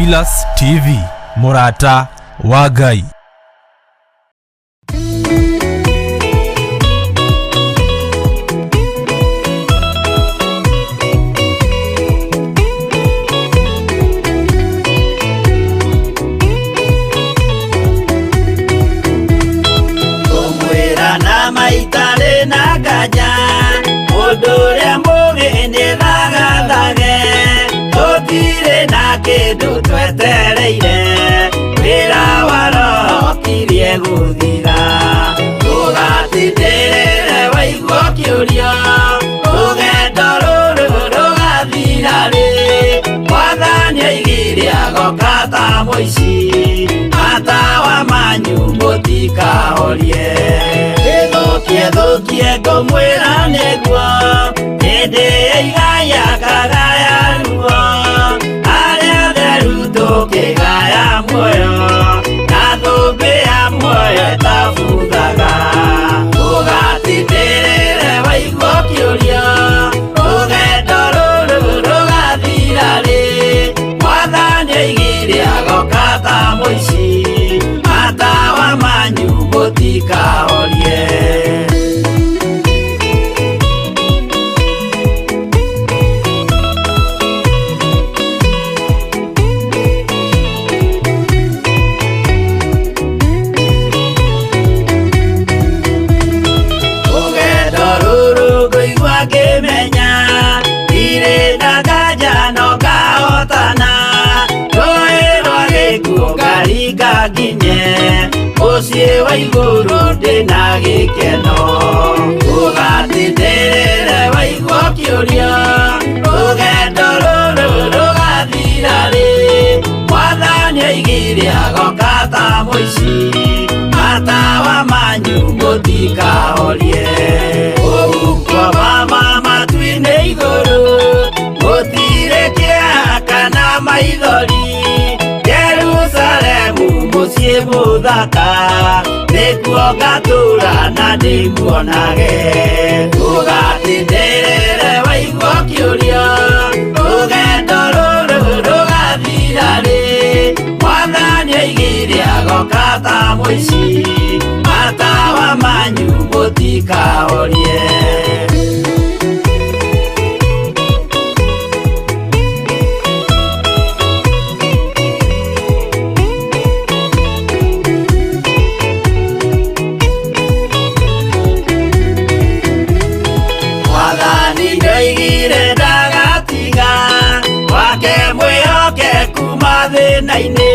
Theophilus TV, mũrata wa Ngai. Kũmwĩra na maitarĩ na nganja, mũndũ ũrĩa mũgĩ nĩthagathage, tũtirĩ na kĩndũ twetereire, wĩra wa roho kirie gũthira. Ũgatindĩrĩre waigua ũkĩũrio, rũgendo rũrũ rũgathira rĩ, Mwathani oigire agoka ta mũici, matawa manyu mũtikahorie. Ĩthũkie thũkie ngũmwĩra nĩguo, hĩndĩ ĩigaya kagaya ruo, arĩa atheru tũkĩgaya muoyo, na thũmbĩ ya muoyo ĩtabuthaga. Ũgatindĩrĩre waigua ũkĩũrio, rũgendo rũrũ rũgathira rĩ, Mwathani oigire agoka ta mũici, matawa manyu mũtikahorie. Rũgendo rũrũ ngũigua ngĩmenya, ndirĩ na nganja no ngahotana, rũĩ rwa gĩkuũ ngaringa nginye, mũciĩ wa igũrũ ndĩna gĩkeno. Ũgatindĩrĩre waigua ũkĩũrio, rũgendo rũrũ rũgathira rĩ, Mwathani oigire agoka ta mũici, matawa manyu mũtikahorie. Ũguo mama matu-inĩ igũrũ, gũtirĩ kĩeha kana maithori, Jerusalemu mũciĩ mũthaka, nĩkuo ngatũũra na ndĩmuonage. Ũgatindĩrĩre waigua ũkĩũrio, rũgendo rũrũ rũgathira rĩ, Mwathani oigire agoka ta mũici, matawa manyu mũtikahorie. Mwathani nĩoigire ndagatiga, wake mwĩhokeku mathĩna-inĩ,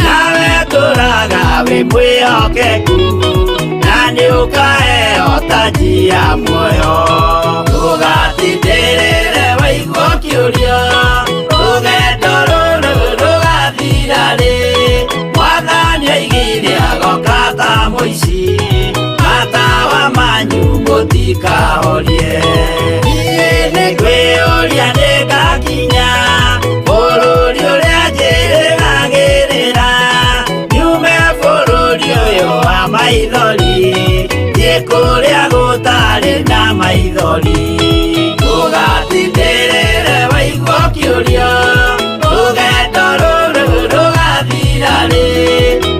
nawe tũraga wĩ mwĩhokeku, na nĩũkaheo taji ya muoyo. Ũgatindĩrĩre waigua ũkĩũrio, rũgendo rũrũ rũgathira rĩ, Mwathani oigire agoka ta mũici, matawa manyu mũtikahorie. Niĩ nĩngwĩyũria nĩngakinya, bũrũri ũrĩa njĩrĩgagĩrĩra, nyume bũrũri ũyũ wa maithori, thiĩ kũrĩa gũtarĩ na maithori. Ũgatindĩrĩre waigua ũkĩũrio, rũgendo rũrũ rũgathira rĩ,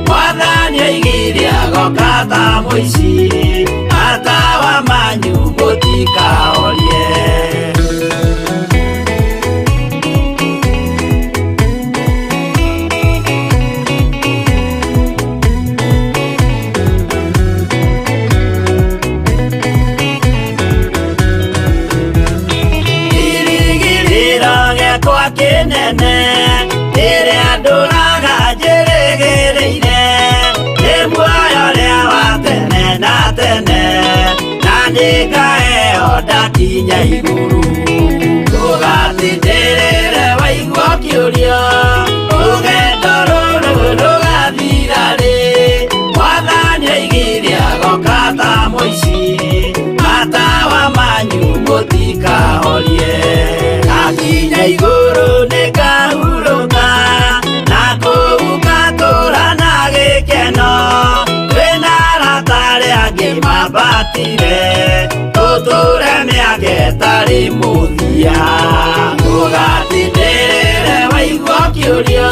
Mwathani oigire agoka ta mũici, matawa manyu mũtikahorie. Kĩrĩgĩrĩro gĩakwa kĩnene, rĩrĩa ndũraga njĩrĩgĩrĩire, nĩ muoyo ũrĩa wa tene na tene, na nĩngaheo ndakinya igũrũ. Ũgatindĩrĩre waigua ũkĩũrio, rũgendo rũrũ rũgathira rĩ, Mwathani oigire agoka ta mũici, matawa manyu mũtikahorie. Ndakinya igũrũ nĩngahurũka, na kũu ngatũũra na gĩkeno, twĩna arata arĩa angĩ mambatire, tũtũũre mĩaka ĩtarĩ mũthia. Ũgatindĩrĩre waigua ũkĩũrio, ũkĩũria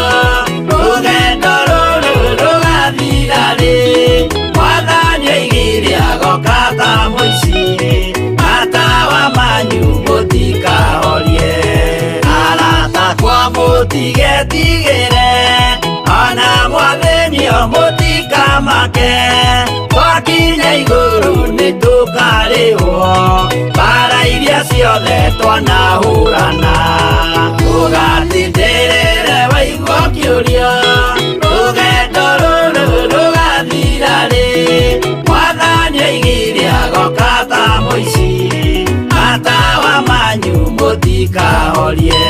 rũgendo rũrũ rũgathira rĩ mwathani oigire agoka ta mũici matawa manyu mũtikahorie arata kwa mũtigetigĩre ona mwathĩnio mũtikamake twakinya igũrũ nĩtũkarĩhwo mbara iria ciothe twanahũrana ũgatindĩrĩre waigua ũkĩũria rũgendo rũrũ rũgathira rĩ mwathani oigire agoka ta mũici matawa manyu mũtikahorie.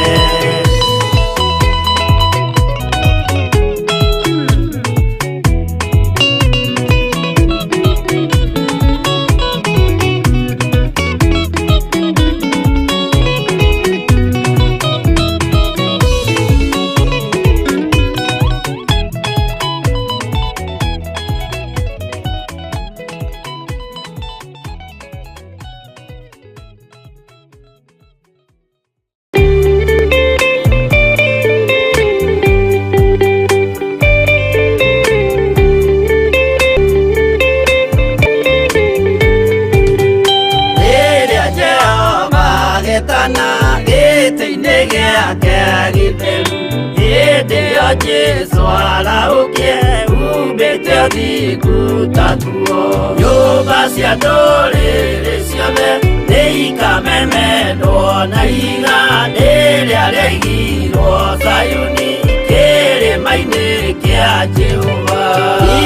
Rĩrĩa Jehova agetana gĩtĩ-inĩ gĩake gĩtheru hĩndĩ ĩyo Jesũ arahũkie umbĩte ũthingu ta nguo nyũmba cia ndũrĩrĩ ciothe nĩikamemendwo na ihiga rĩrĩa rĩaigirwo Zayuni kĩrĩma-inĩ kĩa Jehova.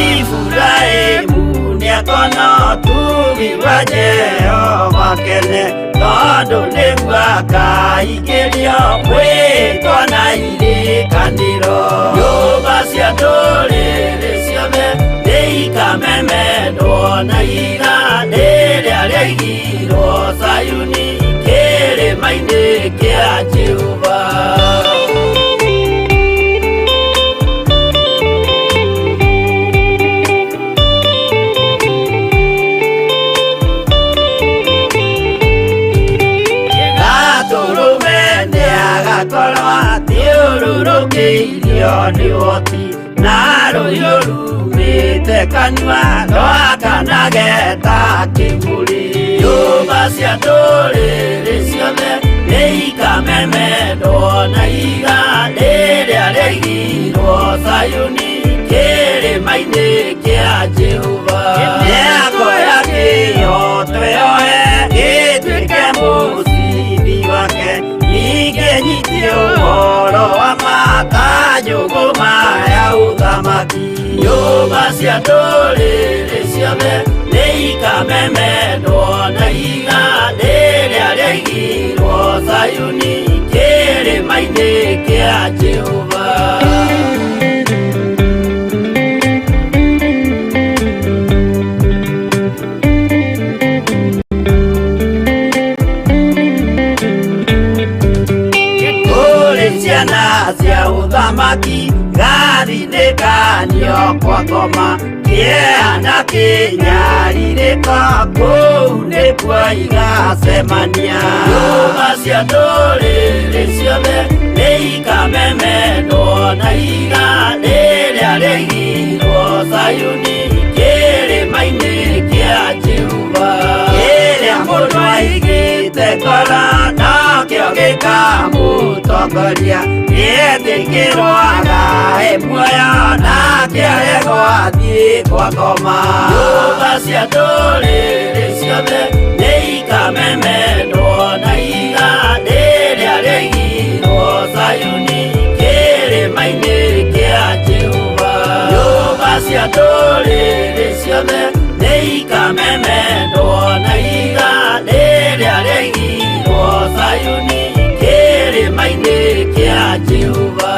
Iburahĩmu nĩakona ũtugi wa Jehova kene tondũ nĩguo akaingĩrio mwĩtwa na irĩkanĩro nyũmba cia ndũrĩrĩ ciothe nĩikamemendwo na ihiga rĩrĩa rĩaigirwo Zayuni kĩrĩma-inĩ kĩa Jehova. Gatũrũme nĩagakorwo athiũrũrũkĩirio nĩ ũhoti na rũhiũ rumĩte kanua rwakanage ta kĩmũrĩ nyũmba cia ndũrĩrĩ ciothe nĩikamemendwo na ihiga rĩrĩa rĩaigirwo Zayuni kĩrĩma-inĩ kĩa Jehova. Nĩakoya kĩhooto yoe gĩtuĩke mũcibi wake ningĩ nyite ũhoro wa ma ta njũgũma ya ũthamaki nyũmba cia ndũrĩrĩ ciothe nĩikamemendwo na ihiga rĩrĩa rĩaigirwo Zayuni kĩrĩma-inĩ kĩa Jehova. Kũrĩ ciana cia ũthamaki gathinĩkanio kwa ngoma kĩeha na kĩnyarirĩko kũu nĩkuo igacemania nyũmba cia ndũrĩrĩ ciothe nĩikamemendwo na ihiga rĩrĩa rĩaigirwo Zayuni kĩrĩma-inĩ kĩa Jehova. Kĩrĩa mũndũ aigĩte ngoro nokĩo gĩkamũtongoria nĩetĩkĩrwo agae muoyo nake aregwo athiĩ kwa ngoma nyũmba cia ndũrĩrĩ ciothe nĩikamemendwo na ihiga rĩrĩa rĩaigirwo Zayuni kĩrĩma-inĩ kĩa Jehova. Nyũmba cia ndũrĩrĩ ciothe nĩikamemendwo na ihiga rĩrĩa rĩaigirwo Zayuni kĩrĩma-inĩ kĩa Jehova.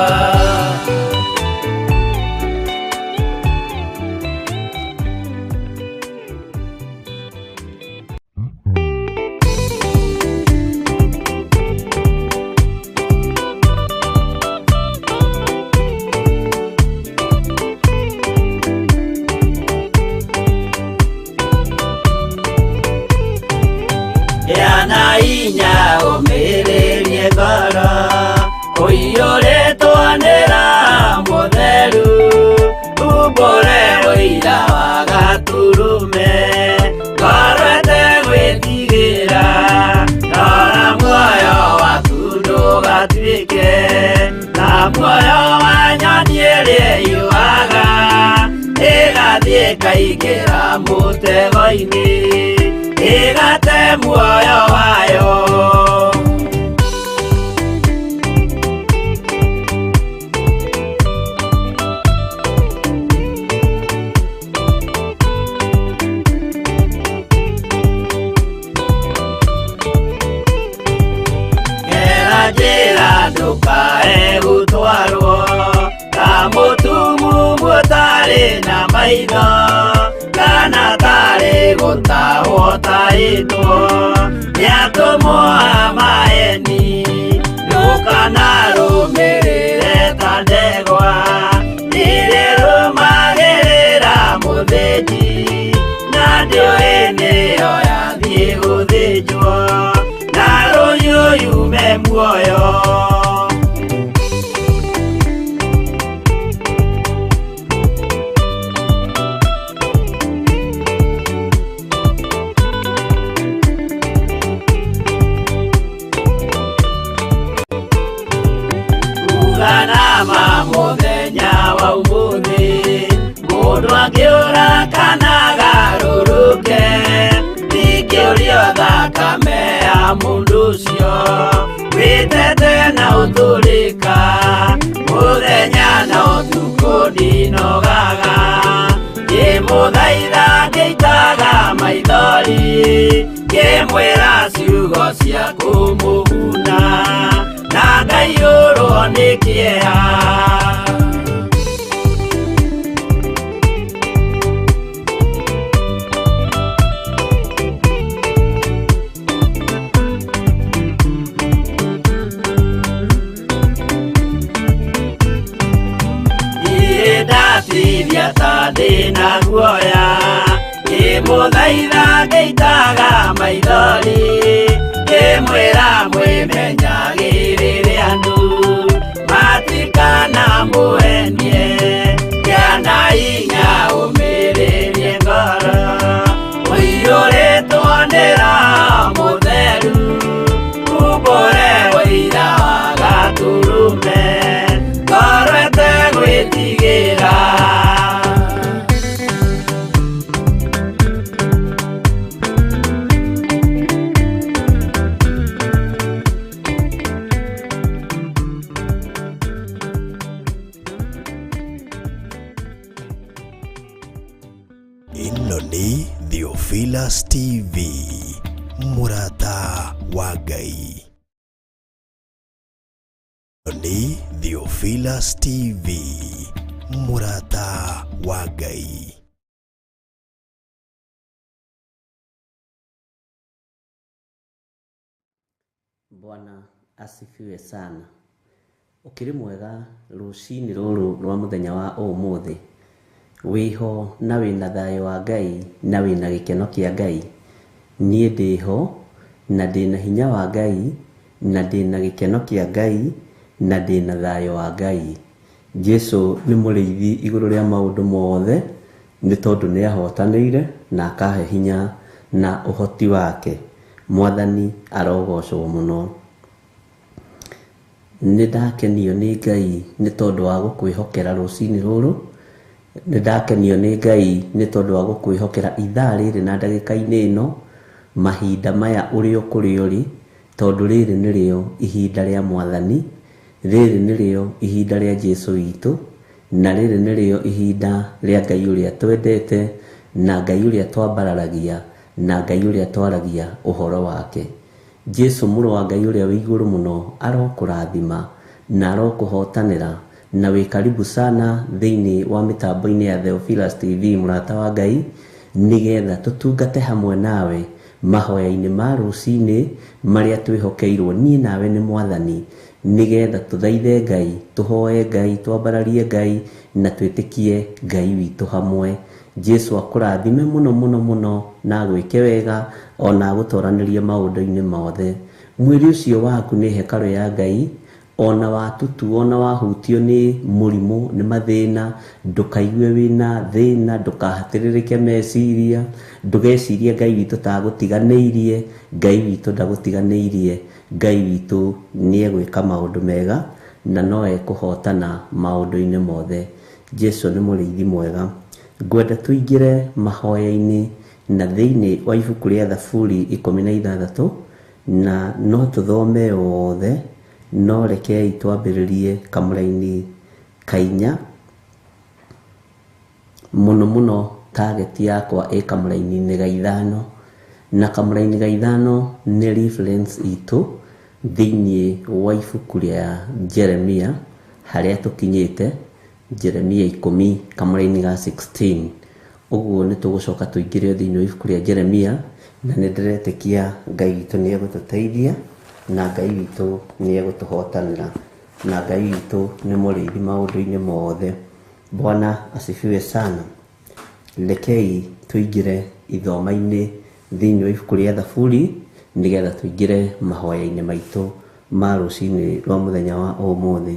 Yana inya ũmĩrĩrie ngoro ũiyũrĩtwo nĩ Ĩngĩingĩra mũtego-inĩ ĩgate muoyo wayo. Gera njĩra ndũkae gũtwarwo ta mũtumumu ũtarĩ na maitho kana tarĩ gũtahwo tahĩtwo nĩ atũmwo a maeni. Ndũkanarũmĩrĩre ta ndegwa irĩrũmagĩrĩra mũthĩnji na ndĩũĩ nĩyo yathiĩ gũthĩnjwo na rũhiũ yume muoyo. Uganama mũthenya wa ũmũthĩ mũndũ angĩũra kana agarũrũke ndingĩũrio thakame ya mũndũ ũcio wĩtete na ũtũrĩka mũthenya na ũtukũ ndinogaga ngĩmũthaitha ngĩitaga maithori ngĩmwĩra ciugo cia kũmũguna na ngaiyũrwo nĩ kĩeha. Niĩ ndatithia ta ndĩna guoya ngĩmũthaitha ngĩitaga maithori ngĩmwĩra mwĩmenyagĩrĩre andũ matikanamũhenie kĩana hinya ũmĩrĩrie ngoro ũiyũrĩtwo nĩ Roho Mũtheru umbũre ũira wa Gatũrũme ngoro ĩtegwĩtigĩra. Ĩno nĩ Theophilus TV, mũrata wa Ngai. Ĩno nĩ Theophilus TV, mũrata wa Ngai. Bwana asifiwe sana. Ũkĩrĩ mwega rũcinĩ rũrũ rwa mũthenya wa ũmũthĩ, wĩho na wĩna thayũ wa Ngai na wĩna gĩkeno kĩa Ngai. Niĩ ndĩho na ndĩna hinya wa Ngai na ndĩna gĩkeno kĩa Ngai na ndĩna thayũ wa Ngai. Jesu nĩ mũrĩithi igũrũ rĩa maũndũ mothe nĩ tondũ nĩ ahotanĩire na akahe hinya na ũhoti wake. Mwathani arogocwo mũno. Nĩ ndakenio nĩ Ngai nĩ tondũ wa gũkwĩhokera rũcinĩ rũrũ. Nĩ ndakenio nĩ Ngai nĩ tondũ wa gũkwĩhokera ithaa rĩrĩ na ndagĩka-inĩ ĩno, mahinda maya ũrĩ o kũrĩa ũrĩ, tondũ rĩrĩ nĩrĩo ihinda rĩa Mwathani, rĩrĩ nĩrĩo ihinda rĩa Jesu witũ, na rĩrĩ nĩrĩo ihinda rĩa Ngai ũrĩa twendete, na Ngai ũrĩa twambararagia, na Ngai ũrĩa twaragia ũhoro wake. Jesu mũrũ wa Ngai ũrĩa wĩ igũrũ mũno arokũrathima na arokũhotanĩra na wĩ karibu sana thĩinĩ wa mĩtambo-inĩ ya Theophilus TV mũrata wa Ngai, nĩgetha tũtungate hamwe nawe mahoya-inĩ ma rũcinĩ marĩa twĩhokeirwo niĩ nawe nĩ Mwathani, nĩgetha tũthaithe Ngai, tũhoe Ngai, twambararie Ngai na twĩtĩkie Ngai witũ hamwe. Jesu akũrathime mũno mũno mũno na agwĩke wega ona agũtoranĩrie maũndũ-inĩ mothe. Mwĩrĩ ũcio waku nĩ hekarũ ya Ngai, ona watutu ona wahutio nĩ mũrimũ nĩ mathĩna, ndũkaigue wĩna thĩna, ndũkahatĩrĩrĩke meciria, ndũgecirie Ngai witũ ta agũtiganĩirie. Ngai witũ ndagũtiganĩirie. Ngai witũ nĩ egwĩka maũndũ mega na no ekũhotana maũndũ-inĩ mothe. Jesu nĩ mũrĩithi mwega. Ngwenda tũingĩre mahoya-inĩ na thĩinĩ wa ibuku rĩa Thaburi 16, na no tũthome wothe, no rekei twambĩrĩrie kamũraini kainya. Mũno mũno target yakwa ĩ kamũraini-inĩ ga ithano, na kamũraini ga ithano nĩ reference itũ thĩinĩ wa ibuku rĩa Jeremia harĩa tũkinyĩte, Jeremia 10 kamũraini ga 16. Ũguo nĩ tũgũcoka tũingĩre thĩinĩ wa ibuku rĩa Jeremia, na nĩ ndĩretĩkia Ngai witũ nĩ egũtũteithia, na Ngai witũ nĩ egũtũhotanĩra, na Ngai witũ nĩ mũrĩithi maũndũ-inĩ mothe. Bwana asifiwe sana. Rekei tũingĩre ithoma-inĩ thĩinĩ wa ibuku rĩa Thaburi, nĩgetha tũingĩre mahoya-inĩ maitũ ma rũcinĩ rwa mũthenya wa ũmũthĩ.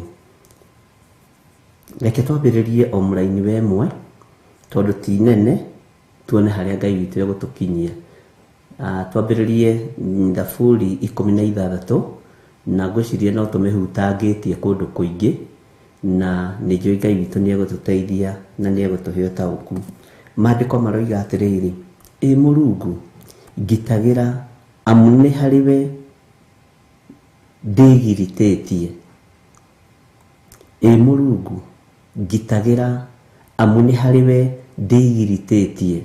Reke twambĩrĩrie o mũraini wa ĩmwe, tondũ ti nene, tuone harĩa Ngai witũ egũtũkinyia. Twambĩrĩrie Thaburi 16, na ngwĩciria no tũmĩhutangĩtie kũndũ kũingĩ, na nĩ njũĩ Ngai witũ nĩ egũtũteithia na nĩ egũtũhe ũtaũku. Maandĩko maroiga atĩrĩrĩ, ĩ Mũrungu, ngitagĩra, amu nĩ harĩ we ndĩgiritĩtie. Ĩ Mũrungu, ngitagĩra, amu nĩ harĩ we ndĩgiritĩtie.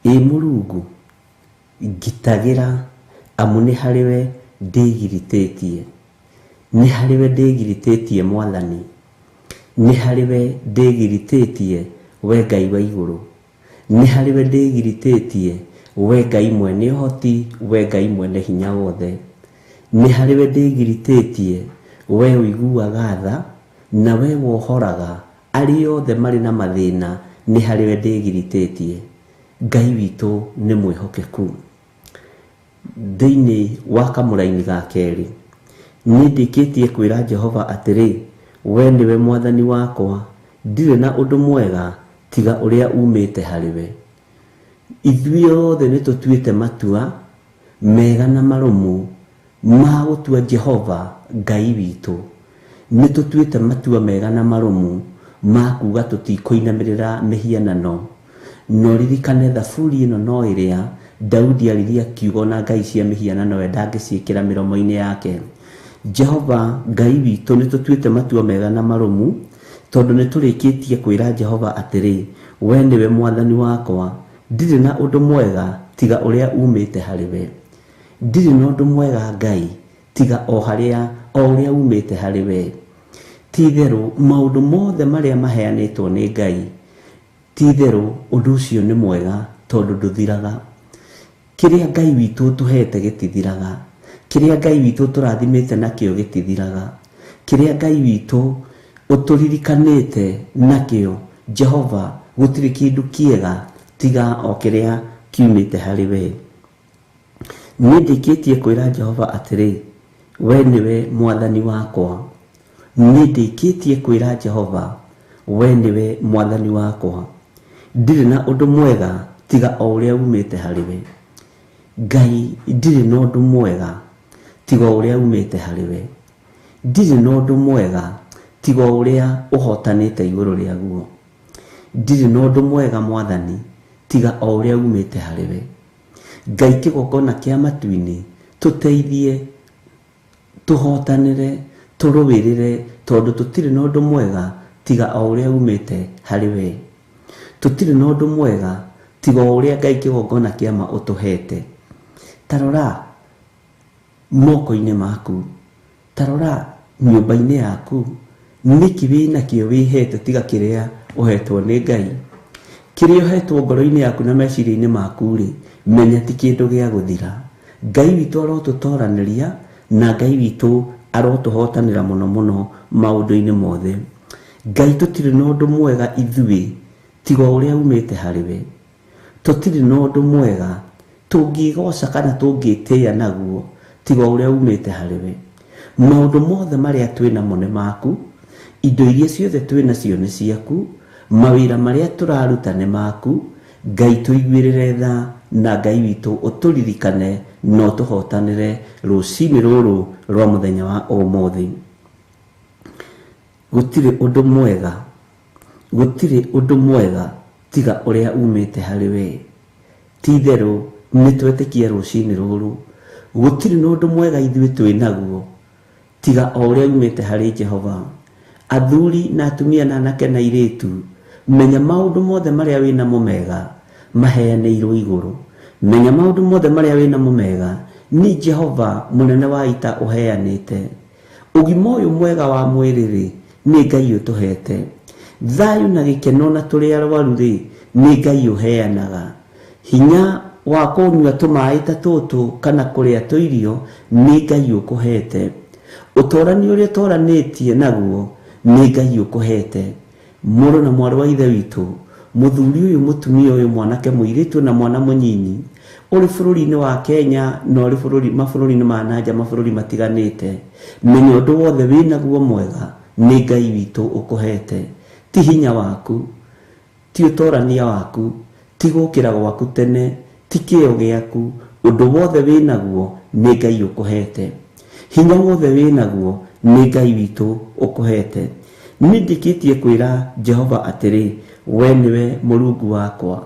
Ĩ Mũrungu, ngitagĩra, amu nĩ harĩ we ndĩgiritĩtie. Nĩ harĩ we ndĩgiritĩtie Mwathani, nĩ harĩ we ndĩgiritĩtie we Ngai wa igũrũ, nĩ harĩ we ndĩgiritĩtie we Ngai mwene ũhoti, we Ngai mwene hinya wothe, nĩ harĩ we ndĩgiritĩtie we ũiguaga tha na we wohoraga arĩa othe marĩ na mathĩna, nĩ harĩ we ndĩgiritĩtie. Ngai witũ nĩ mwĩhokeku. Thĩinĩ wa kamũraini ga kerĩ, niĩ ndĩkĩtie kwĩra Jehova atĩrĩ, we nĩwe mwathani wakwa, ndirĩ na ũndũ mwega tiga ũrĩa umĩte harĩ we. Ithuĩ othe nĩ tũtuĩte matua mega na marũmu ma gũtua Jehova Ngai witũ. Nĩ tũtuĩte matua mega na marũmu ma kuga tũtikũinamĩrĩra mĩhianano. No ririkane Thaburi ĩno no ĩrĩa Daudi aririe akiuga ona ngai cia mĩhianano we ndangĩciĩkĩra mĩromo-inĩ yake. Jehova Ngai witũ nĩ tũtuĩte matua mega na marũmu, tondũ nĩ tũrĩkĩtie kwĩra Jehova atĩrĩ, we nĩwe mwathani wakwa, ndirĩ na ũndũ mwega tiga ũrĩa umĩte harĩ we. Ndirĩ na ũndũ mwega Ngai tiga o harĩa o ũrĩa umĩte harĩ we. Ti-itherũ maũndũ mothe marĩa maheanĩtwo nĩ Ngai, ti-itherũ ũndũ ũcio nĩ mwega tondũ ndũthiraga. Kĩrĩa Ngai witũ ũtũhete gĩtithiraga, kĩrĩa Ngai witũ ũtũrathimĩte nakĩo gĩtithiraga, kĩrĩa Ngai witũ ũtũririkanĩte nakĩo, Jehova, gũtirĩ kĩndũ kĩega tiga o kĩrĩa kiumĩte harĩ we. Niĩ ndĩkĩtie kwĩra Jehova atĩrĩ, we nĩwe mwathani wakwa. Niĩ ndĩkĩtie kwĩra Jehova, we nĩwe mwathani wakwa, ndirĩ na ũndũ mwega tiga o ũrĩa umĩte harĩ we. Ngai, ndirĩ na ũndũ mwega tiga o ũrĩa umĩte harĩ we. Ndirĩ na ũndũ mwega tiga o ũrĩa ũhotanĩte igũrũ rĩaguo. Ndirĩ na ũndũ mwega Mwathani tiga o ũrĩa umĩte harĩ we. Ngai kĩgongona kĩa matu-inĩ, tũteithie, tũhotanĩre, tũrũĩrĩre, tondũ tũtirĩ na ũndũ mwega tiga o ũrĩa umĩte harĩ we. Tũtirĩ na ũndũ mwega tiga o ũrĩa Ngai kĩgongona kĩa ma ũtũhete. Ta rora moko-inĩ maku, ta rora nyũmba-inĩ yaku, nĩkĩ wĩnakĩo wĩhete tiga kĩrĩa ũhetwo nĩ Ngai? Kĩrĩa ũhetwo ngoro-inĩ yaku na meciria-inĩ maku rĩ, menya ti kĩndũ gĩa gũthira. Ngai witũ arotũtoranĩria na Ngai witũ arotũhotanĩra mũno mũno maũndũ-inĩ mothe. Ngai, tũtirĩ na ũndũ mwega ithuĩ tiga ũrĩa umĩte harĩ we. Tũtirĩ na ũndũ mwega tũngĩgoca kana tũngĩtĩĩa naguo tiga ũrĩa umĩte harĩ we. Maũndũ mothe marĩa twĩ namo nĩ maku, indo iria ciothe twĩ nacio nĩ ciaku, mawĩra marĩa tũraruta nĩ maku. Ngai tũiguĩrĩre tha na Ngai witũ ũtũririkane na ũtũhotanĩre rũcinĩ rũrũ rwa mũthenya wa ũmũthĩ. Gũtirĩ ũndũ mwega, Gũtirĩ ũndũ mwega tiga ũrĩa umĩte harĩ we. Ti-itherũ nĩtwetĩkia rũcinĩ rũrũ, gũtirĩ na ũndũ mwega ithuĩ twĩ naguo tiga o ũrĩa umĩte harĩ Jehova. Athuri na atumia na anake na airĩtu, menya maũndũ mothe marĩa wĩ namo mega maheanĩirwo igũrũ. Menya maũndũ mothe marĩa wĩ namo mega nĩ Jehova mũnene wa ita ũheanĩte. Ũgima ũyũ mwega wa mwĩrĩ-rĩ, nĩ Ngai ũtũhete. Thayũ na gĩkeno na tũrĩ arwaru-rĩ, nĩ Ngai ũheanaga. Hinya wa kũnyua tũmaĩ ta tũtũ kana kũrĩa tũirio nĩ Ngai ũkũhete. Ũtorani ũrĩa ũtoranĩtie naguo nĩ Ngai ũkũhete. Mũrũ na mwarĩ wa ithe witũ, mũthuri ũyũ, mũtumia ũyũ, mwanake, mũirĩtu na mwana mũnyinyi, ũrĩ bũrũri-inĩ wa Kenya na ũrĩ bũrũri mabũrũri-inĩ ma nanja, mabũrũri matiganĩte, menya ũndũ wothe wĩ naguo mwega nĩ Ngai witũ ũkũhete. Ti hinya waku, ti ũtorania waku, ti gũkĩra gwaku tene, ti kĩo gĩaku, ũndũ wothe wĩ naguo nĩ Ngai ũkũhete. Hinya wothe wĩ naguo nĩ Ngai witũ ũkũhete. Nĩ ndĩkĩtie kwĩra Jehova atĩrĩ, we nĩwe Mũrungu wakwa.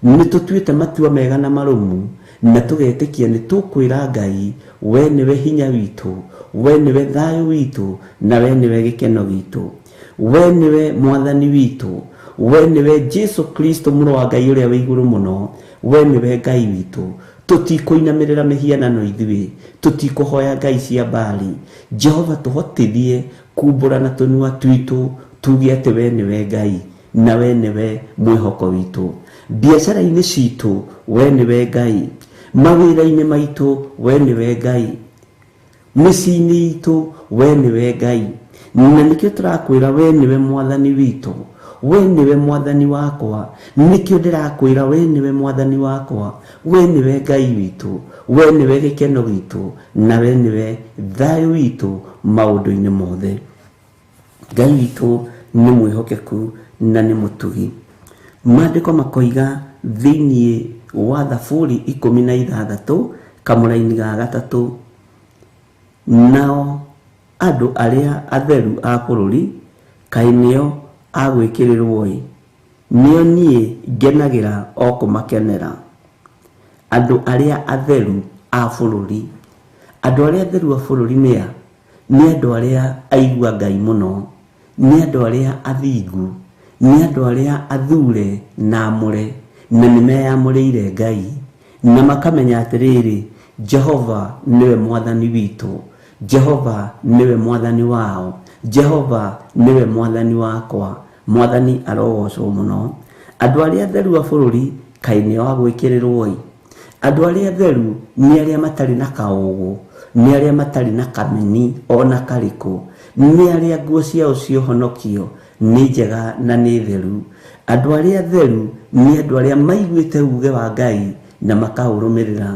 Nĩ tũtuĩte matua mega na marũmu, na tũgetĩkia nĩ tũkwĩra Ngai, we nĩwe hinya witũ, we nĩwe thayũ witũ, na we nĩwe gĩkeno gitũ. We nĩwe mwathani witũ, we nĩwe Jesu Kristo mũrũ wa Ngai ũrĩa wĩ igũrũ mũno, we nĩwe Ngai witũ. Tũtikũinamĩrĩra mĩhianano ithuĩ, tũtikũhoya ngai cia Baali. Jehova tũhotithie kumbũra na tũnua twitũ tuge atĩ we nĩwe Ngai na we nĩwe mwĩhoko witũ. Biacara-inĩ citũ we nĩwe Ngai, mawĩra-inĩ maitũ we nĩwe Ngai, mĩciĩ-inĩ itũ we nĩwe Ngai. Na nĩkĩo tũrakwĩra we nĩwe mwathani witũ, we nĩwe mwathani wakwa. Nĩkĩo ndĩrakwĩra we nĩwe mwathani wakwa, we nĩwe Ngai witũ, we nĩwe gĩkeno gitũ, na we nĩwe thayũ witũ maũndũ-inĩ mothe. Ngai witũ nĩ mwĩhokeku na nĩ mũtugi. Maandĩko makoiga thĩinĩ wa Thaburi 16 kamũraini ga 3, nao andũ arĩa atheru a bũrũri kaĩ nĩo agwĩkĩrĩrwo-ĩ, nĩo niĩ ngenagĩra o kũmakenera. Andũ arĩa atheru a bũrũri, andũ arĩa atheru a bũrũri nĩa? Nĩ andũ arĩa aigua Ngai mũno, nĩ andũ arĩa athingu, nĩ andũ arĩa athure na amũre, na nĩmeyamũrĩire Ngai, na makamenya atĩrĩrĩ, Jehova nĩwe mwathani witũ, Jehova nĩwe mwathani wao, Jehova nĩwe mwathani wakwa. Mwathani arogocwo mũno. Andũ arĩa atheru a bũrũri kaĩ nĩo agwĩkĩrĩrwo-ĩ. Andũ arĩa atheru nĩ arĩa matarĩ na kaũgũ, nĩ arĩa matarĩ na kameni ona karĩkũ, nĩ arĩa nguo ciao cia ũhonokio nĩ njega na nĩ theru. Andũ arĩa atheru nĩ andũ arĩa maiguĩte uge wa Ngai na makaũrũmĩrĩra.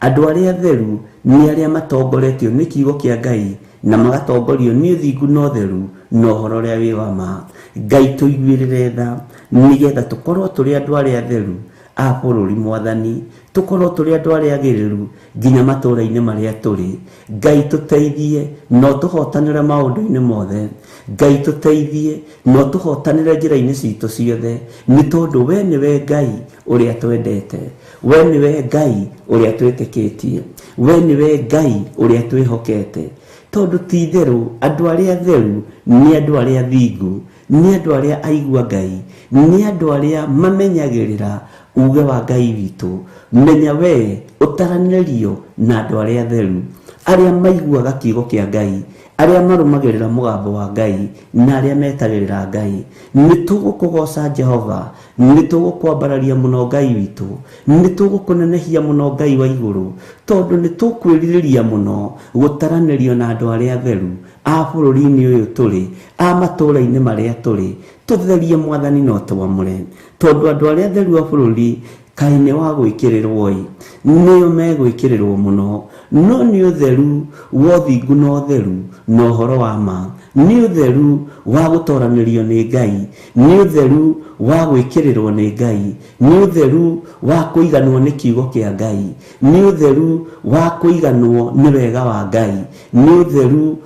Andũ arĩa atheru nĩ arĩa matongoretio nĩ kiugo kĩa Ngai na magatongorio nĩ ũthingu na ũtheru na ũhoro ũrĩa wĩ wa ma. Ngai tũiguĩrĩre tha nĩgetha tũkorwo tũrĩ andũ arĩa atheru a bũrũri mwathani, tũkorwo tũrĩ andũ arĩa agĩrĩru nginya matũũra-inĩ marĩa tũrĩ. Ngai tũteithie na ũtũhotanĩre maũndũ-inĩ mothe. Ngai tũteithie na ũtũhotanĩre njĩra-inĩ citũ ciothe, nĩ tondũ we nĩwe Ngai ũrĩa twendete, we nĩwe Ngai ũrĩa twĩtĩkĩtie, we nĩwe Ngai ũrĩa twĩhokete. Tondũ ti itherũ andũ arĩa atheru nĩ andũ arĩa athingu, nĩ andũ arĩa aigua Ngai, nĩ andũ arĩa mamenyagĩrĩra uge wa Ngai witũ. Menya we ũtaranĩrio na andũ arĩa atheru, arĩa maiguaga kiugo kĩa Ngai, arĩa marũmagĩrĩra mũgambo wa Ngai, na arĩa metagĩrĩra Ngai. Nĩ tũgũkũgoca Jehova, nĩ tũgũkwambararia mũno Ngai witũ, nĩ tũgũkũnenehia mũno Ngai wa igũrũ, tondũ nĩ tũkwĩrirĩria mũno gũtaranĩrio na andũ arĩa atheru a bũrũri-inĩ ũyũ tũrĩ, a matũũra-inĩ marĩa tũrĩ. Tũtherie mwathani na ũtwamũre, tondũ andũ arĩa atheru a bũrũri kaĩ nĩ wa gwĩkĩrĩrwo-ĩ, nĩo megwĩkĩrĩrwo mũno. No nĩ ũtheru wa ũthingu na ũtheru na ũhoro wa ma, nĩ ũtheru wa gũtoranĩrio nĩ Ngai, nĩ ũtheru wa gwĩkĩrĩrwo nĩ Ngai, nĩ ũtheru wa kũiganwo nĩ kiugo kĩa Ngai, nĩ ũtheru wa kũiganwo nĩ wega wa Ngai, nĩ ũtheru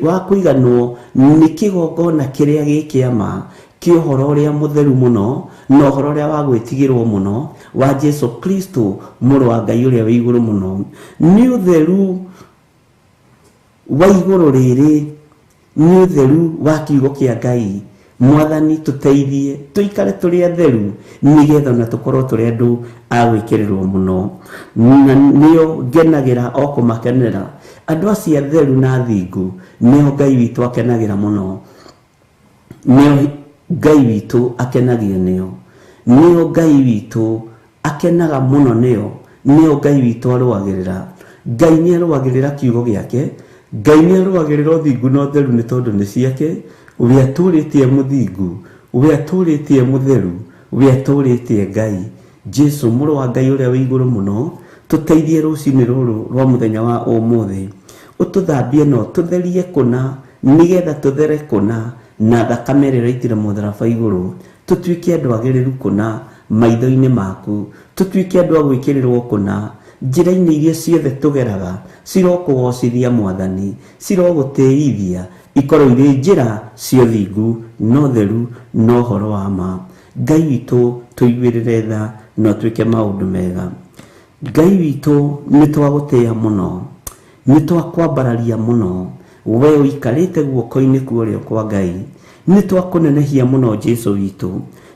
wa kũiganwo nĩ kĩgongona kĩrĩa gĩ kĩa ma, Kĩa ũhoro ũrĩa mũtheru mũno na ũhoro ũrĩa wa gwĩtigĩrwo mũno wa Jesu Kristo mũrũ wa Ngai ũrĩa wĩ igũrũ mũno. Nĩ ũtheru wa igũrũ rĩrĩ, nĩ ũtheru wa kiugo kĩa Ngai. Mwathani tũteithie tũikare tũrĩ atheru nĩgetha ona tũkorwo tũrĩ andũ a gwĩkĩrĩrwo mũno. Na nĩo ngenagĩra o kũmakenera andũ acio atheru na athingu, nĩo Ngai witũ akenagĩra mũno, nĩo Ngai witũ akenagio nĩo, nĩo Ngai witũ akenaga mũno nĩo, nĩo Ngai witũ arũagĩrĩra. Ngai nĩ arũagĩrĩra kiugo gĩake, Ngai nĩ arũagĩrĩra ũthingu na ũtheru nĩ tondũ nĩ ciake. We atũrĩtie mũthingu, we atũrĩtie mũtheru, we atũrĩtie Ngai. Jesu mũrũ wa Ngai ũrĩa wĩ igũrũ mũno, tũteithie rũcinĩ rũrũ rwa mũthenya wa ũmũthĩ, ũtũthambie na ũtũtherie kũna nĩgetha tũthere kũna na thakame ĩrĩa ĩraitire mũtharaba igũrũ, tũtuĩke andũ agĩrĩru kũna maitho-inĩ maku, tũtuĩke andũ a gwĩkĩrĩrwo kũna njĩra-inĩ iria ciothe tũgeraga, cirokũgocithia Mwathani, cirogũtĩithia, ikorwo irĩ njĩra cia ũthingu na ũtheru na ũhoro wa ma. Ngai witũ tũiguĩrĩre tha na ũtwĩke maũndũ mega. Ngai witũ nĩ twagũtĩĩa mũno, nĩ twakwambararia mũno, we ũikarĩte guoko-inĩ kwa ũrĩo kwa Ngai, nĩ twakũnenehia mũno Jesu witũ.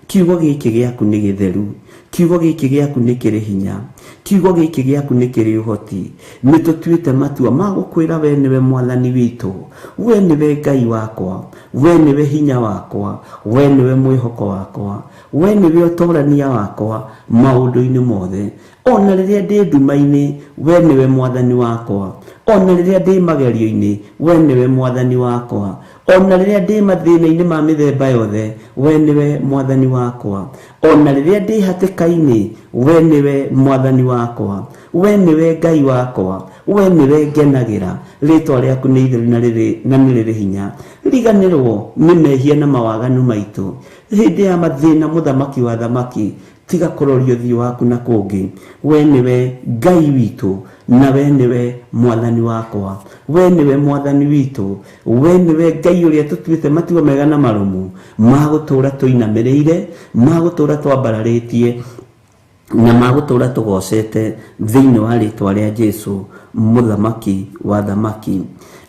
Kiugo gĩkĩ gĩaku nĩ gĩtheru, kiugo gĩkĩ gĩaku nĩ kĩrĩ hinya, kiugo gĩkĩ gĩaku nĩ kĩrĩ ũhoti. Nĩ tũtuĩte matua ma gũkwĩra we nĩwe Mwathani witũ, we nĩwe Ngai wakwa, we nĩwe hinya wakwa, we nĩwe mwĩhoko wakwa, we nĩwe ũtorania wakwa maũndũ-inĩ mothe. Ona rĩrĩa ndĩ nduma-inĩ, we nĩwe Mwathani wakwa. Ona rĩrĩa ndĩ magerio-inĩ, we nĩwe Mwathani wakwa. Ona rĩrĩa ndĩ mathĩna-inĩ ma mĩthemba yothe, we nĩwe Mwathani wakwa. Ona rĩrĩa ndĩ hatĩka-inĩ, we nĩwe Mwathani wakwa. We nĩwe Ngai wakwa, we nĩwe ngenagĩra. Rĩtwa rĩaku nĩ itheru na nĩ rĩrĩ hinya. Riganĩrwo nĩ mehia na mawaganu maitũ. Hĩndĩ ya mathĩna, mũthamaki wa thamaki, tiga kũroria ũthiũ waku na kũngĩ. We nĩwe Ngai witũ na we nĩwe Mwathani wakwa, we nĩwe Mwathani witũ, we nĩwe Ngai ũrĩa tũtuĩte matua mega na marũmu ma gũtũũra tũinamĩrĩire, ma gũtũũra twambararĩtie na ma gũtũũra tũgocete thĩinĩ wa rĩtwa rĩa Jesu mũthamaki wa thamaki.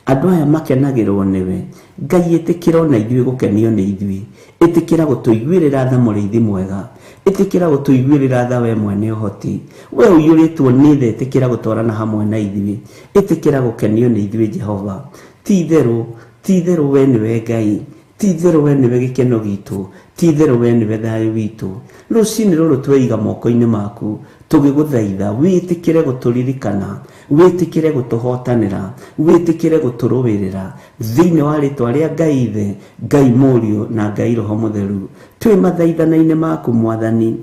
Andũ aya makenagĩrwo nĩwe. Ngai ĩtĩkĩra ona ithuĩ gũkenio nĩ ithuĩ, ĩtĩkĩra gũtũiguĩrĩra tha mũrĩithi mwega, ĩtĩkĩra gũtũiguĩrĩra tha we mwene ũhoti, we ũiyũrĩtwo nĩ tha, ĩtĩkĩra gũtwarana hamwe na ithuĩ, ĩtĩkĩra gũkenio nĩ ithuĩ Jehova. Ti itherũ, ti itherũ we nĩwe Ngai, ti itherũ we nĩwe gĩkeno gitũ, ti itherũ we nĩwe thayũ witũ. Rũcinĩ rũrũ tweiga moko-inĩ maku tũgĩgũthaitha wĩtĩkĩre gũtũririkana, wĩtĩkĩre gũtũhotanĩra, wĩtĩkĩre gũtũrũĩrĩra thĩinĩ wa rĩtwa rĩa Ngai Ithe, Ngai Mũriũ na Ngai Roho Mũtheru. Twĩ mathaithana-inĩ maku Mwathani,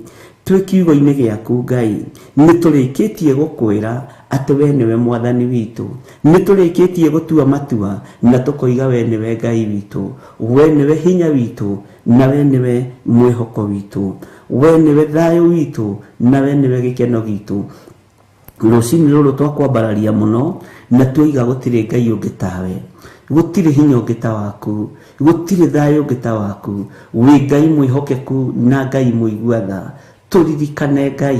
twĩ kiugo-inĩ gĩaku Ngai, nĩ tũrĩkĩtie gũkwĩra atĩ we nĩwe Mwathani witũ, nĩ tũrĩkĩtie gũtua matua na tũkoiga we nĩwe Ngai witũ, we nĩwe hinya witũ na we nĩwe mwĩhoko witũ, we nĩwe thayũ witũ na we nĩwe gĩkeno gitũ. Rũcinĩ rũrũ twakwambararia mũno na tuoiga gũtirĩ Ngai ũngĩ tawe, gũtirĩ hinya ũngĩ ta waku, gũtirĩ thayũ ũngĩ ta waku. Wĩ Ngai mwĩhokeku na Ngai mũigua tha. Tũririkane Ngai,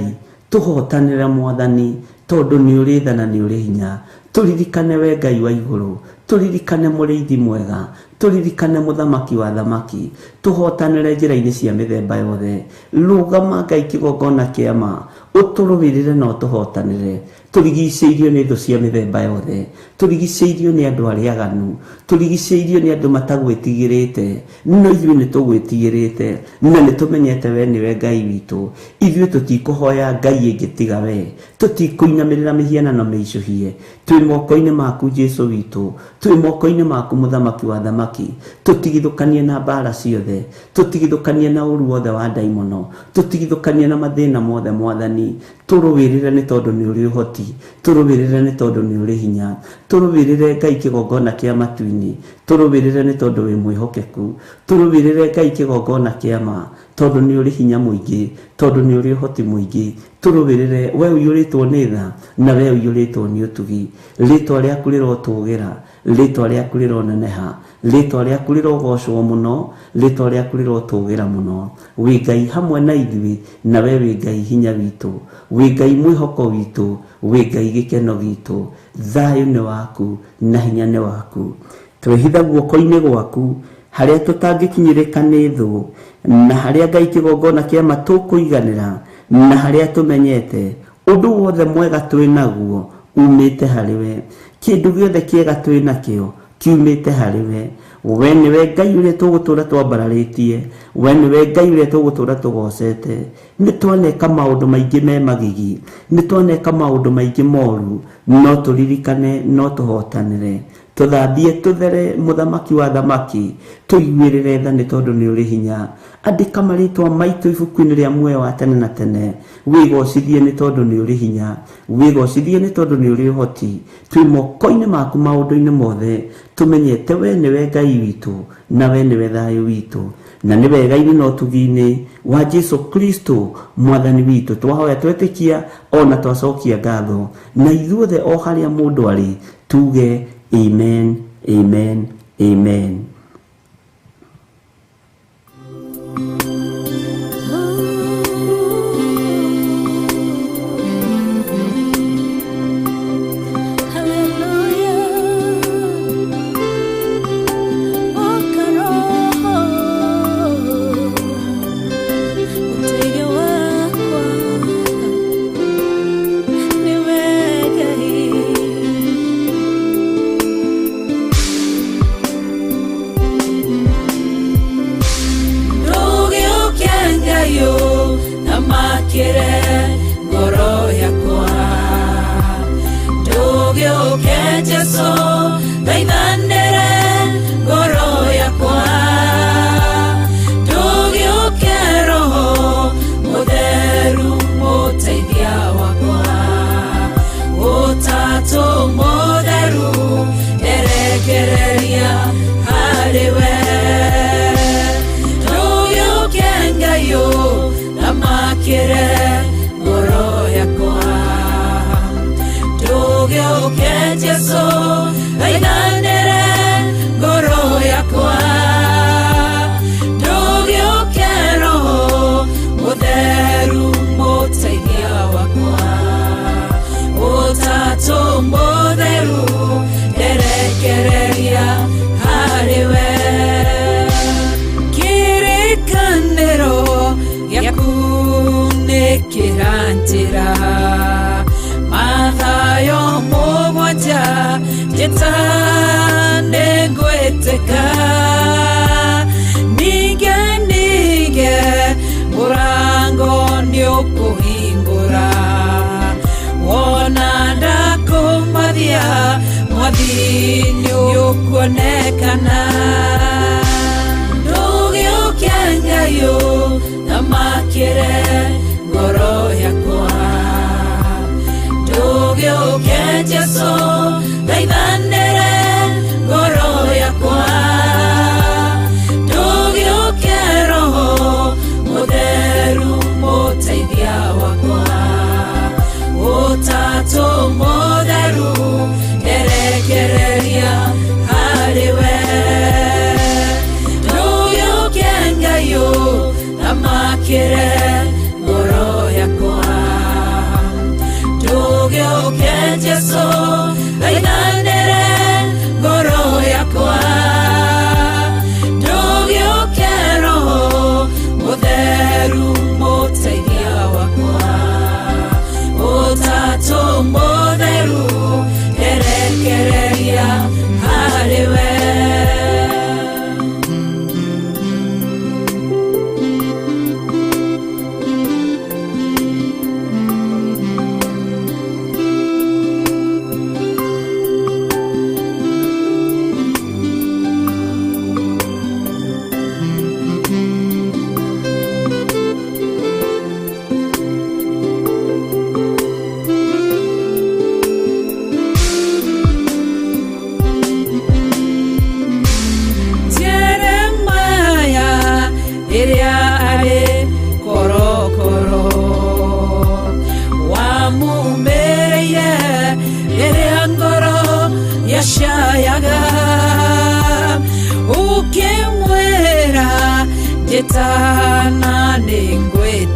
tũhotanĩre Mwathani, tondũ nĩ ũrĩ tha na nĩ ũrĩ hinya. Tũririkane we Ngai wa igũrũ, tũririkane mũrĩithi mwega, tũririkane mũthamaki wa thamaki, tũhotanĩre njĩra-inĩ cia mĩthemba yothe. Rũgama Ngai kĩgongona kĩa ma, ũtũrũĩrĩre na ũtũhotanĩre. Tũrigicĩirio nĩ thũ cia mĩthemba yothe, tũrigicĩirio nĩ andũ arĩa aganu, tũrigicĩirio nĩ andũ matagwĩtigĩrĩte, no ithuĩ nĩ tũgwĩtigĩrĩte na nĩ tũmenyete we nĩwe Ngai witũ. Ithuĩ tũtikũhoya Ngai ĩngĩ tiga we, tũtikũinamĩrĩra mĩhianano mĩicũhie. Twĩ moko-inĩ maku Jesu witũ, twĩ moko-inĩ maku mũthamaki wa thamaki. Tũtigithũkanie na mbara ciothe, tũtigithũkanie na ũru wothe wa ndaimono, tũtigithũkanie na mathĩna mothe Mwathani. Tũrũĩrĩre nĩ tondũ nĩ ũrĩ ũhoti, tũrũĩrĩre nĩ tondũ nĩ ũrĩ hinya, tũrũĩrĩre Ngai kĩgongona kĩa matu-inĩ, tũrũĩrĩre nĩ tondũ wĩ mwĩhokeku, tũrũĩrĩre Ngai kĩgongona kĩa ma, Tondũ nĩ ũrĩ hinya mũingĩ, tondũ nĩ ũrĩ ũhoti mũingĩ. Tũrũĩrĩre we ũiyũrĩtwo nĩ tha na we ũiyũrĩtwo nĩ ũtugi. Rĩtwa rĩaku rĩrotũgĩra, rĩtwa rĩaku rĩroneneha, rĩtwa rĩaku rĩrogocwo mũno, rĩtwa rĩaku rĩrotũgĩra mũno. Wĩ Ngai hamwe na ithuĩ, na we wĩ Ngai hinya witũ, wĩ Ngai mwĩhoko witũ, wĩ Ngai gĩkeno gitũ. Thayũ nĩ waku na hinya nĩ waku. Twĩhitha guoko-inĩ gwaku harĩa tũtangĩkinyĩrĩka nĩ thũ, na harĩa Ngai kĩgongona kĩa ma tũkũiganĩra, na harĩa tũmenyete ũndũ wothe mwega twĩ naguo umĩte harĩ we. Kĩndũ gĩothe kĩega twĩ nakĩo kiumĩte harĩ we. We nĩwe Ngai ũrĩa tũgũtũra twambararĩtie, we nĩwe Ngai ũrĩa tũgũtũra tũgocete. Nĩ twaneka maũndũ maingĩ me magigi, nĩ twaneka maũndũ maingĩ moru, no tũririkane, no tũhotanĩre. Tũthambie tũthere mũthamaki wa thamaki, tũiguĩrĩre tha nĩ tondũ nĩ ũrĩ hinya. Andĩka marĩtwa maitũ ibuku-inĩ rĩa muoyo wa tene na tene. Wĩgocithie nĩ tondũ nĩ ũrĩ hinya, wĩgocithie nĩ tondũ nĩ ũrĩ ũhoti. Twĩ moko-inĩ maku maũndũ-inĩ mothe, tũmenyete we nĩwe Ngai witũ na we nĩwe thayũ witũ, na nĩ wega-inĩ na ũtugi-inĩ wa Jesu Kristo mwathani witũ twahoya twetĩkia ona twacokia ngatho, na ithuothe o harĩa mũndũ arĩ tuge amen, amen, amen.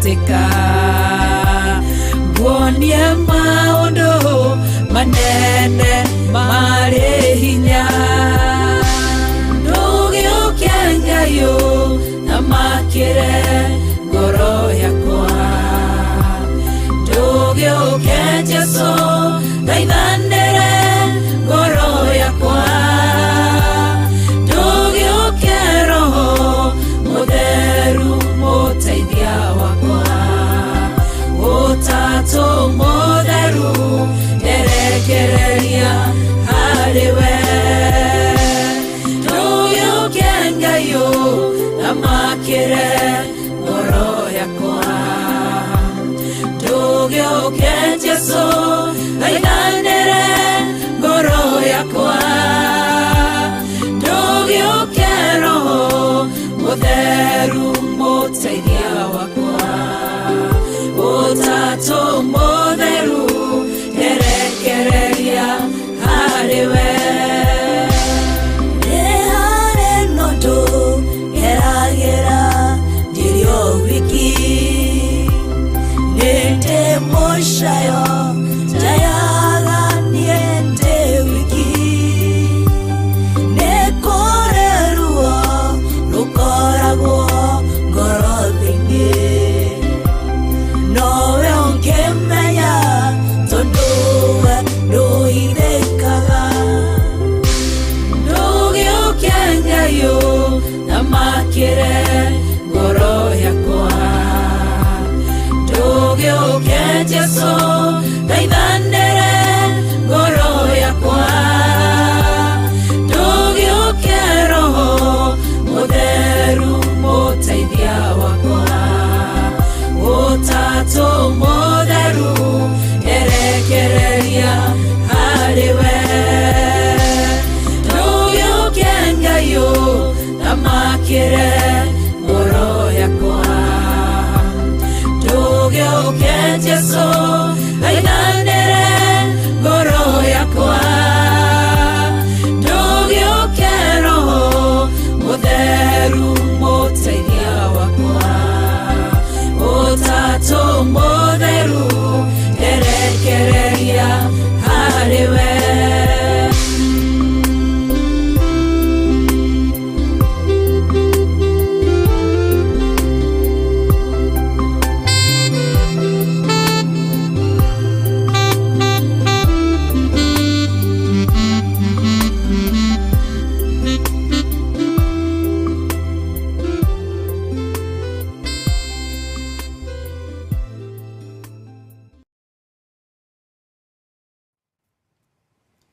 Hatĩka Nguonie maũndũ manene marĩ hinya Ndũgĩũke Ngai ũthamakĩre ngoro yakwa Ndũgĩũke Jesũ thaithanĩre ngoro yakwa Ndũgĩũke Roho Mũtheru mũteithia wakwa Ũtatũ mũtheru nderekereria harĩ we Ndũgĩũke Ngai ũthamakĩre ngoro yakwa Ndũgĩũke Jesũ thaithanĩre ngoro yakwa Ndũgĩũke Roho Mũtheru mũteithia wakwa Ũtatũ mũtheru nderekereria harĩ we Nĩ harĩ na ũndũ ngeragĩra ndirĩ o wiki Nĩ ndĩ mũcayo njayaga niĩ ndĩ wiki Nĩ kũrĩ ruo rũkoragwo ngoro thĩinĩ Nowe ũngĩmenya tondũ we ndũhithĩkaga Ndũgĩũke Ngai ũthamakĩre ngoro yakwa Ndũgĩũke Jesũ thaithanĩre ngoro yakwa Ndũgĩũke Roho Mũtheru mũteithia wakwa Ũtatũ mũtheru nderekereria harĩ we Ndũgĩũke Ngai ũthamakĩre ngoro yakwa Ndũgĩũke Jesũ thaithanĩre ngoro yakwa Ndũgĩũke Roho Mũtheru mũteithia wakwa Ũtatũ mũtheru nderekereria harĩ we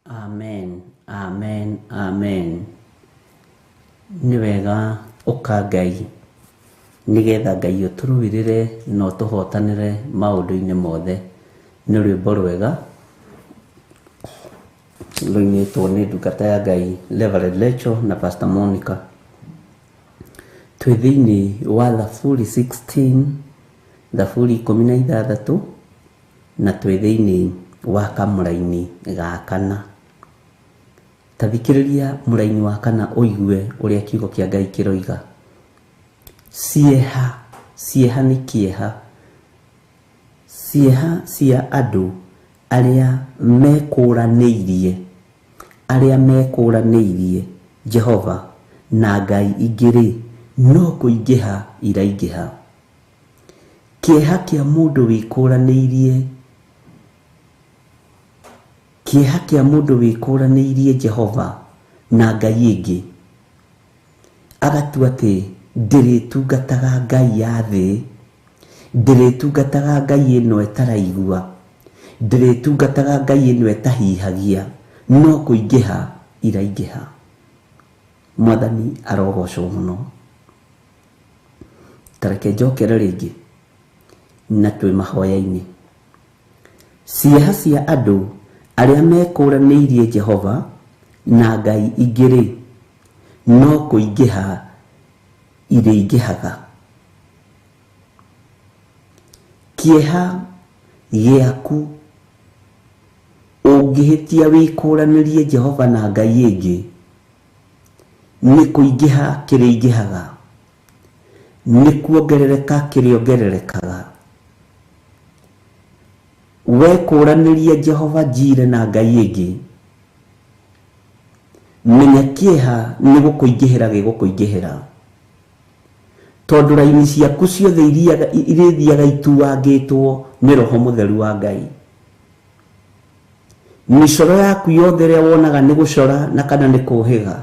Amen, amen, amen. Nĩ wega ũka Ngai nĩgetha Ngai ũtũrũĩrĩre na ũtũhotanĩre maũndũ-inĩ mothe. Nĩ rwĩmbo rwega rũinĩtwo nĩ ndungata ya Ngai Reverend Rachel na Pastor Monica. Twĩ thĩinĩ wa Thaburi 16, Thaburi 16 na twĩ thĩinĩ wa kamũraini ga kana. Ta thikĩrĩria mũraini wa kana ũigue ũrĩa kiugo kĩa Ngai kĩroiga. Cieha, cieha nĩ kĩeha. Cieha cia andũ arĩa mekũranĩirie, arĩa mekũranĩirie Jehova na Ngai ingĩ-rĩ, no kũingĩha iraingĩha. Kĩeha kĩa mũndũ wĩkũranĩirie, kĩeha kĩa mũndũ wĩkũranĩirie Jehova na Ngai ĩngĩ, agatua atĩ ndĩrĩtungataga Ngai ya thĩ, ndĩrĩtungataga Ngai ĩno ĩtaraigua, ndĩrĩtungataga Ngai ĩno ĩtahihagia, no kũingĩha iraingĩha. Mwathani arogocwo mũno. Ta reke njokere rĩngĩ na twĩ mahoya-inĩ. Cieha cia andũ arĩa mekũranĩirie Jehova na Ngai ingĩ-rĩ, no kũingĩha irĩingĩhaga. Kĩeha gĩaku ũngĩhĩtia wĩkũranĩrie Jehova na Ngai ĩngĩ, nĩ kũingĩha kĩrĩingĩhaga. Nĩ kuongerereka kĩrĩongererekaga. Wekũranĩria Jehova Jire na Ngai ĩngĩ, menya kĩeha nĩ gũkũingĩhĩra gĩgũkũingĩhĩra, tondũ raini ciaku ciothe irĩthiaga ituangĩtwo nĩ Roho Mũtheru wa Ngai. Mĩcoro yaku yothe ĩrĩa wonaga nĩ gũcora na kana nĩ kũhĩga,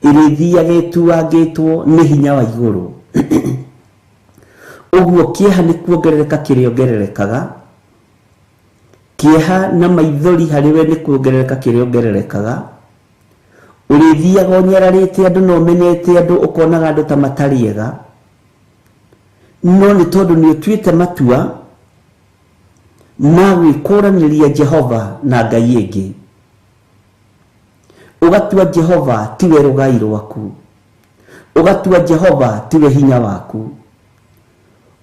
ĩrĩthiaga ĩtuangĩtwo nĩ hinya wa igũrũ. Ũguo kĩeha nĩ kuongerereka kĩrĩongererekaga. Kĩeha na maithori harĩ we nĩ kuongerereka kĩrĩongererekaga. Ũrĩthiaga ũnyararĩte andũ na ũmenete andũ, ũkonaga andũ ta matarĩ ega, no nĩ tondũ nĩ ũtuĩte matua ma gwĩkũranĩria Jehova na Ngai ĩngĩ. Ũgatua Jehova tiwe rũgai rwaku, ũgatua Jehova tiwe hinya waku,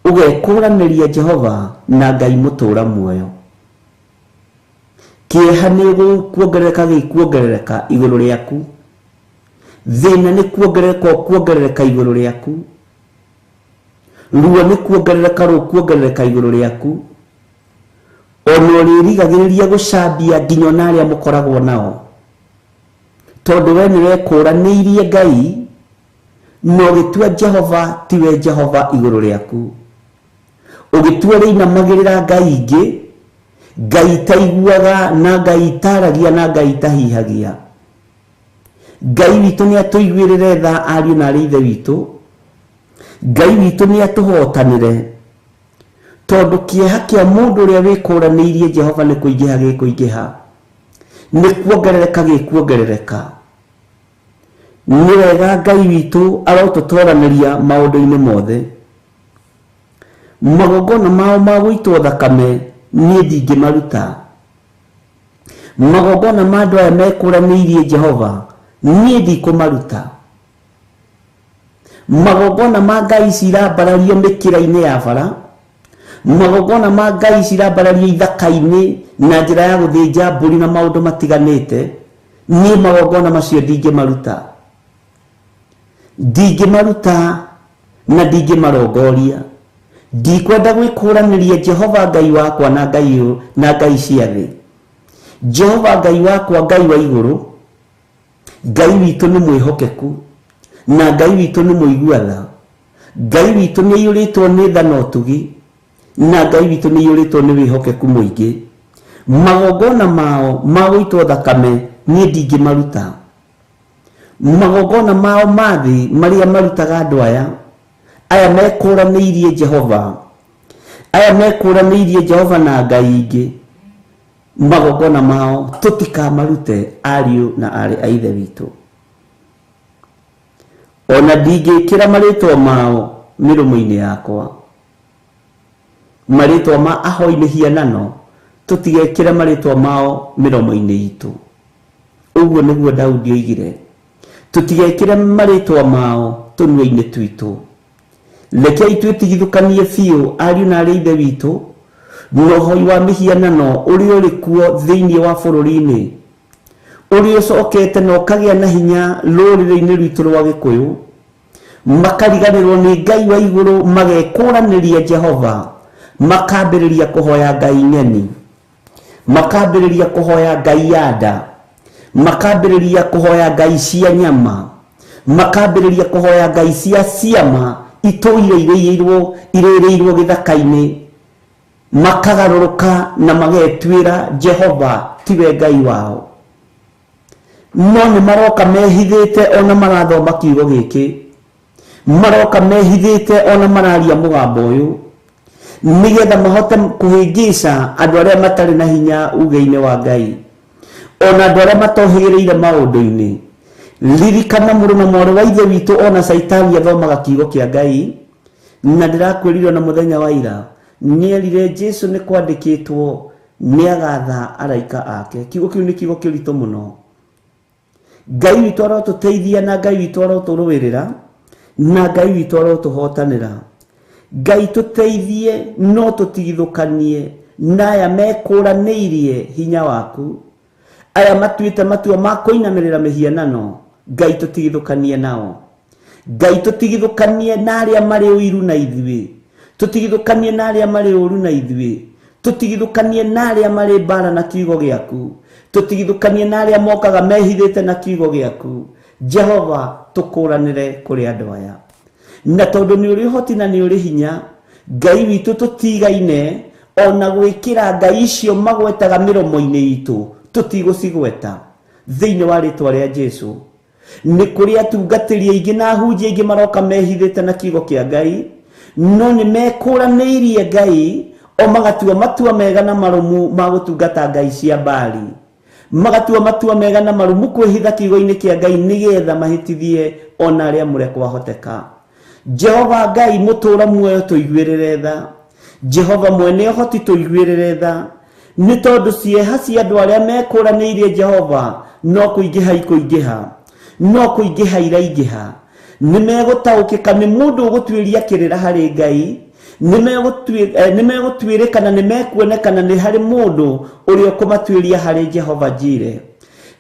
ũgekũranĩria Jehova na Ngai mũtũra muoyo. Kĩeha nĩ gũkuongerereka gĩkuongerereka igũrũ rĩaku, thĩna nĩ kuongerereka ũkuongerereka igũrũ rĩaku, ruo nĩ kuongerereka rũkuongerereka igũrũ rĩaku. Ona ũrĩrigagĩrĩria gũcambia nginya ona arĩa mũkoragwo nao, tondũ we nĩ wekũranĩirie Ngai na ũgĩtua Jehova tiwe Jehova igũrũ rĩaku, ũgĩtua rĩinamagĩrĩra Ngai ingĩ, Ngai itaiguaga na Ngai itaragia na Ngai itahihagia. Ngai witũ nĩ atũiguĩrĩre tha ariũ na arĩ ithe witũ. Ngai witũ nĩ atũhotanĩre, tondũ kĩeha kĩa mũndũ ũrĩa wĩkũranĩirie Jehova nĩ kũingĩha gĩkũingĩha, nĩ kuongerereka gĩkuongerereka. Nĩ wega Ngai witũ arotũtoranĩria maũndũ-inĩ mothe. Magongona mao ma gũitwo thakame niĩ ndingĩmaruta. Magongona ma andũ aya mekũranĩirie Jehova niĩ ndikũmaruta. Magongona ma Ngai ici irambarario mĩkĩra-inĩ ya bara, magongona ma Ngai ici irambarario ithaka-inĩ na njĩra ya gũthĩnja mbũri na maũndũ matiganĩte, niĩ magongona macio ndingĩmaruta. Ndingĩmaruta na ndingĩmarongoria. Ndikwenda gwĩkũranĩria Jehova Ngai wakwa na Ngai na Ngai cia thĩ. Jehova Ngai wakwa, Ngai wa igũrũ, Ngai witũ nĩ mwĩhokeku na Ngai witũ nĩ mũigua tha. Ngai witũ nĩ aiyũrĩtwo nĩ tha na ũtugi, na Ngai witũ nĩ aiyũrĩtwo nĩ wĩhokeku mũingĩ. Magongona mao ma gũitwo thakame niĩ ndingĩmaruta. Magongona mao ma thĩ marĩa marutaga andũ aya, aya mekũranĩirie Jehova, aya mekũranĩirie Jehova na Ngai ingĩ, magongona mao tũtikamarute ariũ na aarĩ a ithe witũ. Ona ndingĩkĩra marĩtwa mao mĩromo-inĩ yakwa. Marĩtwa ma ahoi mĩhianano tũtigekĩre marĩtwa mao mĩromo-inĩ itũ. Ũguo nĩguo Daudi oigire, tũtigekĩre marĩtwa mao tũnua-inĩ twitũ. Rekei twĩtigithũkanie biũ ariũ na arĩ ithe witũ na ũhoi wa mĩhianano ũrĩa ũrĩ kuo thĩinĩ wa bũrũri-inĩ, ũrĩa ũcokete na ũkagĩa na hinya rũrĩrĩ-inĩ rwitũ rwa Gĩkũyũ. Makariganĩrwo nĩ Ngai wa igũrũ, magekũranĩria Jehova, makambĩrĩria kũhoya Ngai ng'eni, makambĩrĩria kũhoya Ngai ya nda, makambĩrĩria kũhoya Ngai cia nyama, makambĩrĩria kũhoya Ngai cia ciama itũire irĩrĩirwo gĩthaka-inĩ, makagarũrũka na magetuĩra Jehova tiwe Ngai wao. No nĩ maroka mehithĩte ona marathoma kiugo gĩkĩ, maroka mehithĩte ona mararia mũgambo ũyũ, nĩgetha mahote kũhĩngĩca andũ arĩa matarĩ na hinya uge-inĩ wa Ngai, ona andũ arĩa matohĩgĩrĩire maũndũ-inĩ. Ririkana mũrũ na mwarĩ wa ithe witũ, ona Caitani athomaga kiugo kĩa Ngai, na ndĩrakwĩrire ona mũthenya wa ira nĩerire Jesu nĩ kwandĩkĩtwo nĩagatha araika ake. Kiugo kĩu nĩ kiugo kĩritũ mũno. Ngai witũ arotũteithia na Ngai witũ arotũrũĩrĩra na Ngai witũ arotũhotanĩra. Ngai tũteithie no tũtigithũkanie na aya mekũranĩirie hinya waku, aya matuĩte matua ma kũinamĩrĩra mĩhianano. Ngai tũtigithũkanie nao. Ngai tũtigithũkanie na arĩa marĩ ũiru na ithuĩ, tũtigithũkanie na arĩa marĩ ũru na ithuĩ, tũtigithũkanie na arĩa marĩ mbara na kiugo gĩaku, tũtigithũkanie na arĩa mokaga mehithĩte na kiugo gĩaku. Jehova tũkũranĩre kũrĩ andũ aya, na tondũ nĩ ũrĩ ũhoti na nĩ ũrĩ hinya, Ngai witũ tũtigaine ona gwĩkĩra ngai icio magwetaga mĩromo-inĩ itũ tũtigũcigweta thĩinĩ wa rĩtwa rĩa Jesu. Nĩ kũrĩ atungatĩri aingĩ na ahunjia aingĩ maroka mehithĩte na kiugo kĩa Ngai, no nĩ mekũranĩirie Ngai o magatua matua mega na marũmu ma gũtungata ngai cia Baali, magatua matua mega na marũmu kwĩhitha kiugo-inĩ kĩa Ngai nĩgetha mahĩtithie ona arĩa mũrĩa kwahoteka. Jehova Ngai mũtũũra muoyo tũiguĩrĩre tha, Jehova mwene ũhoti tũiguĩrĩre tha, nĩ tondũ cieha cia andũ arĩa mekũranĩirie Jehova no kũingĩha ikũingĩha, no kũingĩha iraingĩha. Nĩ megũtaũkĩka nĩ mũndũ ũgũtuĩria kĩrĩra harĩ Ngai, nĩ megũtuĩrĩkana, nĩ mekuonekana nĩ harĩ mũndũ ũrĩa ũkũmatuĩria harĩ Jehova Jire.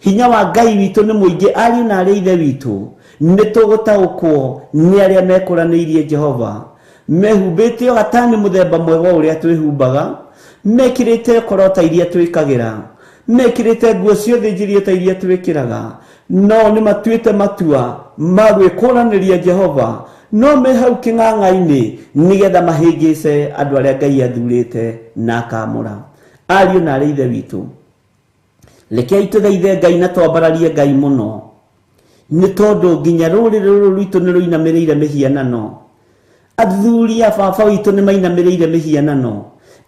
Hinya wa Ngai witũ nĩ mũingĩ, ariũ na arĩa ithe witũ, nĩ tũgũtaũkwo nĩ arĩa mekũranĩirie Jehova, mehumbĩte o gatani mũthemba mwega ũrĩa twĩhumbaga, mekĩrĩte korota iria twĩkagĩra, mekĩrĩte nguo ciothe njirie ta iria twĩkĩraga, no nĩ matuĩte matua ma gwĩkũranĩria Jehova, no me hau kĩng'ang'a-inĩ nĩgetha mahĩngĩce andũ arĩa Ngai athurĩte na akamũra. Ariũ na arĩa ithe witũ, rekei tũthaithe Ngai na twambararie Ngai mũno, nĩ tondũ nginya rũrĩrĩ rũrũ rwitũ nĩ rũinamĩrĩire mĩhianano. Athuri a baba witũ nĩ mainamĩrĩire mĩhianano,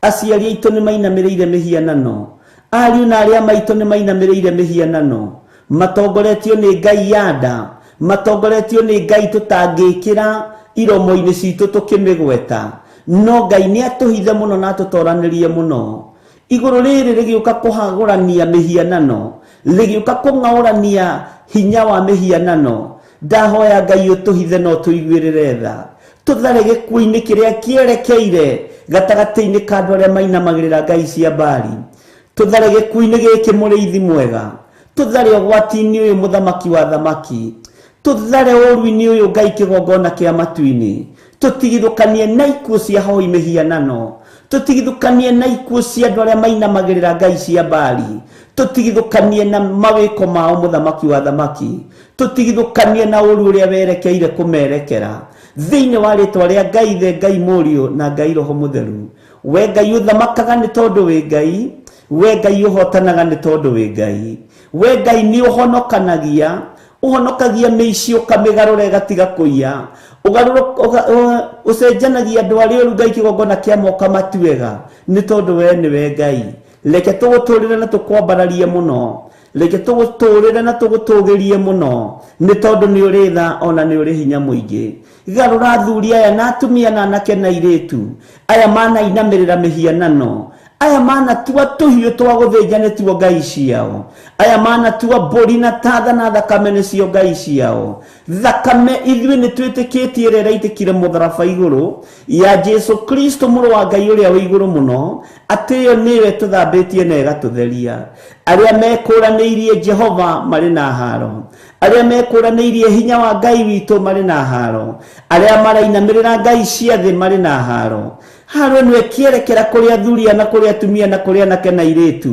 aciari aitũ nĩ mainamĩrĩire mĩhianano, ariũ na arĩa maitũ nĩ mainamĩrĩire mĩhianano, matongoretio nĩ ngai ya nda, matongoretio nĩ ngai tũtangĩkĩra iromo-inĩ citũ tũkĩmĩgweta, no Ngai nĩ atũhithe mũno na atũtoranĩrie mũno. Igũrũ rĩrĩ rĩgĩũka kũhagũrania mĩhianano, rĩgĩũka kũng'aũrania hinya wa mĩhianano. Ndahoya Ngai ũtũhithe na ũtũiguĩrĩre tha, tũthare gĩkuũ-inĩ kĩrĩa kĩerekeire gatagatĩ-inĩ ka andũ arĩa mainamagĩrĩra ngai cia Baali, tũthare gĩkuũ-inĩ gĩkĩ mũrĩithi mwega, tũthare ũgwati-inĩ ũyũ mũthamaki wa thamaki, tũthare ũũru-inĩ ũyũ Ngai kĩgongona kĩa matu-inĩ, tũtigithũkanie na ikuũ cia hoi mĩhianano, tũtigithũkanie na ikuũ cia andũ arĩa mainamagĩrĩra ngai cia Baali, tũtigithũkanie na mawĩko mao mũthamaki wa thamaki, tũtigithũkanie na ũũru ũrĩa werekeire kũmerekera thĩinĩ wa rĩtwa rĩa Ngai Ithe, Ngai Mũriũ na Ngai Roho Mũtheru. We Ngai ũthamakaga nĩ tondũ wĩ Ngai, we Ngai ũhotanaga nĩ tondũ wĩ Ngai, we Ngai nĩ ũhonokanagia, ũhonokagia mĩici ũkamĩgarũra ĩgatiga kũiya, ũcenjanagia andũ arĩa oru Ngai kĩgongona kĩa moka matuega, nĩ tondũ we nĩwe Ngai. Reke tũgũtũrĩre na tũkwambararie mũno, reke tũgũtũrĩre na tũgũtũgĩrie mũno, nĩ tondũ nĩ ũrĩ tha ona nĩ ũrĩ hinya mũingĩ. Garũra athuri aya na atumia na anake na airĩtu aya manainamĩrĩra mĩhianano, aya manatua tũhiũ twa gũthĩnja nĩtuo ngai ciao, aya manatua mbũri na tatha na thakame nĩcio ngai ciao. Thakame ithuĩ nĩ twĩtĩkĩtie ĩrĩa ĩraitĩkire mũtharaba igũrũ ya Jesu Kristo mũrũ wa Ngai ũrĩa wĩ igũrũ mũno, atĩ ĩyo nĩyo ĩtũthambĩtie na ĩgatũtheria. Arĩa mekũranĩirie Jehova marĩ na haro, arĩa mekũranĩirie hinya wa Ngai witũ marĩ na haro, arĩa marainamĩrĩra ngai cia thĩ marĩ na haro. Haro ĩno ĩkĩerekera kũrĩ athuri na kũrĩ atumia na kũrĩ anake na airĩtu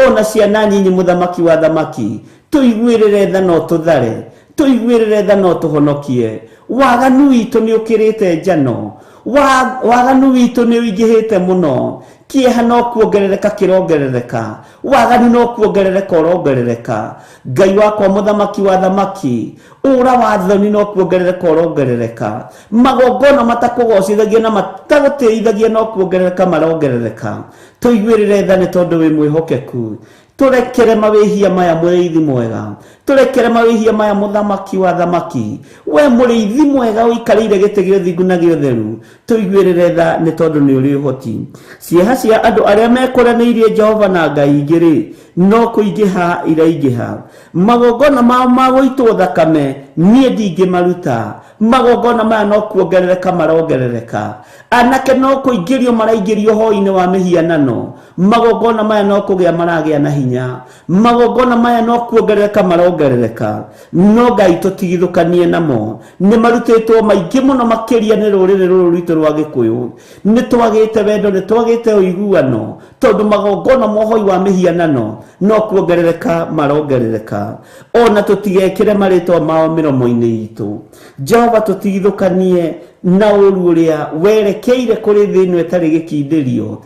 ona ciana nyinyi, mũthamaki wa thamaki, tũiguĩrĩre tha no tũthare, tũiguĩrĩre tha no tũhonokie. Waganu witũ nĩ ũkĩrĩte njano, waganu witũ nĩ ũingĩhĩte mũno, kĩeha no kuongerereka kĩrongerereka, waganu no kuongerereka ũrongerereka. Ngai wakwa mũthamaki wa thamaki, ũra wa thoni no kuongerereka ũrongerereka, magongona matakũgocithagia na matagũtĩithagia no kuongerereka marongerereka. Tũiguĩrĩre tha nĩ tondũ wĩ mwĩhokeku, tũrekere mawĩhia maya mũrĩithi mwega, tũrekere mawĩhia maya mũthamaki wa thamaki, we mũrĩithi mwega ũikarĩire gĩtĩ gĩa ũthingu na gĩa ũtheru, tũiguĩrĩre tha nĩ tondũ nĩ ũrĩ ũhoti. Cieha cia andũ arĩa mekũranĩirie Jehova na ngai ingĩ-rĩ, no kũingĩha iraingĩha. Magongona mao ma gũitwo thakame niĩ ndingĩmaruta, magongona maya no kuongerereka marongerereka. Anake no kũingĩrio maraingĩrio hoi-inĩ wa mĩhianano, magongona maya no kũgĩa maragĩa na hinya, magongona maya no kuongerereka marongerereka. marongerereka no Ngai tũtigithũkanie namo nĩ marutĩtwo maingĩ mũno makĩria nĩ rũrĩrĩ rũrũ rwitũ rwa Gĩkũyũ nĩ twagĩte wendo nĩ twagĩte ũiguano tondũ magongona mohoi wa mĩhianano no kuongerereka marongerereka ona tũtigekĩre marĩtwa mao mĩromo-inĩ itũ Jehova tũtigithũkanie na ũru ũrĩa werekeire kũrĩ thĩ ĩno ĩtarĩ gĩkindĩrio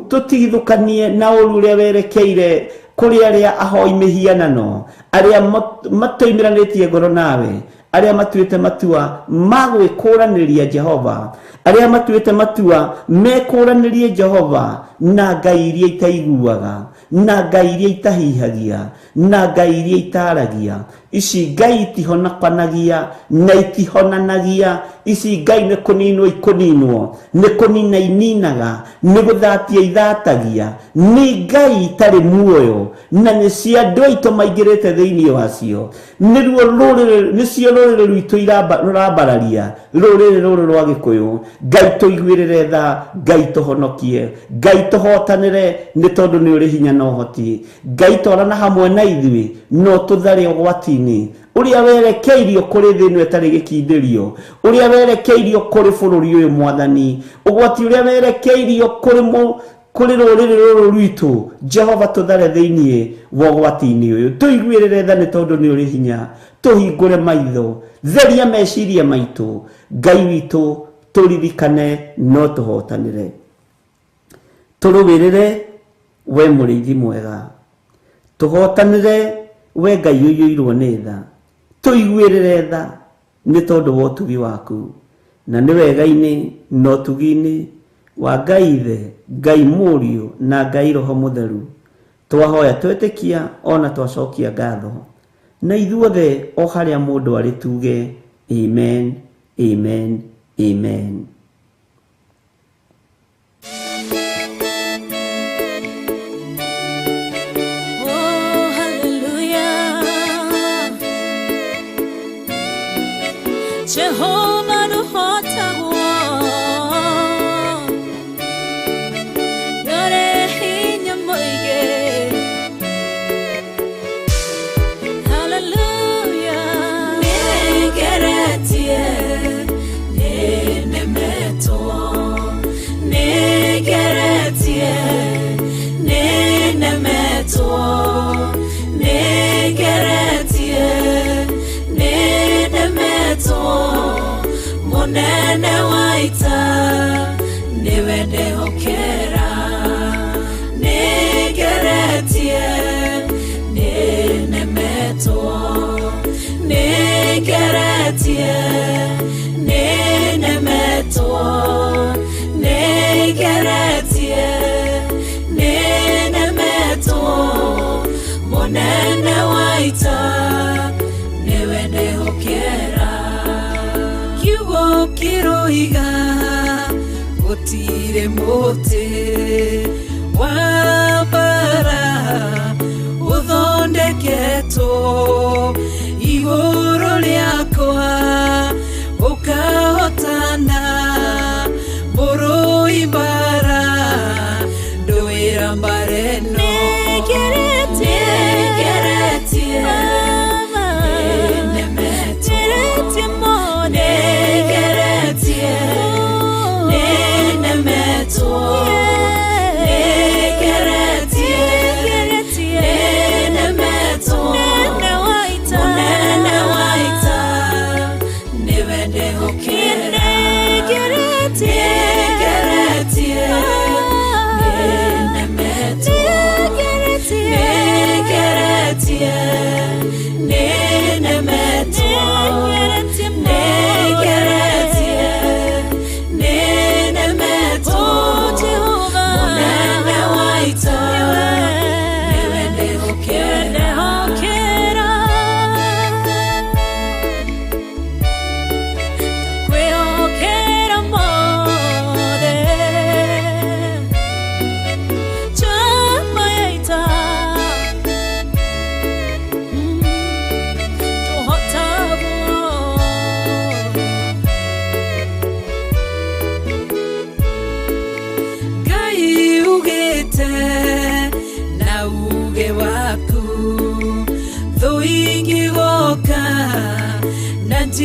tũtigithũkanie na ũru ũrĩa werekeire kũrĩ arĩa ahoi mĩhianano arĩa matoimĩranĩtie ngoro nawe arĩa matuĩte matua ma gwĩkũranĩria Jehova arĩa matuĩte matua mekũranĩrie Jehova na ngai iria itaiguaga na ngai iria itahihagia na ngai iria itaragia ici ngai itihonakanagia na itihonanagia ici ngai nĩ kũninwo ikũninwo nĩ kũnina ininaga nĩ gũthatia ithatagia nĩ ngai itarĩ muoyo na nĩ cia andũ aitũ maingĩrĩte thĩinĩ wacio nĩruo rũrĩrĩ nĩcio rũrĩrĩ rwitũ rũrambararia rũrĩrĩ rũrũ rwa Gĩkũyũ Ngai tũiguĩrĩre tha Ngai tũhonokie Ngai tũhotanĩre nĩ tondũ nĩ ũrĩ hinya na ũhoti Ngai twarana hamwe na ithuĩ no tũthare ũgwati-inĩ ũrĩa werekeirio kũrĩ thĩ ĩno ĩtarĩ gĩkindĩrio ũrĩa werekeirio kũrĩ bũrũri ũyũ Mwathani ũgwati ũrĩa werekeirio kũrĩ rũrĩrĩ rũrũ rwitũ Jehova tũthare thĩinĩ wa ũgwati-inĩ ũyũ tũiguĩrĩre tha nĩ tondũ nĩ ũrĩ hinya tũhingũre maitho theria meciria maitũ Ngai witũ tũririkane no tũhotanĩre tũrũĩrĩre we mũrĩithi mwega tũhotanĩre we Ngai ũiyũirwo nĩ tha tũiguĩrĩre tha nĩ tondũ wa ũtugi waku na nĩ wega-inĩ na ũtugi-inĩ wa Ngai Ithe Ngai Mũriũ na Ngai Roho Mũtheru twahoya twetĩkia ona twacokia ngatho na ithuothe o harĩa mũndũ arĩ tuge amen amen amen. Oh, hallelujah. Jehovah nũhotagwo nĩũrĩ hinya mũingĩ. Hallelujah. Nĩngeretie, nĩnemetwo. Nĩngeretie, nĩnemetwo. Nĩngeretie, nĩnemetwo. Mũnene wa ita nĩwe ndehokera. Nĩngeretie, nĩnemetwo. Nĩngeretie, nĩnemetwo. Nĩngeretie, nĩnemetwo. Mũnene wa ita nĩwe ndehokera. Kiugo kĩroiga gũtirĩ mũtĩ wa mbara ũthondeketwo igũrũ rĩakwa ũkahotana mũrũi mbara ndũĩra mbara ĩno. Nĩngeretie, nĩnemetwo. Nĩngeretie, nĩnemetwo. Nĩngeretie, nĩnemetwo. Mũnene wa ita nĩwe ndehokera. Nĩngeretie, nĩnemetwo.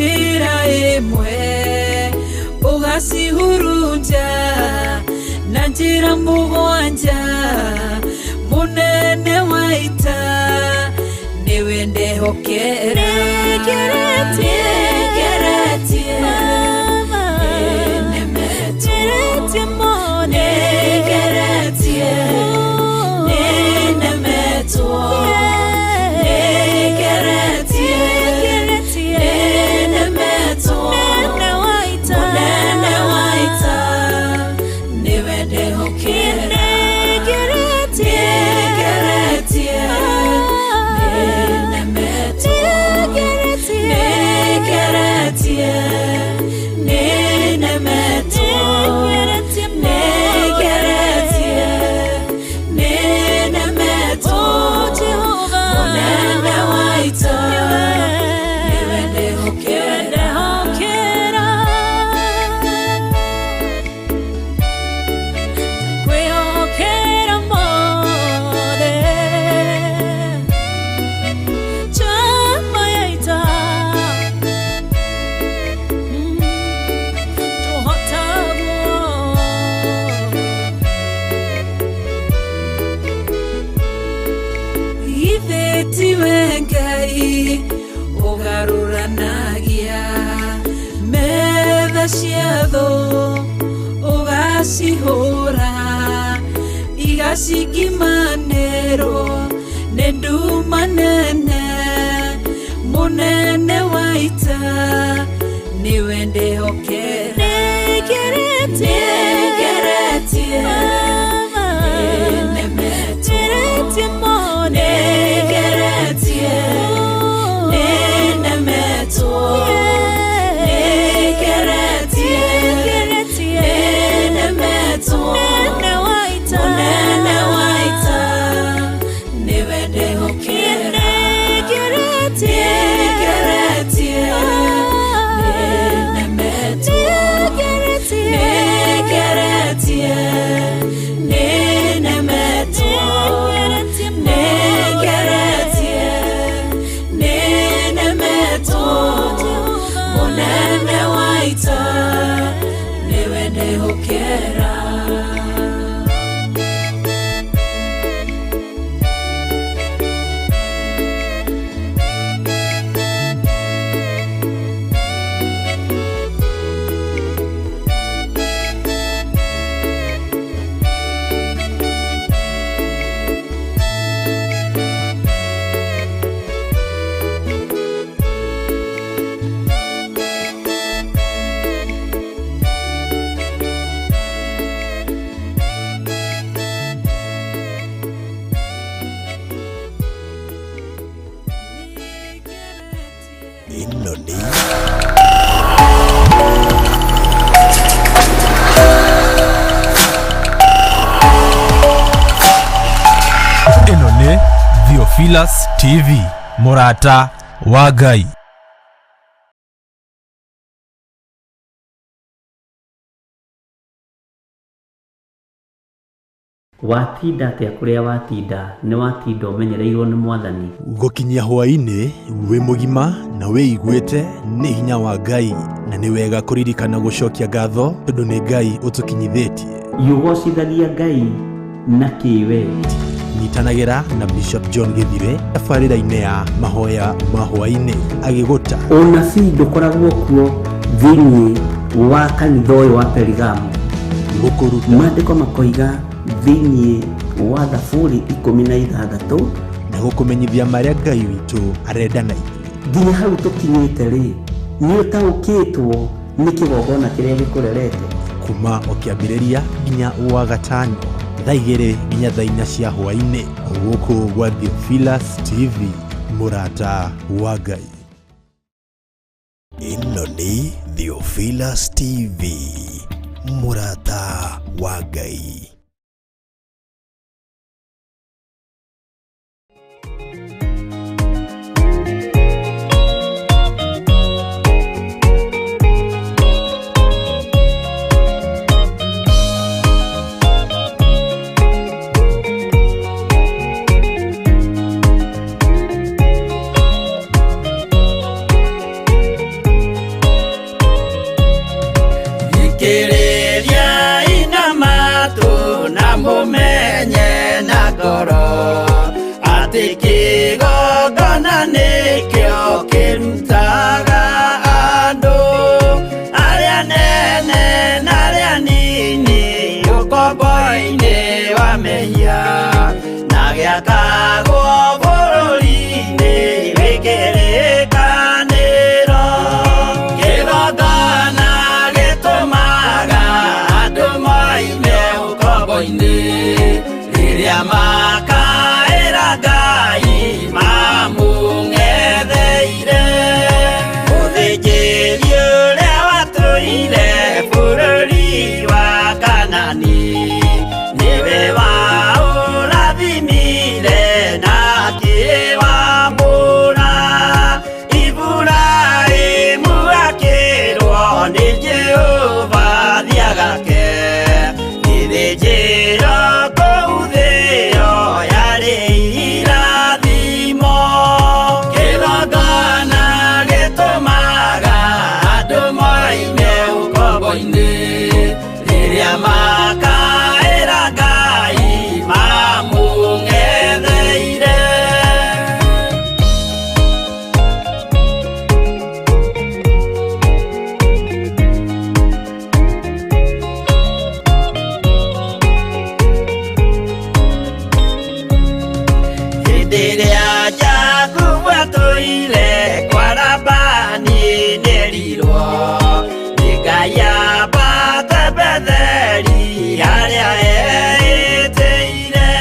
Njĩra ĩmwe ũgacihurunja na njĩra mũgwanja mũnene wa ita nĩwe ndehokera. Nĩngeretie, nĩnemetwo, nĩngeretie, nĩnemetwo, nĩngeretie, nĩnemetwo, mũnene wa ita nĩwe ndehokera. Nĩngeretie, nĩnemetwo, nĩngeretie, nĩnemetwo, nĩngeretie, nĩnemetwo, mũnene wa ita nĩwe ndehokera. Kwĩhokera mothe njama ya ita tũhotagwo. Githĩ tiwe Ngai ũgarũranagia metha cia thũ ũgacihũra igacingimanĩrwo nĩ nduma nene mũnene wa ita nĩwe ndehokera. Nĩngeretie, nĩnemetwo, nĩngeretie, nĩnemetwo, nĩngeretie, nĩnemetwo, mũnene wa ita nĩwe ndehokera. Nĩngeretie, nĩnemetwo, nĩngeretie, nĩnemetwo, nĩngeretie, nĩnemetwo, mũnene wa ita nĩwe ndehokera. Ĩno nĩ Ĩno nĩ Theophilus TV, mũrata wa Ngai. Watinda atĩa kũrĩa watinda? Nĩ watinda ũmenyereirwo nĩ mwathani. Gũkinyia hwaĩ-inĩ wĩ mũgima na wĩiguĩte nĩ hinya wa Ngai, na nĩ wega kũririkana gũcokia ngatho tondũ nĩ Ngai ũtũkinyithĩtie. Yũgocithagia Ngai na kĩwe. Nyitanagĩra na Bishop John Gĩthire tabarĩra-inĩ ya mahoya ma hwaĩ-inĩ agĩgũta. Ũnabii ndũkoragwo kuo thĩinĩ wa kanitha ũyũ wa Perigamo. Gũkũruta Maandĩko makoiga thĩinĩ wa Thaburi 16 na gũkũmenyithia marĩa Ngai witũ arenda na ithuĩ. Nginya hau tũkinyĩte rĩ, nĩ ũtaũkĩtwo nĩ kĩgongona kĩrĩa gĩkũrerete. Kuma o kĩambĩrĩria nginya wa gatano thaa 2 nginya thaa 4 cia hwaĩ-inĩ gũkũ gwa Theophilus TV, mũrata wa Ngai. Ĩno nĩ Theophilus TV, mũrata wa Ngai. Kĩrutaga andũ arĩa nene na arĩa nini ũkombo-inĩ wa mehia na gĩakagwo bũrũri-inĩ wĩ kĩrĩkanĩro. Kĩgongona gĩtũmaga andũ moime ũkombo-inĩ rĩrĩa makaĩra Ngai mamũng'etheire. Mũthĩnjĩri ũrĩa watũire bũrũri wa Kanani nĩwe waũrathimire na akĩwamũra. Iburahĩmu akĩrwo nĩ Jehova thiagake gĩthĩnjĩro kũu thĩo yarĩ irathimo. Kĩgongona gĩtũmaga andũ moime ũkombo-inĩ rĩrĩa makaĩra Ngai mamũng'etheire. Hĩndĩ ĩrĩa Jakubu atũire kwa Labani nĩerirwo nĩ Ngai ambate Betheli harĩa eĩtĩire.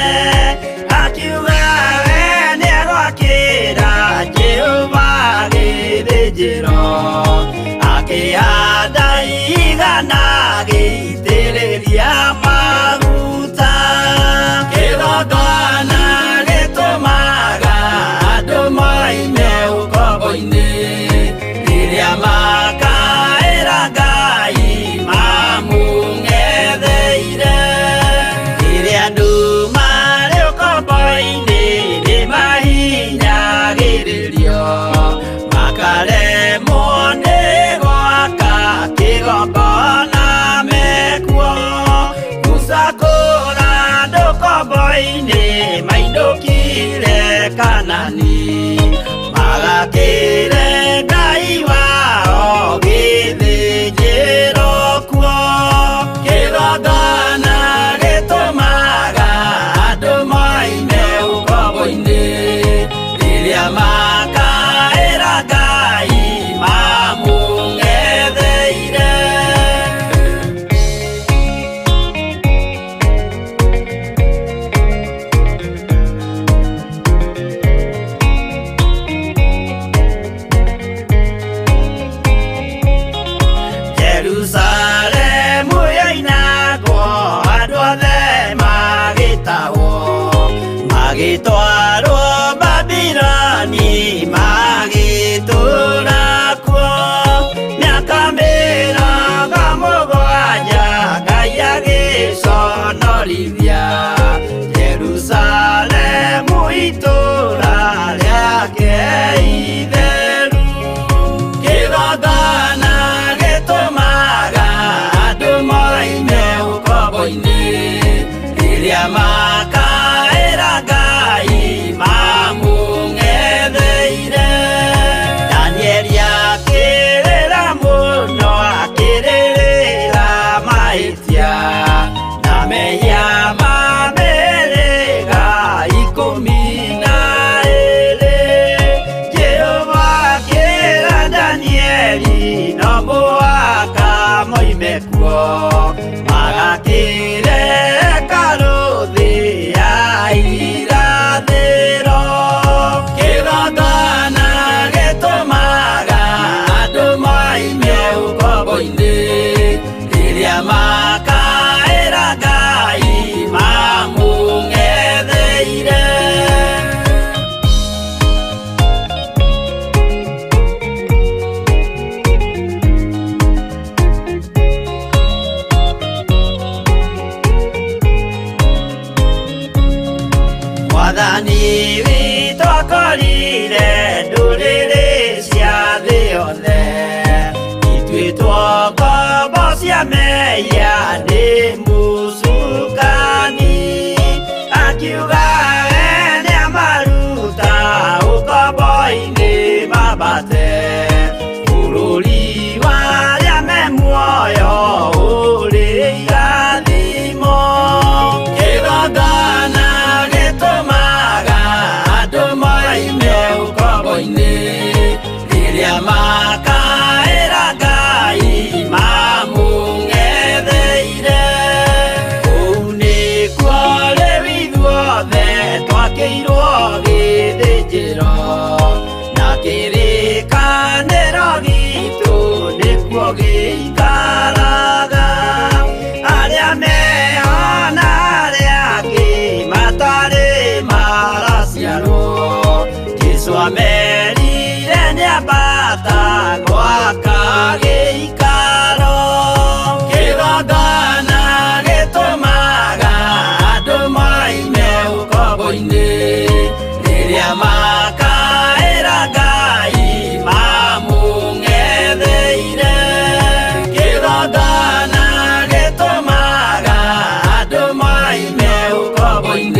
Akiuga we nĩegwakĩra Jehova gĩthĩnjĩro, akĩhanda igana agĩitĩrĩria maguta. Kĩgongona gĩtũmaga andũ moime ũkombo-inĩ rĩrĩa makaĩra Ngai mamũng'etheire. Rĩrĩa andũ marĩ ũkombo-inĩ nĩmahinyagĩrĩrio makaremwo nĩ gwaka kĩgongona mekuo. Musa kũra andũ ũkombo-inĩ mainũkire Kanani magakĩre Ngai wao gĩthĩnjĩro kuo. Kĩgongona gĩtũmaga andũ moime ũkombo-inĩ rĩrĩa makaĩra Ngai mamũng'etheire. Jerusalemu yoinagwo andũ othe magĩtahwo magĩtwarwo Babiloni magĩtũũra kuo. Mĩaka 70 Ngai agĩconorithia Jerusalemu itũũra rĩake itheru. Kĩgongona gĩtũmaga andũ moime ũkombo-inĩ rĩrĩa makaĩra Ngai mamũng'etheire. Danieli akĩrĩra mũno akĩrĩrĩra mahĩtia na mehia ma mĩhĩrĩga 12. Jehova akĩra Danieli no mũhaka moime kuo magakĩre hekarũ thĩ ya irathĩro. Kĩgongona gĩtũmaga andũ moime ũkombo-inĩ rĩrĩa makaĩra Ngai mamũng'etheire. Mwathani witũ akorire ndũrĩrĩ cia thĩ yothe ituĩtwo ngombo cia mehia nĩ mũcukani. Akiuga we nĩamaruta ũkombo-inĩ mambate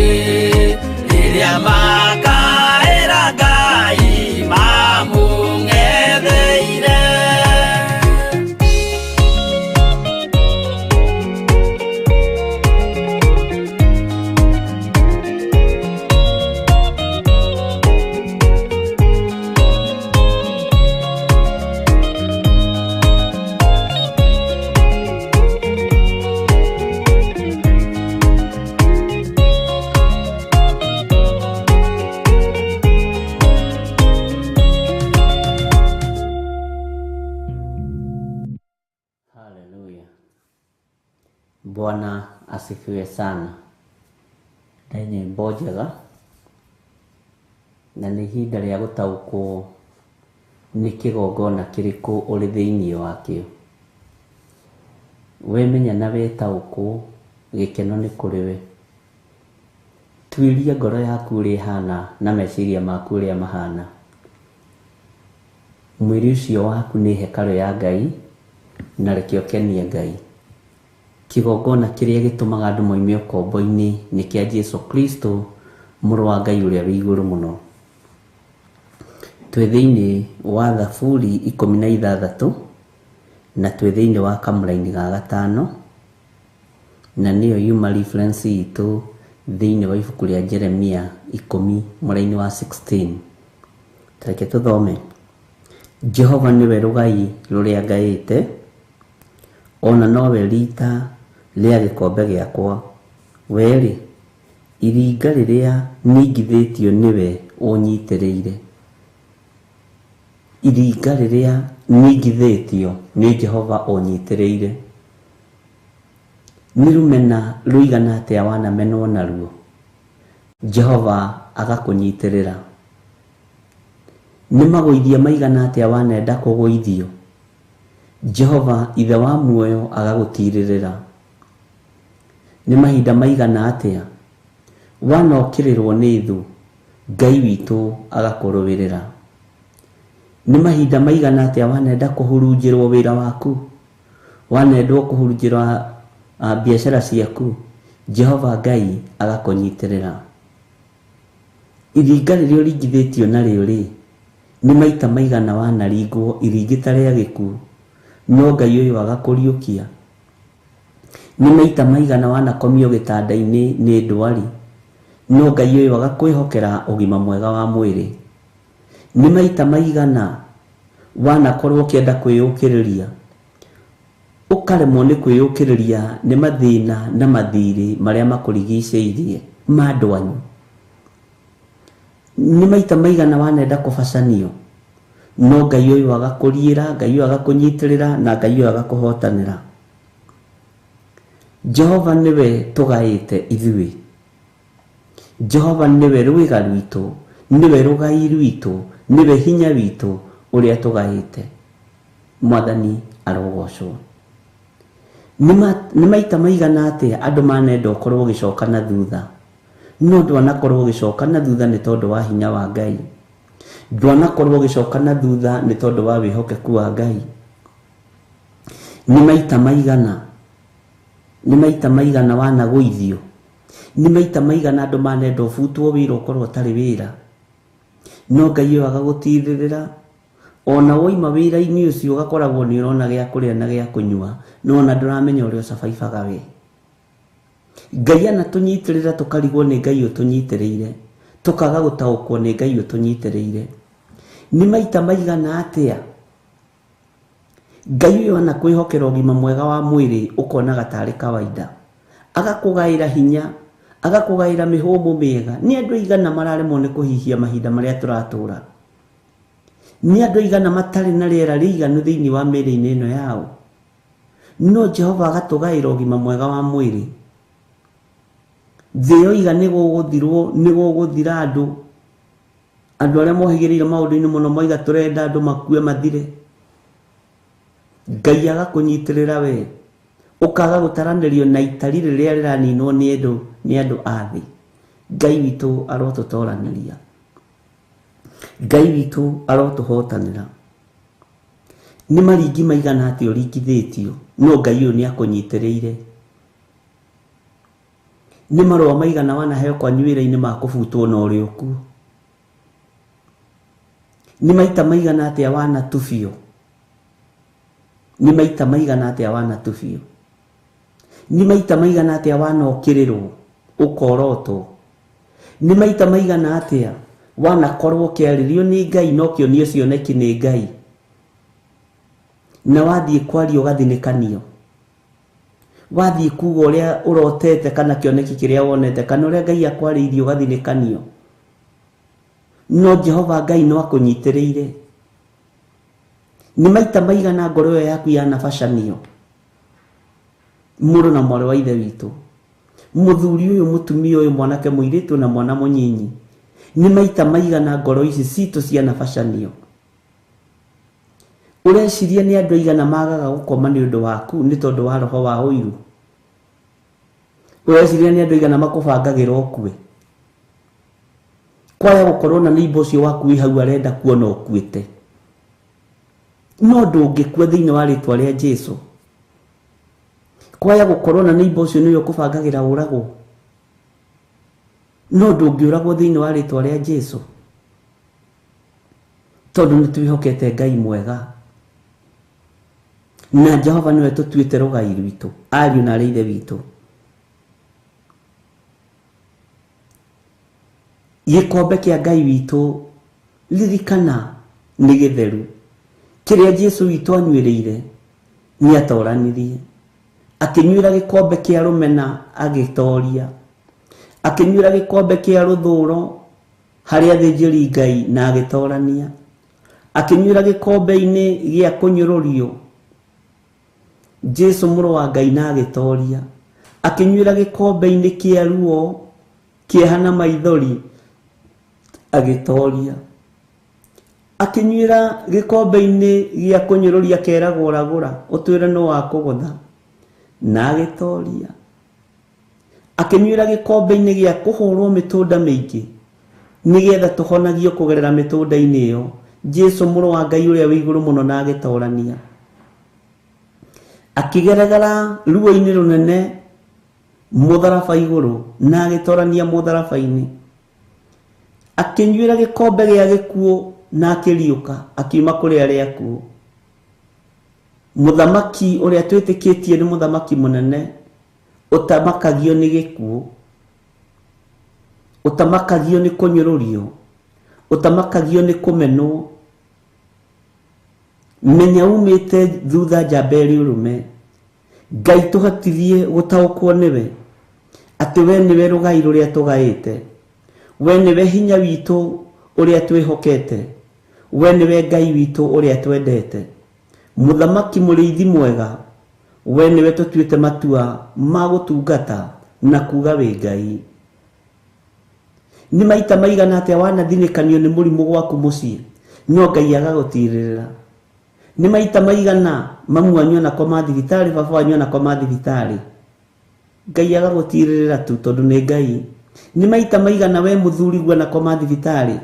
Rĩrĩa makaĩra Ngai mamũng'etheire. Haleluya. Bwana asifiwe sana. Nĩ nyĩmbo njega na nĩ ihinda rĩa gũtaũkwo nĩ kĩgongona kĩrĩkũ ũrĩ thĩinĩ wakĩo. Wemenya na wetaũkwo, gĩkeno nĩ kũrĩ we. Tuĩria ngoro yaku ũrĩa ĩhana na meciria maku ũrĩa mahana. Mwĩrĩ ũcio waku nĩ hekarũ ya Ngai na reke ũkenie Ngai. Kĩgongona kĩrĩa gĩtũmaga andũ moime ũkombo-inĩ nĩ kĩa Jesu Kristo, mũrũ wa Ngai ũrĩa wĩ igũrũ mũno. Twĩ thĩinĩ wa Thaburi 16 na twĩ thĩinĩ wa kamũraini ga gatano, na nĩyo yuma reference itũ thĩinĩ wa ibuku rĩa Jeremia 10 mũraini wa 16. Tareke tũthome. Jehova nĩwe rũgai rũrĩa ngaĩte, ona nowe rita rĩa gĩkombe gĩakwa. We-rĩ, iringa rĩrĩa ningithĩtio nĩwe ũnyitĩrĩire. Iringa rĩrĩa ningithĩtio nĩ Jehova ũnyitĩrĩire. Nĩ rũmena rũigana atĩa wanamenwo naruo, Jehova agakũnyitĩrĩra. Nĩ magũithia maigana atĩa wanenda kũgũithio, Jehova ithe wa muoyo agagũtirĩrĩra. Nĩ mahinda maigana atĩa wanokĩrĩrwo nĩ thũ, Ngai witũ agakũrũĩrĩra. Nĩ mahinda maigana atĩa wanenda kũhurunjĩrwo wĩra waku, wanendwo kũhurunjĩrwo biacara ciaku, Jehova Ngai agakũnyitĩrĩra. Iringa rĩrĩa ũringithĩtio narĩo rĩ, nĩ maita maigana wanaringwo iringĩta rĩa gĩkuũ, no Ngai ũyũ agakũriũkia. Nĩ maita maigana wanakomio gĩtanda-inĩ nĩ ndwari, no Ngai ũyũ agakwĩhokera ũgima mwega wa mwĩrĩ. Nĩ maita maigana wanakorwo ũkĩenda kwĩyũkĩrĩria, ũkaremwo nĩ kwĩyũkĩrĩria nĩ mathĩna na mathirĩ marĩa makũrigicĩirie ma andũ anyu. Nĩ maita maigana wanenda kũbacanio, no Ngai ũyũ agakũriĩra, Ngai ũyũ agakũnyitĩrĩra na Ngai ũyũ agakũhotanĩra. Jehova nĩwe tũgaĩte ithuĩ. Jehova nĩwe rwĩga rwitũ, nĩwe rũgai rwitũ, nĩwe hinya witũ ũrĩa tũgaĩte. Mwathani arogocwo. Nĩ maita maigana atĩa andũ manenda ũkorwo ũgĩcoka na thutha, no ndwanakorwo ũgĩcoka na thutha nĩ tondũ wa hinya wa Ngai. Ndwanakorwo ũgĩcoka na thutha nĩ tondũ wa wĩhokeku wa Ngai. Nĩ maita maigana, nĩ maita maigana wanagũithio, nĩ maita maigana andũ manenda ũbutwo wĩra ũkorwo ũtarĩ wĩra, no Ngai ũyũ agagũtirĩrĩra. Ona woima wĩra-inĩ ũcio ũgakoragwo nĩ ũrona gĩa kũrĩa na gĩa kũnyua, no ona ndũramenya ũrĩa ũcabaibaga we. Ngai anatũnyitĩrĩra tũkarigwo nĩ Ngai ũtũnyitĩrĩire, tũkaga gũtaũkwo nĩ Ngai ũtũnyitĩrĩire. Nĩ maita maigana atĩa Ngai ũyũ anakwĩhokera ũgima mwega wa mwĩrĩ ũkonaga tarĩ kawaida, agakũgaĩra hinya, agakũgaĩra mĩhũmũ mĩega. Nĩ andũ aigana mararemwo nĩ kũhihia mahinda marĩa tũratũra. Nĩ andũ aigana matarĩ na rĩera rĩiganu thĩinĩ wa mĩĩrĩ-inĩ ĩno yao, no Jehova agatũgaĩra ũgima mwega wa mwĩrĩ. Thĩ yoiga nĩ gũgũthirwo, nĩ gũgũthira andũ. Andũ arĩa mohĩgĩrĩire maũndũ-inĩ mũno moiga tũrenda andũ makue mathire. Ngai agakũnyitĩrĩra we, ũkaga gũtaranĩrio na itari rĩrĩa rĩraninwo nĩ andũ a thĩ. Ngai witũ arotũtoranĩria, Ngai witũ arotũhotanĩra. Nĩ maringi maigana atĩa ũringithĩtio, no Ngai ũyũ nĩ akũnyitĩrĩire. Nĩ marũa maigana wanaheo kwanyu wĩra-inĩ ma kũbutwo na ũrĩ okuo? Nĩ maita maigana atĩa wanatubio? Nĩ maita maigana atĩa wanatubio? Nĩ maita maigana atĩa wanokĩrĩrwo ũkorotwo? Nĩ maita maigana atĩa wanakorwo ũkĩarĩrio nĩ Ngai na ũkĩonio cioneki nĩ Ngai, na wathiĩ kwaria ũgathinĩkanio, wathiĩ kuga ũrĩa ũrotete kana kĩoneki kĩrĩa wonete kana ũrĩa Ngai akwarĩirie ũgathinĩkanio, no Jehova Ngai no akũnyitĩrĩire. Nĩ maita maigana ngoro ĩyo yaku yanabacanio, mũrũ na mwarĩ wa ithe witũ, mũthuri ũyũ, mũtumia ũyũ, mwanake, mũirĩtu na mwana mũnyinyi, nĩ maita maigana ngoro ici citũ cianabacanio? Ũreciria nĩ andũ aigana magaga gũkoma nĩ ũndũ waku nĩ tondũ wa roho wa ũiru? Ũreciria nĩ andũ aigana makũbangagĩra ũkue? Kwaya gũkorwo na neighbor ũcio waku wĩ hau arenda kuona ũkuĩte, no ndũngĩkua thĩinĩ wa rĩtwa rĩa Jesu. Kwaya gũkorwo na neighbor ũcio nĩwe ũkũbangagĩra ũragwo, no ndũngĩũragwo thĩinĩ wa rĩtwa rĩa Jesu, tondũ nĩ twĩhokete Ngai mwega na Jehova nĩwe tũtuĩte rũgai rwitũ, ariũ na arĩ ithe witũ. Gĩkombe kĩa Ngai witũ, ririkana, nĩ gĩtheru. Kĩrĩa Jesu witũ anyuĩrĩire nĩ atoranirie, akĩnyuĩra gĩkombe kĩa rũmena agĩtoria, akĩnyuĩra gĩkombe kĩa rũthũro harĩ athĩnjĩri Ngai na agĩtorania, akĩnyuĩra gĩkombe-inĩ gĩa kũnyũrũrio Jesu mũrũ wa Ngai na agĩtoria, akĩnyuĩra gĩkombe-inĩ kĩa ruo, kĩeha na maithori agĩtoria, akĩnyuĩra gĩkombe-inĩ gĩa kũnyũrũria keragwo ragũra ũtwĩre nũ wa kũgũtha na agĩtoria, akĩnyuĩra gĩkombe-inĩ gĩa kũhũrwo mĩtũnda mĩingĩ nĩgetha tũhonagio kũgerera mĩtũnda-inĩ ĩyo, Jesu mũrũ wa Ngai ũrĩa wĩ igũrũ mũno na agĩtorania, akĩgeregera ruo-inĩ rũnene mũtharaba igũrũ na agĩtorania mũtharaba-inĩ, akĩnyuĩra gĩkombe gĩa gĩkuũ na akĩriũka akiuma kũrĩ arĩa akuũ. Mũthamaki ũrĩa twĩtĩkĩtie nĩ mũthamaki mũnene ũtamakagio nĩ gĩkuũ, ũtamakagio nĩ kũnyũrũrio, ũtamakagio nĩ kũmenwo. Menya umĩte thutha njamba ĩrĩ ũrũme. Ngai tũhotithie gũtaũkwo nĩwe atĩ we nĩwe rũgai rũrĩa tũgaĩte, we nĩwe hinya witũ ũrĩa twĩhokete, we nĩwe Ngai witũ ũrĩa twendete, mũthamaki mũrĩithi mwega, we nĩwe tũtuĩte matua ma gũtungata na kuga wĩ Ngai. Nĩ maita maigana atĩa wanathinĩkanio nĩ mũrimũ gwaku mũciĩ, no Ngai agagũtirĩrĩra? Nĩ maita maigana mamu wanyu anakoma thibitarĩ, baba wanyu anakoma thibitarĩ, Ngai agagũtirĩrĩra tu tondũ nĩ Ngai. Nĩ maita maigana we mũthuri guo anakoma thibitarĩ,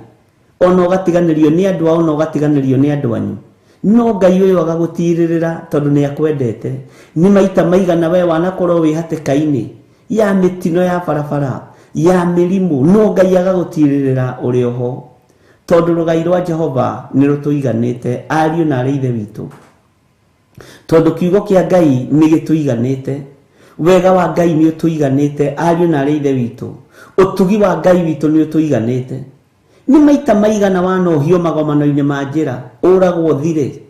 ona ũgatiganĩrio nĩ andũ ao, ona ũgatiganĩrio nĩ andũ anyu, no Ngai ũyũ agagũtirĩrĩra tondũ nĩ akwendete. Nĩ maita maigana we wanakorwo wĩ hatĩka-inĩ ya mĩtino ya barabara, ya mĩrimũ, no Ngai agagũtirĩrĩra ũrĩ oho, tondũ rũgai rwa Jehova nĩ rũtũiganĩte, ariũ na arĩ ithe witũ, tondũ kiugo kĩa Ngai nĩ gĩtũiganĩte, wega wa Ngai nĩ ũtũiganĩte, ariũ na arĩ ithe witũ, ũtugi wa Ngai witũ nĩ ũtũiganĩte. Nĩ maita maigana wanohio magomano-inĩ ma njĩra, ũragwo thire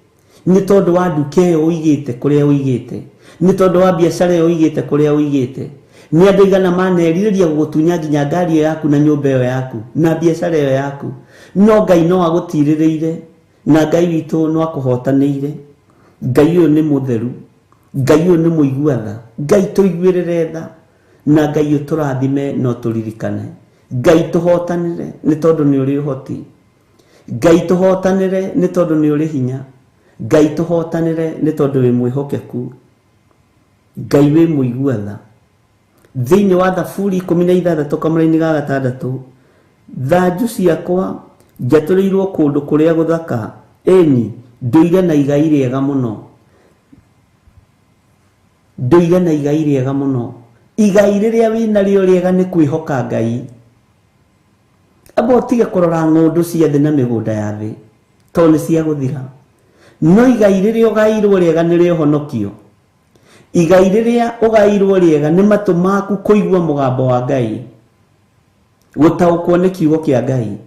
nĩ tondũ wa nduka ĩyo ũigĩte kũrĩa ũigĩte, nĩ tondũ wa biacara ĩyo ũigĩte kũrĩa ũigĩte. Nĩ andũ aigana manerirĩria gũgũtunya nginya ngari ĩyo yaku na nyũmba ĩyo yaku na biacara ĩyo yaku, no Ngai no agũtirĩrĩire na Ngai witũ no akũhotanĩire. Ngai ũyũ nĩ mũtheru, Ngai ũyũ nĩ mũigua tha, Ngai tũiguĩrĩre tha, na Ngai ũtũrathime no tũririkane. Ngai tũhotanĩre nĩ tondũ nĩ ũrĩ ũhoti, Ngai tũhotanĩre nĩ tondũ nĩ ũrĩ hinya, Ngai tũhotanĩre nĩ tondũ wĩ mwĩhokeku, Ngai wĩ mũigua tha. Thĩinĩ wa Thaburi 16 kamũraini ga 6, thanju ciakwa njatũrĩirwo kũndũ kũrĩa gũthaka, ĩni ndũire na igai rĩega mũno, ndũire na igai rĩega mũno. Igai rĩrĩa wĩnarĩo rĩega nĩ kwĩhoka Ngai. Amba ũtige kũrora ng'ũndũ cia thĩ na mĩgũnda ya thĩ tondũ nĩ cia gũthira. No igai rĩrĩa ũgairwo rĩega nĩ rĩa ũhonokio. Igai rĩrĩa ũgairwo rĩega nĩ matũ maku kũigua mũgambo wa Ngai, gũtaũkwo nĩ kiugo kĩa Ngai.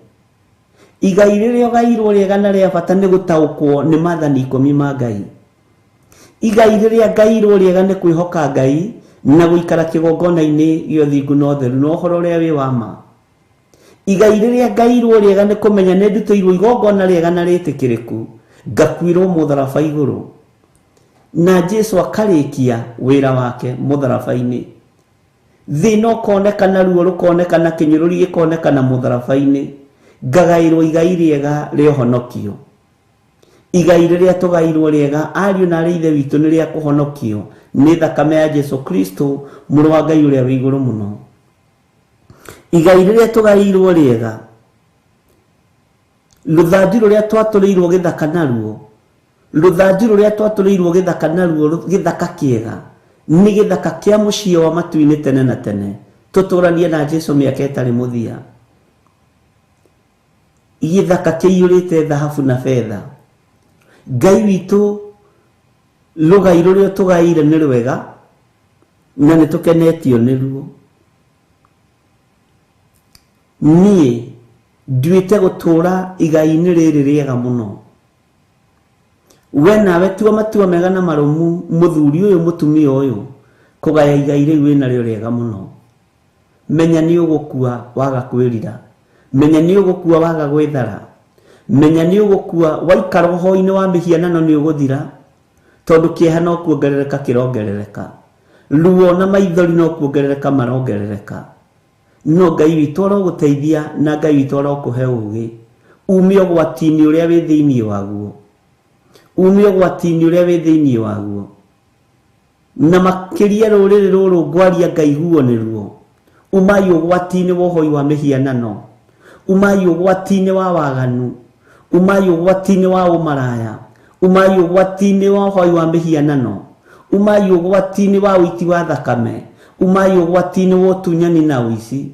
Igai rĩrĩa ũgairwo rĩega na rĩa bata nĩ gũtaũkwo nĩ maathani 10 ma Ngai. Igai rĩrĩa ngairwo rĩega nĩ kwĩhoka Ngai na gũikara kĩgongona-inĩ gĩa ũthingu na ũtheru na ũhoro ũrĩa wĩ wa ma. Igai rĩrĩa ngairwo rĩega nĩ kũmenya nĩ ndutĩirwo igongona rĩega na rĩtĩkĩrĩku, ngakuirwo mũtharaba igũrũ, na Jesu akarĩkia wĩra wake mũtharaba-inĩ. Thĩna ũkonekana, ruo rũkonekana, kĩnyũrũri gĩkonekana mũtharaba-inĩ, ngagaĩrwo igai rĩega rĩa ũhonokio. Igai rĩrĩa tũgairwo rĩega ariũ na arĩ ithe witũ nĩ rĩa kũhonokio nĩ thakame ya Jesu Kristo mũrũ wa Ngai ũrĩa wĩ igũrũ mũno. Igai rĩrĩa tũgairwo rĩega, rũthanju rũrĩa twatũrĩirwo gĩthaka naruo, rũthanju rũrĩa twatũrĩirwo gĩthaka naruo, gĩthaka kĩega nĩ gĩthaka kĩa mũciĩ wa matu-inĩ tene na tene, tũtũranie na Jesu mĩaka ĩtarĩ mũthia. Gĩthaka kĩiyũrĩte thahabu na betha. Ngai witũ rũgai rũrĩa tũgaire nĩ rwega na nĩ tũkenetio nĩruo. Niĩ nduĩte gũtũũra igai-inĩ rĩrĩ rĩega mũno. We nawe tua matua mega na marũmu, mũthuri ũyũ mũtumia ũyũ, kũgaya igai rĩu wĩnarĩo rĩega mũno. Menya nĩ ũgũkua waga kwĩrira, menya nĩ ũgũkua waga gwĩthara, menya nĩ ũgũkua waikara ũhoro-inĩ wa mĩhianano nĩ ũgũthira, tondũ kĩeha no kuongerereka kĩrongerereka, ruo na maithori no kuongerereka marongerereka. No Ngai witũ arogũteithia na Ngai witũ arokũhe ũũgĩ, ume ũgwati-inĩ ũrĩa wĩ thĩinĩ waguo, ume ũgwati-inĩ ũrĩa wĩ thĩinĩ waguo. Na makĩria rũrĩrĩ rũrũ ngwaria ngaiguo nĩruo, umai ũgwati-inĩ wa ũhoi wa mĩhianano, umai ũgwati-inĩ wa waganu, umai ũgwati-inĩ wa ũmaraya, umai ũgwati-inĩ wa ũhoi wa mĩhianano, umai ũgwati-inĩ wa ũiti wa thakame, umai ũgwati-inĩ wa ũtunyani na ũici,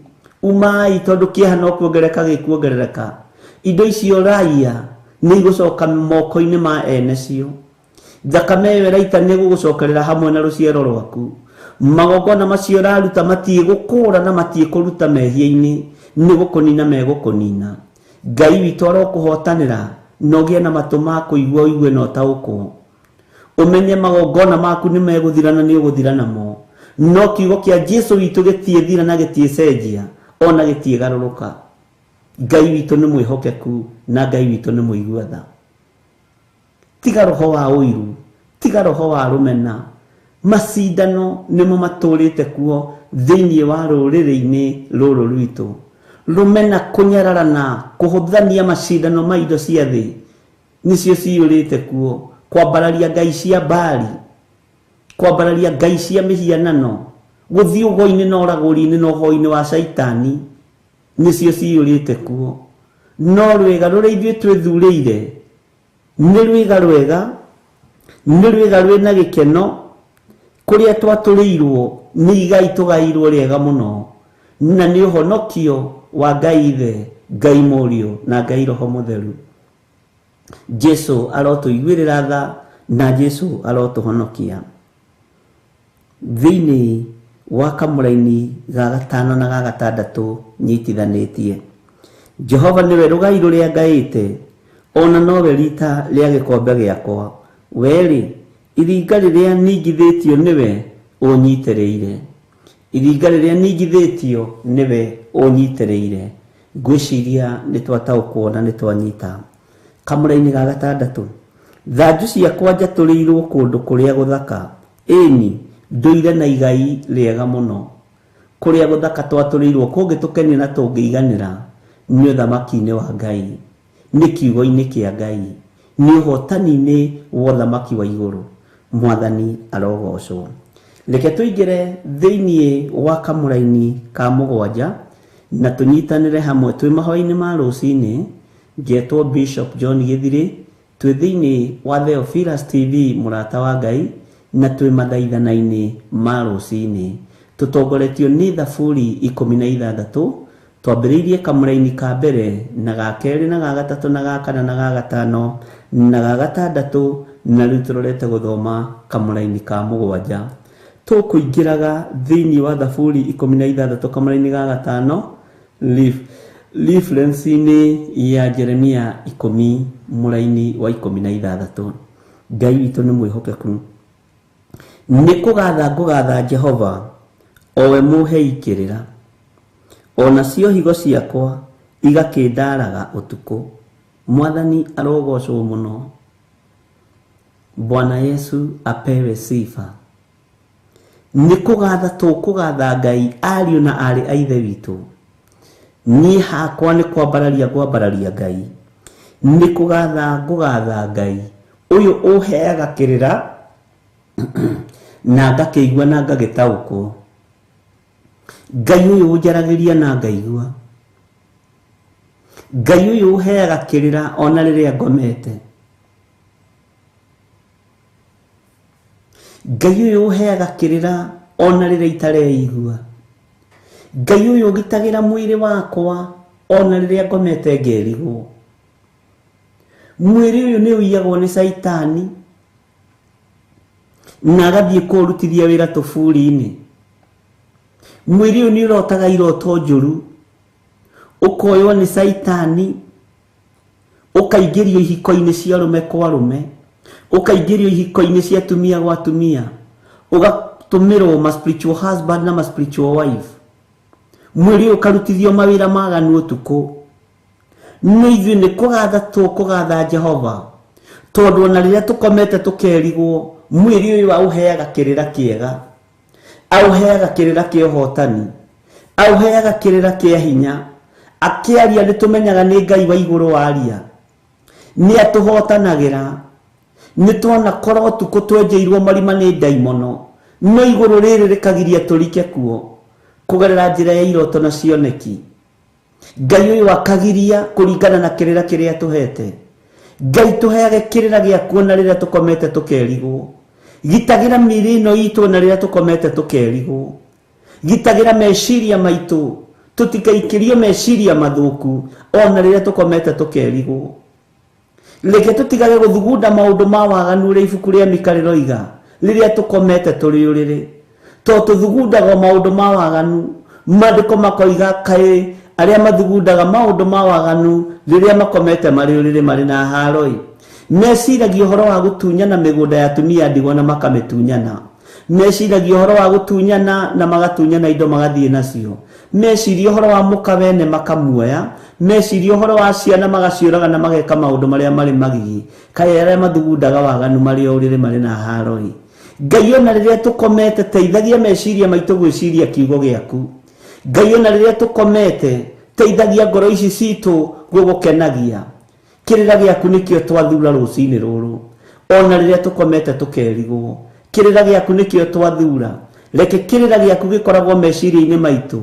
umai tondũ kĩeha no kuongerereka gĩkuongerereka. Indo icio raia nĩ igũcoka moko-inĩ ma ene cio. Thakame ĩyo ĩraita nĩ ĩgũgũcokerera hamwe na rũciaro rwaku. Magongona macio ũraruta matiĩgũkũũra na matiĩkũruta mehia-inĩ, nĩ gũkũnina megũkũnina. Ngai witũ arokũhotanĩra na ũgĩe na matũ ma kũigua ũigue na ũtaũkwo. Ũmenye magongona maku nĩ megũthira na nĩ ũgũthira namo. No kiugo kĩa Jesu witũ gĩtiĩthira na gĩtiĩcenjia ona gĩtiĩgarũrũka. Ngai witũ nĩ mwĩhokeku na Ngai witũ nĩ mũigua tha. Tiga roho wa ũiru, tiga roho wa rũmena. Macindano nĩmo matũrĩte kuo thĩinĩ wa rũrĩrĩ-inĩ rũrũ rwitũ. Rũmena, kũnyararana, kũhũthania macindano ma indo cia thĩ nĩcio ciyũrĩte kuo. Kwambararia ngai cia Baali, kwambararia ngai cia mĩhianano, gũthiĩ ũgo-inĩ na ũragũri-inĩ na ũhoi-inĩ wa caitani nĩcio ciyũrĩte kuo. No rwĩga rũrĩa ithuĩ twĩthurĩire nĩ rwĩga rwega, nĩ rwĩga rwĩna gĩkeno, kũrĩa twatũrĩirwo nĩ igai tũgairwo rĩega mũno, na nĩ ũhonokio wa Ngai Ithe, Ngai Mũriũ na Ngai Roho Mũtheru. Jesu arotũiguĩrĩra tha na Jesu arotũhonokia. Thĩinĩ wa kamũraini ga gatano na ga gatandatũ nyitithanĩtie, Jehova nĩwe rũgai rũrĩa ngaĩte, ona nowe rita rĩa gĩkombe gĩakwa. We-rĩ, iringa rĩrĩa ningithĩtio nĩwe ũnyitĩrĩire, iringa rĩrĩa ningithĩtio nĩwe ũnyitĩrĩire. Ngwĩciria nĩ twataũkwo na nĩ twanyita. Kamũraini ga gatandatũ, thanju ciakwa njatũrĩirwo kũndũ kũrĩa gũthaka, ĩni ndũire na igai rĩega mũno. Kũrĩa gũthaka twatũrĩirwo kũngĩtũkenia na tũngĩiganĩra nĩ ũthamaki-inĩ wa Ngai, nĩ kiugo-inĩ kĩa Ngai, nĩ ũhotani-inĩ wa ũthamaki wa igũrũ. Mwathani arogocwo. Reke tũingĩre thĩinĩ wa kamũraini ka mũgwanja na tũnyitanĩre hamwe twĩ mahoya-inĩ ma rũcinĩ. Ngetwo Bishop John Gĩthirĩ, twĩ thĩinĩ wa Theophilus TV mũrata wa Ngai, na twĩ mathaithana-inĩ ma rũcinĩ. Tũtongoretio nĩ Thaburi 16. Twambĩrĩirie kamũraini ka mbere na ga kerĩ na ga gatatũ na ga kana na ga gatano na ga gatandatũ, na rĩu tũrorete gũthoma kamũraini ka mũgwanja. Tũkũingĩraga thĩinĩ wa Thaburi 16 kamũraini ga gatano reference-inĩ ya Jeremia 10 mũraini wa 16. Ngai witũ nĩ mwĩhokeku. Nĩ kũgatha ngũgatha Jehova, o we mũhei kĩrĩra, ona cio higo ciakwa igakĩndaraga ũtukũ. Mwathani arogocwo mũno. Bwana Yesu apewe sifa. Nĩ kũgatha tũkũgatha Ngai, ariũ na aarĩ a Ithe witũ. Niĩ hakwa nĩ kwambararia ngwambararia Ngai. Nĩ kũgatha ngũgatha Ngai ũyũ ũheaga kĩrĩra na ngakĩigua na ngagĩtaũkwo. Ngai ũyũ ũnjaragĩria na ngaigua. Ngai ũyũ ũheaga kĩrĩra ona rĩrĩa ngomete. Ngai ũyũ ũheaga kĩrĩra ona rĩrĩa itareigua. Ngai ũyũ ũgitagĩra mwĩrĩ wakwa ona rĩrĩa ngomete ngerigwo. Mwĩrĩ ũyũ nĩ ũiyagwo nĩ Caitani na agathiĩ kũũrutithia wĩra tũburi-inĩ. Mwĩrĩ ũyũ nĩ ũrotaga iroto njũru, ũkoywo nĩ Caitani, ũkaingĩrio ihiko-inĩ cia arũme kwa arũme, ũkaingĩrio ihiko-inĩ cia atumia gwa atumia, ũgatũmĩrwo ma spiritual husband na ma spiritual wife. Mwĩrĩ ũyũ ũkarutithio mawĩra maganu ũtukũ. Nĩ ithuĩ nĩ kũgatha tũkũgatha Jehova, tondũ ona rĩrĩa tũkomete tũkerigwo, mwĩrĩ ũyũ aũheaga kĩrĩra kĩega, aũheaga kĩrĩra kĩa ũhotani, aũheaga kĩrĩra kĩa hinya. Akĩaria nĩ tũmenyaga nĩ Ngai wa igũrũ waria, nĩ atũhotanagĩra. Nĩ twanakorwo ũtukũ twenjeirwo marima nĩ ndaimono, no igũrũ rĩrĩ rĩkagiria tũrike kuo kũgerera njĩra ya iroto na cioneki. Ngai ũyũ akagiria kũringana na kĩrĩra kĩrĩa tũhete. Ngai tũheage kĩrĩra gĩaku ona rĩrĩa tũkomete tũkerigwo. Gitagĩra mĩĩrĩ ĩno itũ ona rĩrĩa tũkomete tũkerigwo. Gitagĩra meciria maitũ, tũtikaikĩrio meciria mathũku ona rĩrĩa tũkomete tũkerigwo. Reke tũtigage gũthugunda maũndũ ma waganu ũrĩa ibuku rĩa Mika rĩroiga rĩrĩa tũkomete tũrĩ ũrĩrĩ. To tũthugundaga maũndũ ma waganu, maandĩko makoiga kaĩ arĩa mathugundaga maũndũ ma waganu rĩrĩa makomete marĩ ũrĩrĩ marĩ na haroi. Meciragia ũhoro wa gũtunyana mĩgũnda ya atumia ndigwa na makamĩtunyana. Meciragia ũhoro wa gũtunyana na magatunyana indo magathiĩ nacio. Meciria ũhoro wa mũka wene makamuoya. Meciria ũhoro wa ciana magaciũraga na mageka maũndũ marĩa marĩ magigi. Kaĩ arĩa mathugundaga waganu marĩ o ũrĩrĩ marĩ na haroi. Ngai ona rĩrĩa tũkomete teithagia meciria maitũ gwĩciria kiugo gĩaku. Ngai ona rĩrĩa tũkomete teithagia ngoro ici citũ gũgũkenagia. Kĩrĩra gĩaku nĩkĩo twathura rũcinĩ rũrũ. Ona rĩrĩa tũkomete tũkerigwo, kĩrĩra gĩaku nĩkĩo twathura. Reke kĩrĩra gĩaku gĩkoragwo meciria-inĩ maitũ.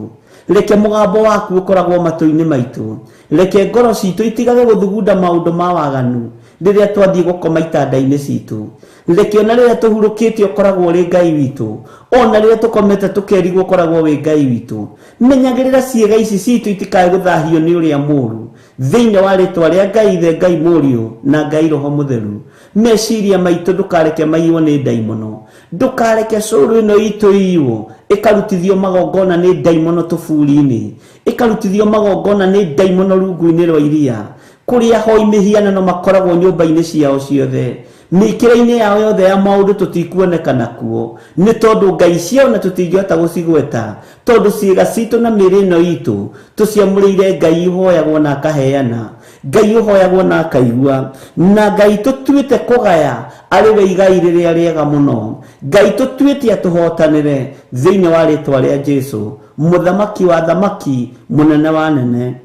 Reke mũgambo waku ũkoragwo matũ-inĩ maitũ. Reke ngoro citũ itigage gũthugunda maũndũ ma waganu rĩrĩa twathiĩ gũkoma itanda-inĩ citũ. Reke ona rĩrĩa tũhurũkĩte ũkoragwo ũrĩ Ngai witũ. Ona rĩrĩa tũkomete tũkerigwo ũkoragwo wĩ Ngai witũ. Menyagĩrĩra ciĩga ici citũ itikae gũthahio nĩ ũrĩa mũũru. Thĩinĩ wa rĩtwa rĩa Ngai Ithe, Ngai Mũriũ na Ngai Roho Mũtheru, meciria maitũ ndũkareke maiywo nĩ ndaimono. Ndũkareke cũrũ ĩno itũ iywo ĩkarutithio magongona nĩ ndaimono tũburi-inĩ, ĩkarutithio magongona nĩ ndaimono rungu-inĩ rwa iria, kũrĩa hoi mĩhianano makoragwo nyũmba-inĩ ciao ciothe. Mĩkĩra-inĩ yao yothe ya maũndũ tũtikuonekana kuo, nĩ tondũ Ngai ciao na tũtingĩhota gũcigweta, tondũ ciĩga citũ na mĩĩrĩ ĩno itũ tũciamũrĩire Ngai ũhoyagwo na akaheana, Ngai ũhoyagwo na akaigua, na Ngai tũtuĩte kũgaya arĩ we igai rĩrĩa rĩega mũno. Ngai tũtuĩte atũhotanĩre thĩinĩ wa rĩtwa rĩa Jesu, mũthamaki wa thamaki, mũnene wa nene.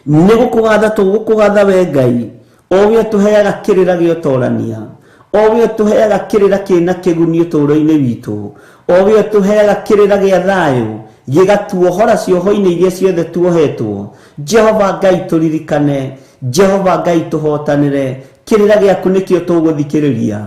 Nĩ gũkũgatha tũgũkũgatha we Ngai, o we ũtũheaga kĩrĩra gĩa ũtorania, o we ũtũheaga kĩrĩra kĩna kĩguni ũtũũro-inĩ witũ, o we ũtũheaga kĩrĩra gĩa thayũ gĩgatuohora cioho-inĩ iria ciothe tuohetwo. Jehova Ngai tũririkane, Jehova Ngai tũhotanĩre, kĩrĩra gĩaku nĩkĩo tũgũthikĩrĩria.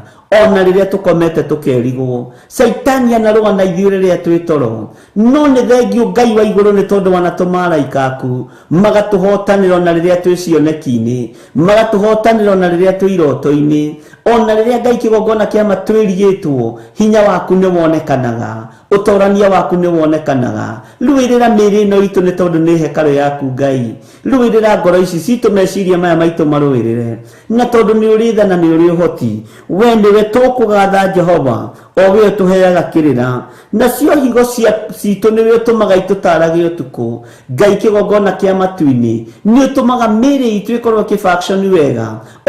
Ona rĩrĩa tũkomete tũkerigwo, Caitani anarũa na ithuĩ rĩrĩa twĩ toro. No nĩ thengio Ngai wa igũrũ nĩ tondũ wanatũma araika aku magatũhotanĩra ona rĩrĩa twĩ cioneki-inĩ, magatũhotanĩra ona rĩrĩa twĩ iroto-inĩ, ona rĩrĩa Ngai kĩgongona kĩama twĩrigĩtwo, hinya waku nĩ wonekanaga, ũtorania waku nĩ wonekanaga. Rũĩrĩra mĩĩrĩ ĩno itũ nĩ tondũ nĩ hekarũ yaku Ngai. Rũĩrĩra ngoro ici citũ, meciria maya maitũ marũĩrĩre, na tondũ nĩ ũrĩ tha na nĩ ũrĩ ũhoti, we nĩwe tũkũgatha Jehova, o we ũtũheaga kĩrĩra, nacio higo citũ nĩwe ũtũmaga itũtarage ũtukũ. Ngai kĩgongona kĩa matu-inĩ nĩ ũtũmaga mĩĩrĩ itũ ĩkorwo ĩkĩ-function wega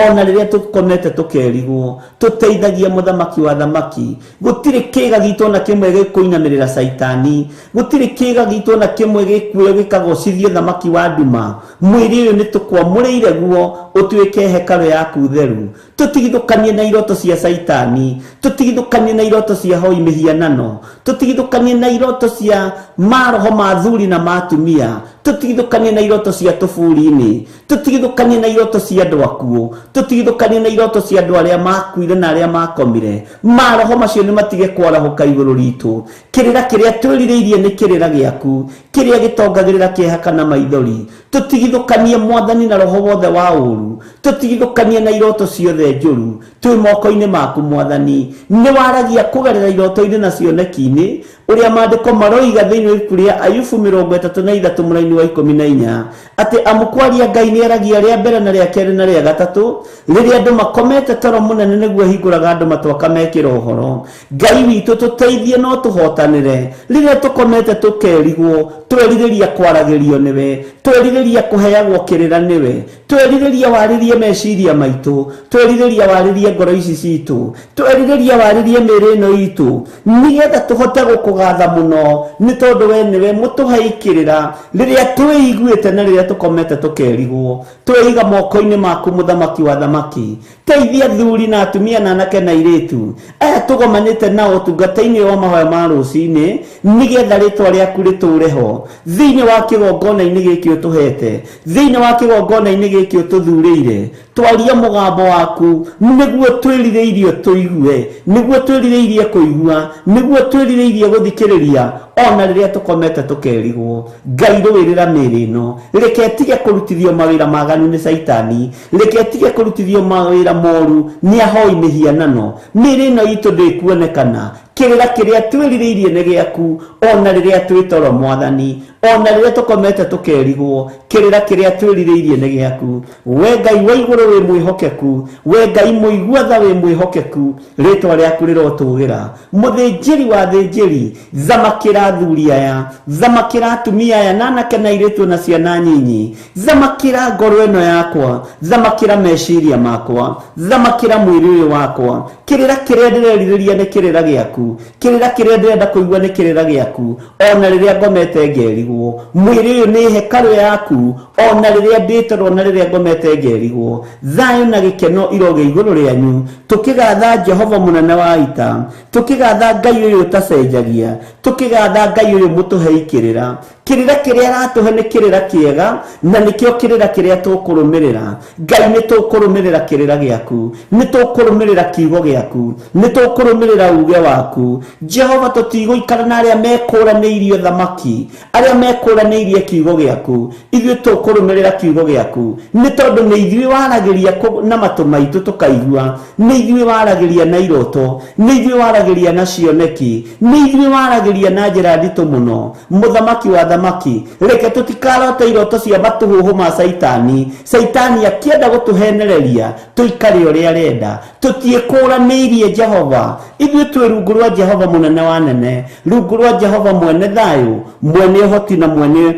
ona rĩrĩa tũkomete tũkerigwo. Tũteithagia mũthamaki wa thamaki. Gũtirĩ kĩga gitũ ona kĩmwe gĩkũinamĩrĩra Caitani, gũtirĩ kĩga gitũ ona kĩmwe gĩkuoyo gĩkagocithio thamaki wa nduma. Mwĩrĩ ũyũ nĩ tũkwamũrĩire guo ũtuĩke hekarũ yaku theru. Tũtigithũkanie na iroto cia Caitani, tũtigithũkanie na iroto cia hoi mĩhianano, tũtigithũkanie na iroto cia maroho ma thuri na ma atumia, tũtigithũkanie na iroto cia tũburi-inĩ, tũtigithũkanie na iroto cia andũ akuũ, tũtigithũkanie na iroto cia andũ arĩa makuire na arĩa makomire. Maroho macio nĩ matige kwarahũka igũrũ ritũ. Kĩrĩra kĩrĩa twĩrirĩirie nĩ kĩrĩra gĩaku, kĩrĩa gĩtongagĩrĩra kĩeha kana maithori. Tũtigithũkanie Mwathani na roho wothe wa ũru, tũtigithũkanie na iroto ciothe njũru. Twĩ moko-inĩ maku Mwathani. Nĩ waragia kũgerera iroto-inĩ na cioneki-inĩ, ũrĩa maandĩko maroiga thĩinĩ wa ibuku rĩa Ayubu 33 mũraini wa 14, atĩ amu kwaria Ngai nĩ aragia rĩa mbere na rĩa kerĩ na rĩa gatatũ, rĩrĩa andũ makomete toro mũnene nĩguo ahingũraga andũ matũ akamekĩra ũhoro. Ngai witũ tũteithie no tũhotanĩre rĩrĩa tũkomete tũkerigwo. Twerirĩria kwaragĩrio nĩwe, twerirĩria kũheagwo kĩrĩra nĩwe, twerirĩria warĩrie meciria maitũ, twerirĩria warĩrie ngoro ici citũ, twerirĩria warĩrie mĩĩrĩ ĩno itũ, nĩgetha tũhote gũkũgatha mũno, nĩ tondũ we nĩwe mũtũhei kĩrĩra rĩrĩa twĩiguĩte na rĩrĩa tũkomete tũkerigwo. Tweiga moko-inĩ maku mũthamaki wa thamaki. Teithia thuri na atumia na anake na airĩtu aya tũgomanĩte nao ũtungata-inĩ wa mahoya ma rũcinĩ, nĩgetha rĩtwa rĩaku rĩtũre ho thĩinĩ wa kĩgongona-inĩ gĩkĩ ũtũhete, thĩinĩ wa kĩgongona-inĩ gĩkĩ ũtũthurĩire. Twaria mũgambo waku nĩguo twĩrirĩirie tũigue, nĩguo twĩrirĩirie kũigua, nĩguo twĩrirĩirie gũthikĩrĩria ona rĩrĩa tũkomete tũkerigwo. Ngai rũĩrĩra mĩĩrĩ ĩno, reke ĩtige kũrutithio mawĩra maganu nĩ Caitani, reke ĩtige kũrutithio mawĩra moru nĩ ahoi mĩhianano. Mĩĩrĩ ĩno itũ ndĩkuonekana. Kĩrĩra kĩrĩa twĩrirĩirie nĩ gĩaku ona rĩrĩa twĩ toro Mwathani, ona rĩrĩa tũkomete tũkerigwo, kĩrĩra kĩrĩa twĩrirĩirie nĩ gĩaku. We Ngai wa igũrũ wĩ mwĩhokeku, we Ngai mũigua tha wĩ mwĩhokeku, rĩtwa rĩaku rĩrotũgĩra. Mũthĩnjĩri wa thĩnjĩri, thamakĩra athuri aya, thamakĩra atumia aya na anake na airĩtu na ciana nyinyi, thamakĩra ngoro ĩno yakwa, thamakĩra meciria makwa, thamakĩra mwĩrĩ ũyũ wakwa. Kĩrĩra kĩrĩa ndĩrerirĩria nĩ kĩrĩra gĩaku, kĩrĩra kĩrĩa ndĩrenda kũigua nĩ kĩrĩra gĩaku, ona rĩrĩa ngomete ngerigwo. Mwĩrĩ ũyũ nĩ hekarũ yaku, ona rĩrĩa ndĩtoro na rĩrĩa ngomete ngerigwo. Thayũ na gĩkeno irogĩa igũrũ rĩanyu, tũkĩgatha Jehova mũnene wa ita, tũkĩgatha Ngai ũyũ ũtacenjagia, tũkĩgatha Ngai ũyũ mũtũhei kĩrĩra. Kĩrĩra kĩrĩa aratũhe nĩ kĩrĩra kĩega, na nĩkĩo kĩrĩra kĩrĩa tũkũrũmĩrĩra. Ngai nĩ tũkũrũmĩrĩra kĩrĩra gĩaku, nĩ tũkũrũmĩrĩra kiugo gĩaku, nĩ tũkũrũmĩrĩra uge waku. Jehova, tũtigũikara na arĩa mekũranĩirie thamaki, arĩa mekũranĩirie kiugo gĩaku. Ithuĩ tũkũrũmĩrĩra kiugo gĩaku, nĩ tondũ nĩ ithuĩ waragĩria na matũ maitũ tũkaigua, nĩ ithuĩ waragĩria na iroto, nĩ ithuĩ waragĩria na cioneki, nĩ ithuĩ waragĩria na njĩra nditũ mũno. Mũthamaki wa thamaki, reke tũtikarote iroto cia matũhũhũ ma Caitani. Caitani akĩenda gũtũhenereria tũikare ũrĩa arenda. Tũtiĩkũranĩirie Jehova, ithuĩ twĩ rungu rwa Jehova mũnene wa nene, rungu rwa Jehova mwene thayũ, mwene ũhoti na mwene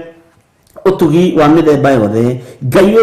ũtugi wa mĩthemba yothe. Ngai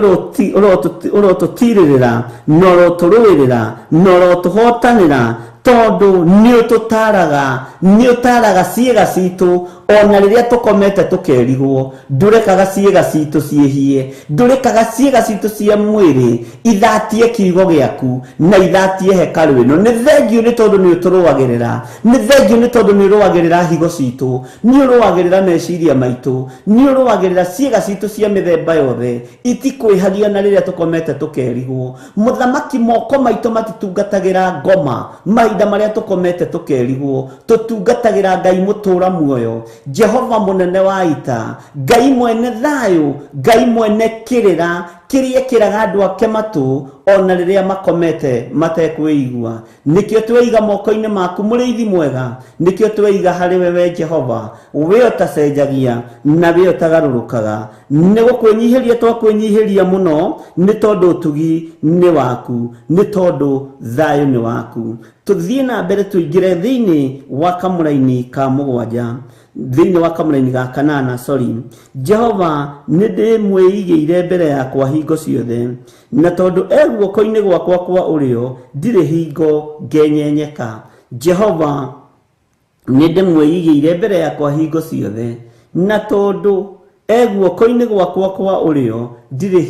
ũrotũtirĩrĩra na ũrotũrũĩrĩra na ũrotũhotanĩra. Tondũ nĩ ũtũtaraga, nĩ ũtaraga ciĩga citũ ona rĩrĩa tũkomete tũkerigwo. Ndũrekaga ciĩga citũ ciĩhie, ndũrekaga ciĩga citũ cia mwĩrĩ ithatie kiugo gĩaku na ithatie hekarũ ĩno. Nĩ thengiũ nĩ tondũ nĩ ũtũrũagĩrĩra, nĩ thengiũ nĩ tondũ nĩ ũrũagĩrĩra higo citũ, nĩ ũrũagĩrĩra meciria maitũ, nĩ ũrũagĩrĩra ciĩga citũ cia mĩthemba yothe itikwĩhagia na rĩrĩa tũkomete tũkerigwo. Mũthamaki, moko maitũ matitungatagĩra ngoma mahinda marĩa tũkomete tũkerigwo, tũtungatagĩra Ngai mũtũra muoyo, Jehova mũnene wa ita, Ngai mwene thayũ, Ngai mwene kĩrĩra kĩrĩa kĩraga andũ ake matũ ona rĩrĩa makomete matekwĩigua. Nĩkĩo tweiga moko-inĩ maku mũrĩithi mwega, nĩkĩo tweiga harĩ we Jehova, we ũtacenjagia na we ũtagarũrũkaga. Nĩ gũkwĩnyihĩria twakwĩnyihĩria mũno, nĩ tondũ ũtugi nĩ waku, nĩ tondũ thayũ nĩ waku. Tũthiĩ na mbere tũingĩre thĩinĩ wa kamũraini ka mũgwanja, thĩinĩ wa kamũraini ga kanana, sorry. Jehova nĩ ndĩmwĩigĩire mbere yakwa hingo ciothe, na tondũ e guoko-inĩ gwakwa kwa ũrĩo ndirĩ hingo ngenyenyeka. Jehova nĩ ndĩmwĩigĩire mbere yakwa hingo ciothe, na tondũ e guoko-inĩ gwakwa kwa ũrĩo ndirĩ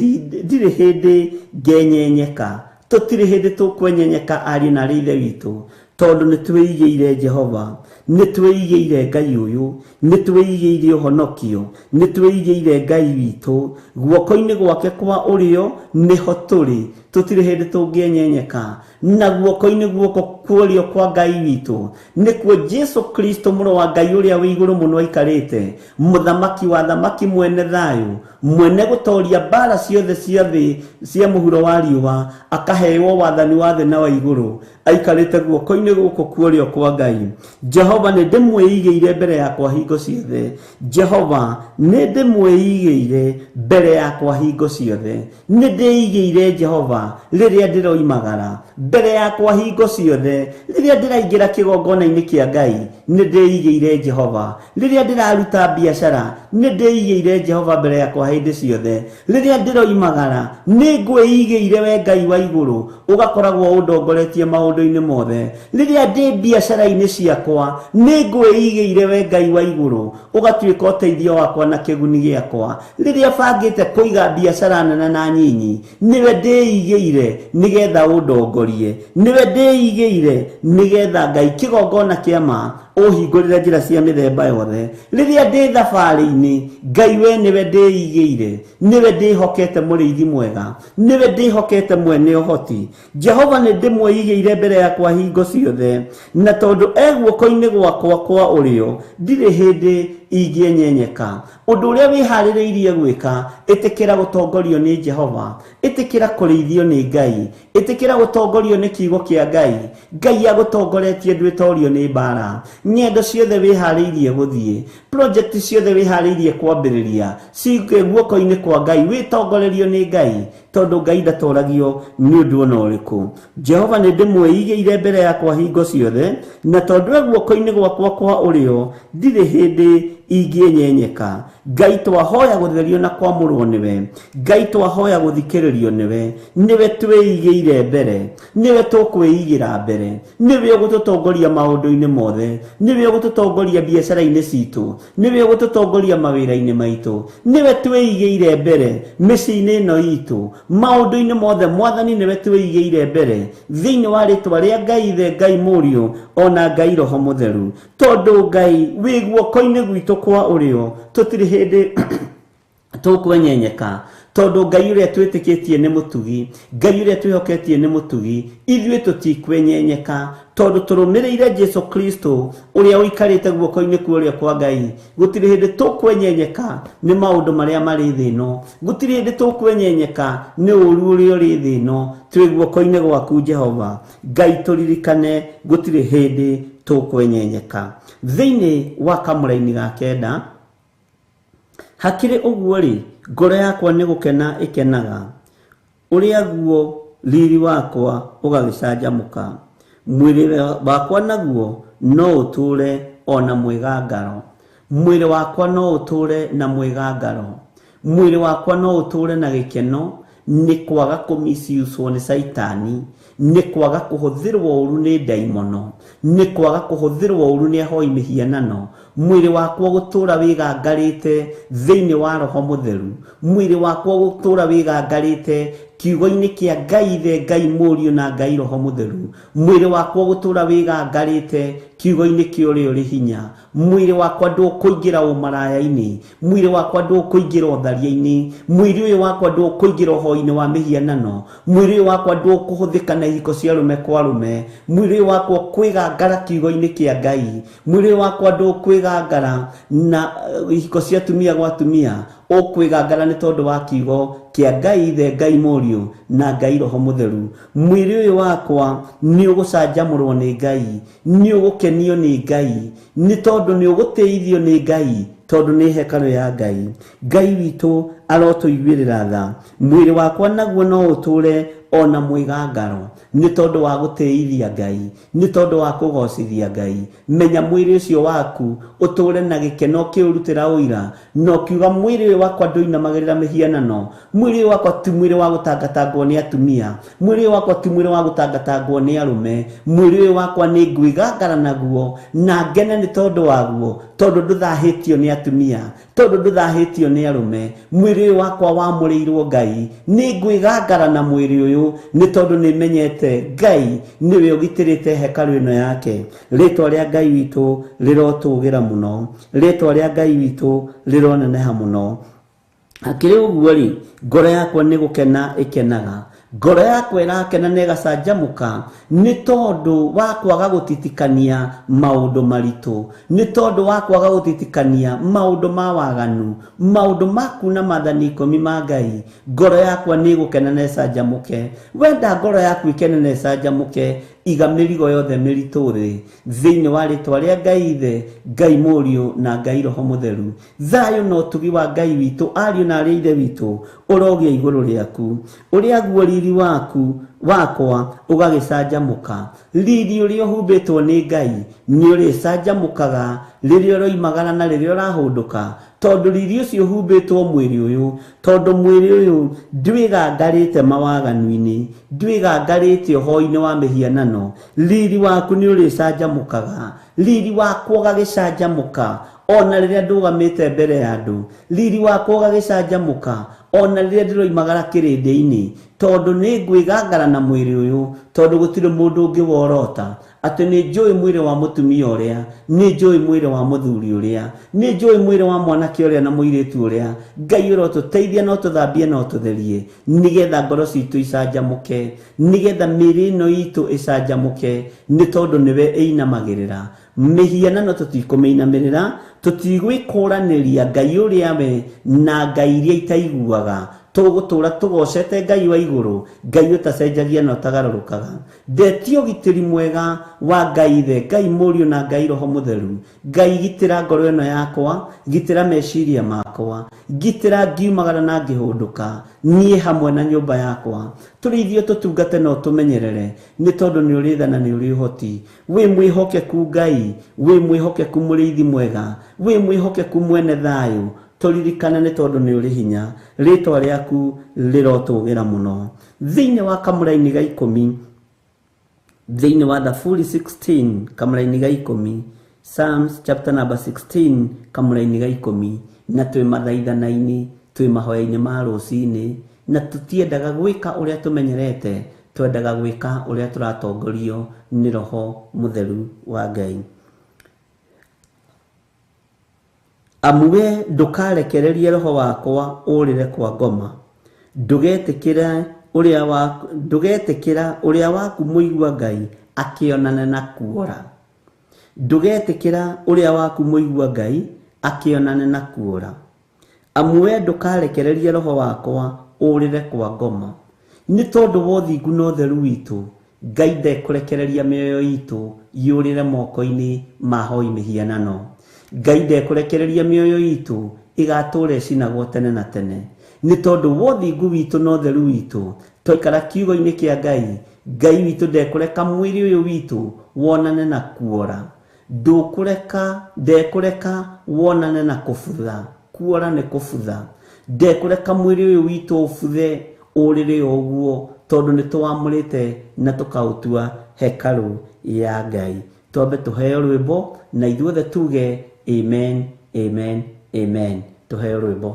hĩndĩ ngenyenyeka. Tũtirĩ hĩndĩ tũkwenyenyeka ariũ na arĩ ithe witũ, tondũ nĩ twĩigĩire Jehova, nĩ twĩigĩire Ngai ũyũ, nĩ twĩigĩire ũhonokio, nĩ twĩigĩire Ngai witũ. Guoko-inĩ gwake kwa ũrĩo nĩho tũrĩ, tũtirĩ hĩndĩ tũngĩenyenyeka. Na guoko-inĩ guoko kwa ũrĩo kwa Ngai witũ nĩkuo Jesu Kristo mũrũ wa Ngai ũrĩa wĩ igũrũ mũno aikarĩte, mũthamaki wa thamaki, mwene thayũ, mwene gũtoria mbara ciothe cia thĩ cia mũhuro wa riũa, akaheo wathani wa thĩ na wa igũrũ, aikarĩte guoko-inĩ gũkũ kwa ũrĩo kwa Ngai. Jehova nĩ ndĩmwĩigĩire mbere yakwa hingo ciothe. Jehova nĩ ndĩmwĩigĩire mbere yakwa hingo ciothe. Nĩ ndĩigĩire Jehova rĩrĩa ndĩroimagara mbere yakwa hingo ciothe, rĩrĩa ndĩraingĩra kĩgongona-inĩ kĩa Ngai nĩ ndĩigĩire Jehova, rĩrĩa ndĩraruta biacara nĩ ndĩigĩire Jehova mbere yakwa hĩndĩ ciothe, rĩrĩa ndĩroimagara nĩ ngwĩigĩire we Ngai wa igũrũ, ũgakoragwo ũndongoretie maũndũ-inĩ mothe. Rĩrĩa ndĩ biacara-inĩ ciakwa nĩ ngwĩigĩire we Ngai wa igũrũ, ũgatuĩka ũteithio wakwa na kĩguni gĩakwa. Rĩrĩa bangĩte kũiga biacara nene na nyinyi, nĩwe ndĩigĩire nĩgetha ũndongorie, nĩwe ndĩigĩire nĩgetha Ngai kĩgongona kĩa ma ũhingũrĩre njĩra cia mĩthemba yothe. Rĩrĩa ndĩ thabarĩ-inĩ, Ngai we nĩwe ndĩigĩire, nĩwe ndĩhokete mũrĩithi mwega, nĩwe ndĩhokete mwene ũhoti. Jehova nĩ ndĩmwĩigĩire mbere yakwa hingo ciothe, na tondũ e guoko-inĩ gwakwa kwa ũrĩo ndirĩ hĩndĩ ingĩenyenyeka. Ũndũ ũrĩa wĩharĩrĩirie gwĩka, ĩtĩkĩra gũtongorio nĩ Jehova, ĩtĩkĩra kũrĩithio nĩ Ngai, ĩtĩkĩra gũtongorio nĩ kiugo kĩa Ngai. Ngai agũtongoretie ndwĩtorio nĩ mbara. Ng'endo ciothe wĩharĩirie gũthiĩ, project ciothe wĩharĩirie kwambĩrĩria, cige guoko-inĩ kwa Ngai, wĩtongorerio nĩ Ngai, tondũ Ngai ndatoragio nĩ ũndũ ona ũrĩkũ. Jehova nĩ ndĩmwĩigĩire mbere yakwa hingo ciothe, na tondũ e guoko-inĩ gwakwa kwa ũrĩo ndirĩ hĩndĩ ingĩenyenyeka. Ngai twahoya gũtherio na kwamũrwo nĩwe, Ngai twahoya gũthikĩrĩrio nĩwe, nĩwe twĩigĩire mbere, nĩwe tũkwĩigĩra mbere, nĩwe ũgũtũtongoria maũndũ-inĩ mothe, nĩwe ũgũtũtongoria biacara-inĩ citũ, nĩwe ũgũtũtongoria mawĩra-inĩ maitũ, nĩwe twĩigĩire mbere mĩciĩ-inĩ ĩno itũ, maũndũ-inĩ mothe Mwathani nĩwe twĩigĩire mbere, thĩinĩ wa rĩtwa rĩa Ngai Ithe, Ngai Mũriũ, ona Ngai Roho Mũtheru. Tondũ Ngai wĩ guoko-inĩ gwitũ kwa ũrĩo, tũtirĩ hĩndĩ tũkwenyenyeka, tondũ Ngai ũrĩa twĩtĩkĩtie nĩ mũtugi, Ngai ũrĩa twĩhoketie nĩ mũtugi, ithuĩ tũtikwenyenyeka, tondũ tũrũmĩrĩire Jesu Kristo ũrĩa ũikarĩte guoko-inĩ kwa ũrĩo kwa Ngai. Gũtirĩ hĩndĩ tũkwenyenyeka nĩ maũndũ marĩa marĩ thĩ ĩno, gũtirĩ hĩndĩ tũkwenyenyeka nĩ ũũru ũrĩa ũrĩ thĩ ĩno. Twĩ guoko-inĩ gwaku Jehova Ngai, tũririkane gũtirĩ hĩndĩ tũkwenyenyeka. Thĩinĩ wa kamũraini ga kenda, hakĩrĩ ũguo rĩ, ngoro yakwa nĩ gũkena ĩkenaga, ũrĩa guo riri wakwa ũgagĩcanjamũka, mwĩrĩ wakwa naguo no ũtũũre ona mwĩgangaro, mwĩrĩ wakwa no ũtũũre na mwĩgangaro, mwĩrĩ wakwa no ũtũũre na gĩkeno, Nĩ kwaga kũmisiuswo nĩ caitani, nĩ kwaga kũhũthĩrwo ũru nĩ ndaimono, nĩ kwaga kũhũthĩrwo ũru nĩ ahoi mĩhianano. Mwĩrĩ wakwa gũtũra wĩgangarĩte thĩinĩ wa roho mũtheru, mwĩrĩ wakwa gũtũra wĩgangarĩte kiugo-inĩ kĩa Ngai Ithe, Ngai Mũriũ na Ngai Roho Mũtheru. Mwĩrĩ wakwa gũtũra wĩgangarĩte kiugo-inĩ kĩa ũrĩa ũrĩ hinya. Mwĩrĩ wakwa ndũkũingĩra ũmaraya-inĩ, mwĩrĩ wakwa ndũkũingĩra ũtharia-inĩ, mwĩrĩ ũyũ wakwa ndũkũingĩra ũhoi-inĩ wa mĩhianano, mwĩrĩ ũyũ wakwa ndũkũhũthĩka na ihiko cia arũme kwa arũme, mwĩrĩ ũyũ wakwa kwĩgangara kiugo-inĩ kĩa Ngai, mwĩrĩ ũyũ wakwa ndũkwĩgangara na ihiko cia atumia gwa atumia, ũkwĩgangara nĩ tondũ wa kiugo kĩa Ngai Ithe, Ngai Mũriũ na Ngai Roho Mũtheru. Mwĩrĩ ũyũ wakwa nĩ ũgũcanjamũrwo nĩ Ngai, nĩ ũgũkenio nĩ Ngai, nĩ tondũ nĩ ũgũtĩithio nĩ Ngai, tondũ nĩ hekarũ ya Ngai. Ngai witũ arotũiguĩrĩra tha. Mwĩrĩ wakwa naguo no ũtũre ona mwĩgangaro nĩ tondũ wa gũtĩithia Ngai, nĩ tondũ wa kũgocithia Ngai. Menya mwĩrĩ ũcio waku ũtũre na gĩkeno kĩũrutĩra ũira, na ũkiuga mwĩrĩ ũyũ wakwa ndũinamagĩrĩra mĩhianano, mwĩrĩ ũyũ wakwa ti mwĩrĩ wa gũtangatangwo nĩ atumia, mwĩrĩ ũyũ wakwa ti mwĩrĩ wa gũtangatangwo nĩ arũme, mwĩrĩ ũyũ wakwa nĩ ngwĩgangara naguo na ngene nĩ tondũ waguo, tondũ ndũthahĩtio nĩ atumia, tondũ ndũthahĩtio nĩ arũme. Mwĩrĩ ũyũ wakwa wamũrĩirwo Ngai, nĩ ngwĩgangara na mwĩrĩ ũyũ nĩ tondũ nĩ menyete Ngai nĩwe ũgitĩrĩte hekarũ ĩno yake. Rĩtwa rĩa Ngai witũ rĩrotũgĩra mũno, rĩtwa rĩa Ngai witũ rĩroneneha mũno. Hakĩrĩ ũguo rĩ, ngoro yakwa nĩ gũkena ĩkenaga, ngoro yakwa ĩrakena na ĩgacanjamũka nĩ tondũ wa kwaga gũtitikania maũndũ maritũ, nĩ tondũ wa kwaga gũtitikania maũndũ ma waganu, maũndũ ma kuna maathani 10 ma Ngai. Ngoro yakwa nĩ ĩgũkena na ĩcanjamũke. Wenda ngoro yaku ĩkene na ĩcanjamũke, iga mĩrigo yothe mĩritũ thĩ thĩinĩ wa rĩtwa rĩa Ngai Ithe, Ngai Mũriũ na Ngai Roho Mũtheru. Thayũ na ũtugi wa Ngai witũ, ariũ na arĩ Ithe witũ, ũrogĩa igũrũ rĩaku. Ũrĩa guo riri waku wakwa ũgagĩcanjamũka. Riri ũrĩa ũhumbĩtwo nĩ Ngai nĩ ũrĩcanjamũkaga rĩrĩa ũroimagara na rĩrĩa ũrahũndũka, tondũ riri ũcio ũhumbĩtwo mwĩrĩ ũyũ, tondũ mwĩrĩ ũyũ ndwĩgangarĩte mawaganu-inĩ, ndwĩgangarĩte ũhoi-inĩ wa mĩhianano. Riri waku nĩ ũrĩcanjamũkaga, riri wakwa ũgagĩcanjamũka ona rĩrĩa ndũgamĩte mbere ya andũ, riri wakwa ũgagĩcanjamũka ona rĩrĩa ndĩroimagara kĩrĩndĩ-inĩ, tondũ nĩ ngwĩgangara na mwĩrĩ ũyũ, tondũ gũtirĩ mũndũ ũngĩ worota atĩ nĩ njũĩ mwĩrĩ wa mũtumia ũrĩa, nĩ njũĩ mwĩrĩ wa mũthuri ũrĩa, nĩ njũĩ mwĩrĩ wa mwanake ũrĩa na mũirĩtu ũrĩa. Ngai ũrotũteithia na ũtũthambie na ũtũtherie, nĩgetha ngoro citũ icanjamũke, nĩgetha mĩĩrĩ ĩno itũ ĩcanjamũke, nĩ tondũ nĩwe ĩinamagĩrĩra. Mĩhianano tũtikũmĩinamĩrĩra, tũtigwĩkũranĩria Ngai ũrĩa we na ngai iria itaiguaga. Tũgũtũra tũgocete Ngai wa igũrũ, Ngai ũtacenjagia na ũtagarũrũkaga. Ndetie ũgitĩri mwega wa Ngai Ithe, Ngai Mũriũ na Ngai Roho Mũtheru. Ngai gitĩra ngoro ĩno yakwa, gitĩra meciria makwa, gitĩra ngiumagara na ngĩhũndũka, niĩ hamwe na nyũmba yakwa. Tũrĩithio tũtungate na ũtũmenyerere, nĩ tondũ nĩ ũrĩ tha na nĩ ũrĩ ũhoti. Wĩ mwĩhokeku Ngai, wĩ mwĩhokeku mũrĩithi mwega, wĩ mwĩhokeku mwene thayũ. Tũririkane nĩ tondũ nĩ ũrĩ hinya. Rĩtwa rĩaku rĩrotũgĩra mũno. Thĩinĩ wa kamũraini ga 10, thĩinĩ wa Thaburi 16 kamũraini ga 10, Psalms chapter number 16 kamũraini ga 10, na twĩ mathaithana-inĩ, twĩ mahoya-inĩ ma rũcinĩ, na tũtiendaga gwĩka ũrĩa tũmenyerete, twendaga gwĩka ũrĩa tũratongorio nĩ Roho Mũtheru wa Ngai. Amu we ndũkarekererie roho wakwa ũrĩre kwa ngoma, ndũgetĩkĩra ũrĩa waku mũigua Ngai akĩonane na kuora. Ndũgetĩkĩra ũrĩa waku mũigua Ngai akĩonane na kuora. Amu we ndũkarekererie roho wakwa ũrĩre kwa ngoma. Nĩ tondũ wa ũthingu na ũtheru witũ, Ngai ndekũrekereria mĩoyo itũ yũrĩre moko-inĩ ma ahoi mĩhianano. Ngai ndekũrekereria mĩoyo itũ ĩgatũũra ĩcinagwo tene na tene. Nĩ tondũ wa ũthingu witũ na ũtheru witũ, twaikara kiugo-inĩ kĩa Ngai, Ngai witũ ndekũreka mwĩrĩ ũyũ witũ wonane na kuora. Ndekũreka wonane na kũbutha. Kuora nĩ kũbutha. Ndekũreka mwĩrĩ ũyũ witũ ũbuthe Ũrĩrĩ o ũguo tondũ nĩ tũwamũrĩte na tũkaũtua hekarũ ya Ngai. Twambe tũheo rwĩmbo na ithuothe tuge amen, amen, amen. Tũheo rwĩmbo.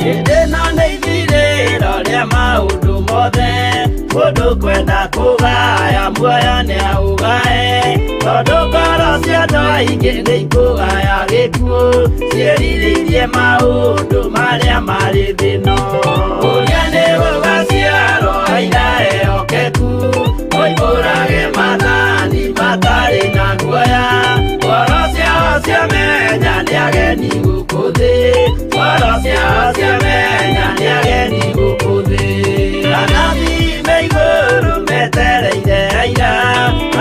Hĩndĩ ĩno nĩ ithirĩro rĩa maũndũ mothe, mũndũ kwenda kũgaya muoyo nĩaũgae, tondũ ngoro cia andũ aingĩ nĩ ikũgaya gĩkuũ, ciĩrirĩirie maũndũ marĩa marĩ thĩ ĩno. Ũrĩa nĩ gũgaciarwo aira ehokeku, moimbũrage maathani matarĩ na guoya, ngoro ciao ciamenya nĩ ageni gũkũ thĩ, ngoro ciao ciamenya nĩ ageni gũkũ thĩ. Anabii me igũrũ metereire aira,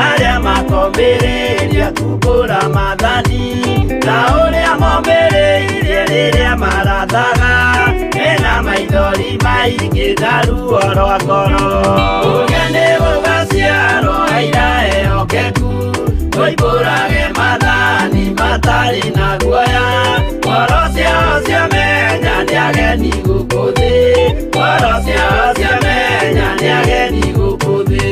arĩa makombĩrĩria kumbũra maathani, ta ũrĩa mombĩrĩirie rĩrĩa marathaga, mena maithori maingĩ na ruo rwa ngoro. Ũrĩa nĩ gũgaciarwo aira ehokeku, moimbũrage maathani matarĩ na guoya, ngoro ciao ciamenya nĩ ageni gũkũ thĩ, ngoro ciao ciamenya nĩ ageni gũkũ thĩ.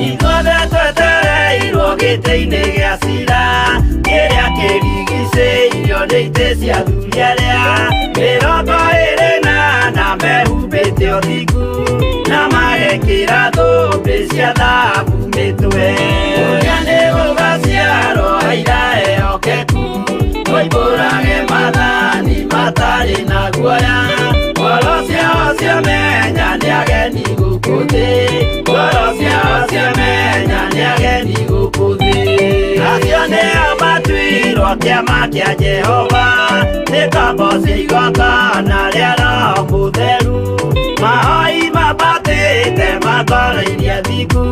Ithuothe twetereirwo gĩtĩ-inĩ gĩa cira, kĩrĩa kĩrigicĩirio nĩ itĩ cia athuri arĩa 24 mehumbĩte ũthingu, na magekĩra thũmbĩ cia thahabu mĩtwe. Ũrĩa nĩ gũgaciarwo aira ehokeku, moimbũrage maathani matarĩ na guoya, ngoro ciao ciamenya nĩ ageni gũkũ thĩ, ngoro ciao ciamenya nĩ ageni gũkũ thĩ. Acio nĩo matuirwo kĩama kĩa Jehova, nĩ ngombo cia igongona rĩa Roho Mũtheru, mahoi mambatĩte makoroirie thingu,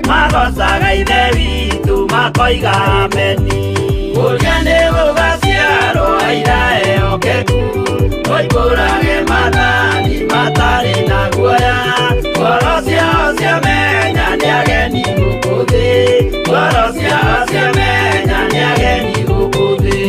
magocaga Ithe witũ makoiga ameni. Ũrĩa nĩ gũgaciarwo aira ehokeku, moimbũrage maathani matarĩ na guoya, ngoro ciao ciamenya nĩ ageni gũkũ thĩ, ngoro ciao ciamenya nĩ ageni gũkũ thĩ.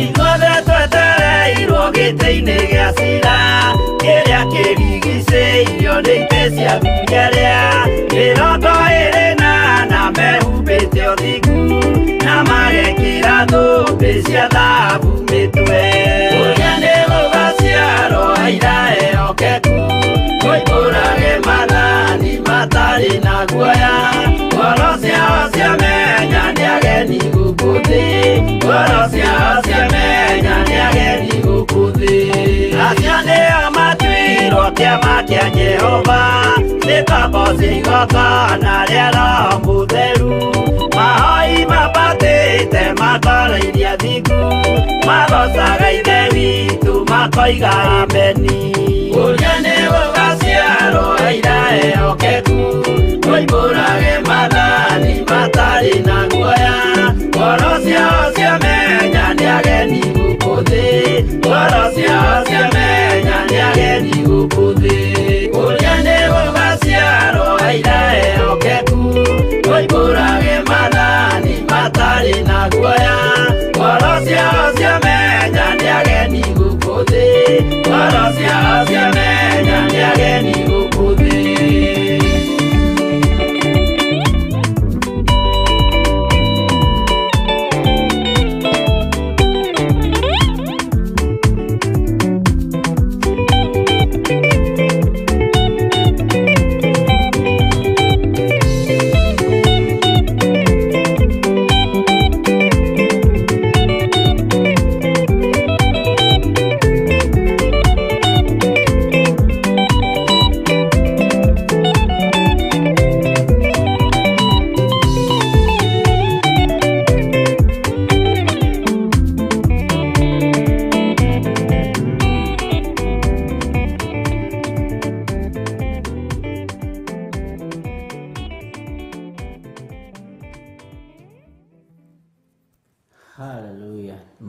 Ithuothe twetereirwo gĩtĩ-inĩ gĩa cira, kĩrĩa kĩrigicĩirio nĩ itĩ cia athuri arĩa 24 mehumbĩte ũthingu, na magekĩra thũmbĩ cia thahabu mĩtwe. Ũrĩa nĩ gũgaciarwo aira ehokeku, moimbũrage maathani matarĩ na guoya, ngoro ciao ciamenya nĩ ageni gũkũ thĩ, ngoro ciao ciamenya nĩ ageni gũkũ thĩ. Acio nĩo matuirwo kĩama kĩa Jehova, nĩ ngombo cia igongona rĩa Roho Mũtheru, mahoi mambatĩte makoroirie thingu, magocaga Ithe witũ makoiga ameni. Ũrĩa nĩ gũgaciarwo aira ehokeku, moimbũrage maathani matarĩ na guoya, ngoro ciao ciamenya nĩ ageni gũkũ thĩ, ngoro ciao ciamenya nĩ ageni gũkũ thĩ. Ũrĩa nĩ gũgaciarwo aira ehokeku, moimbũrage maathani matarĩ na guoya, ngoro ciao ciamenya nĩ ageni gũkũ thĩ, ngoro ciao ciamenya nĩ ageni gũkũ thĩ.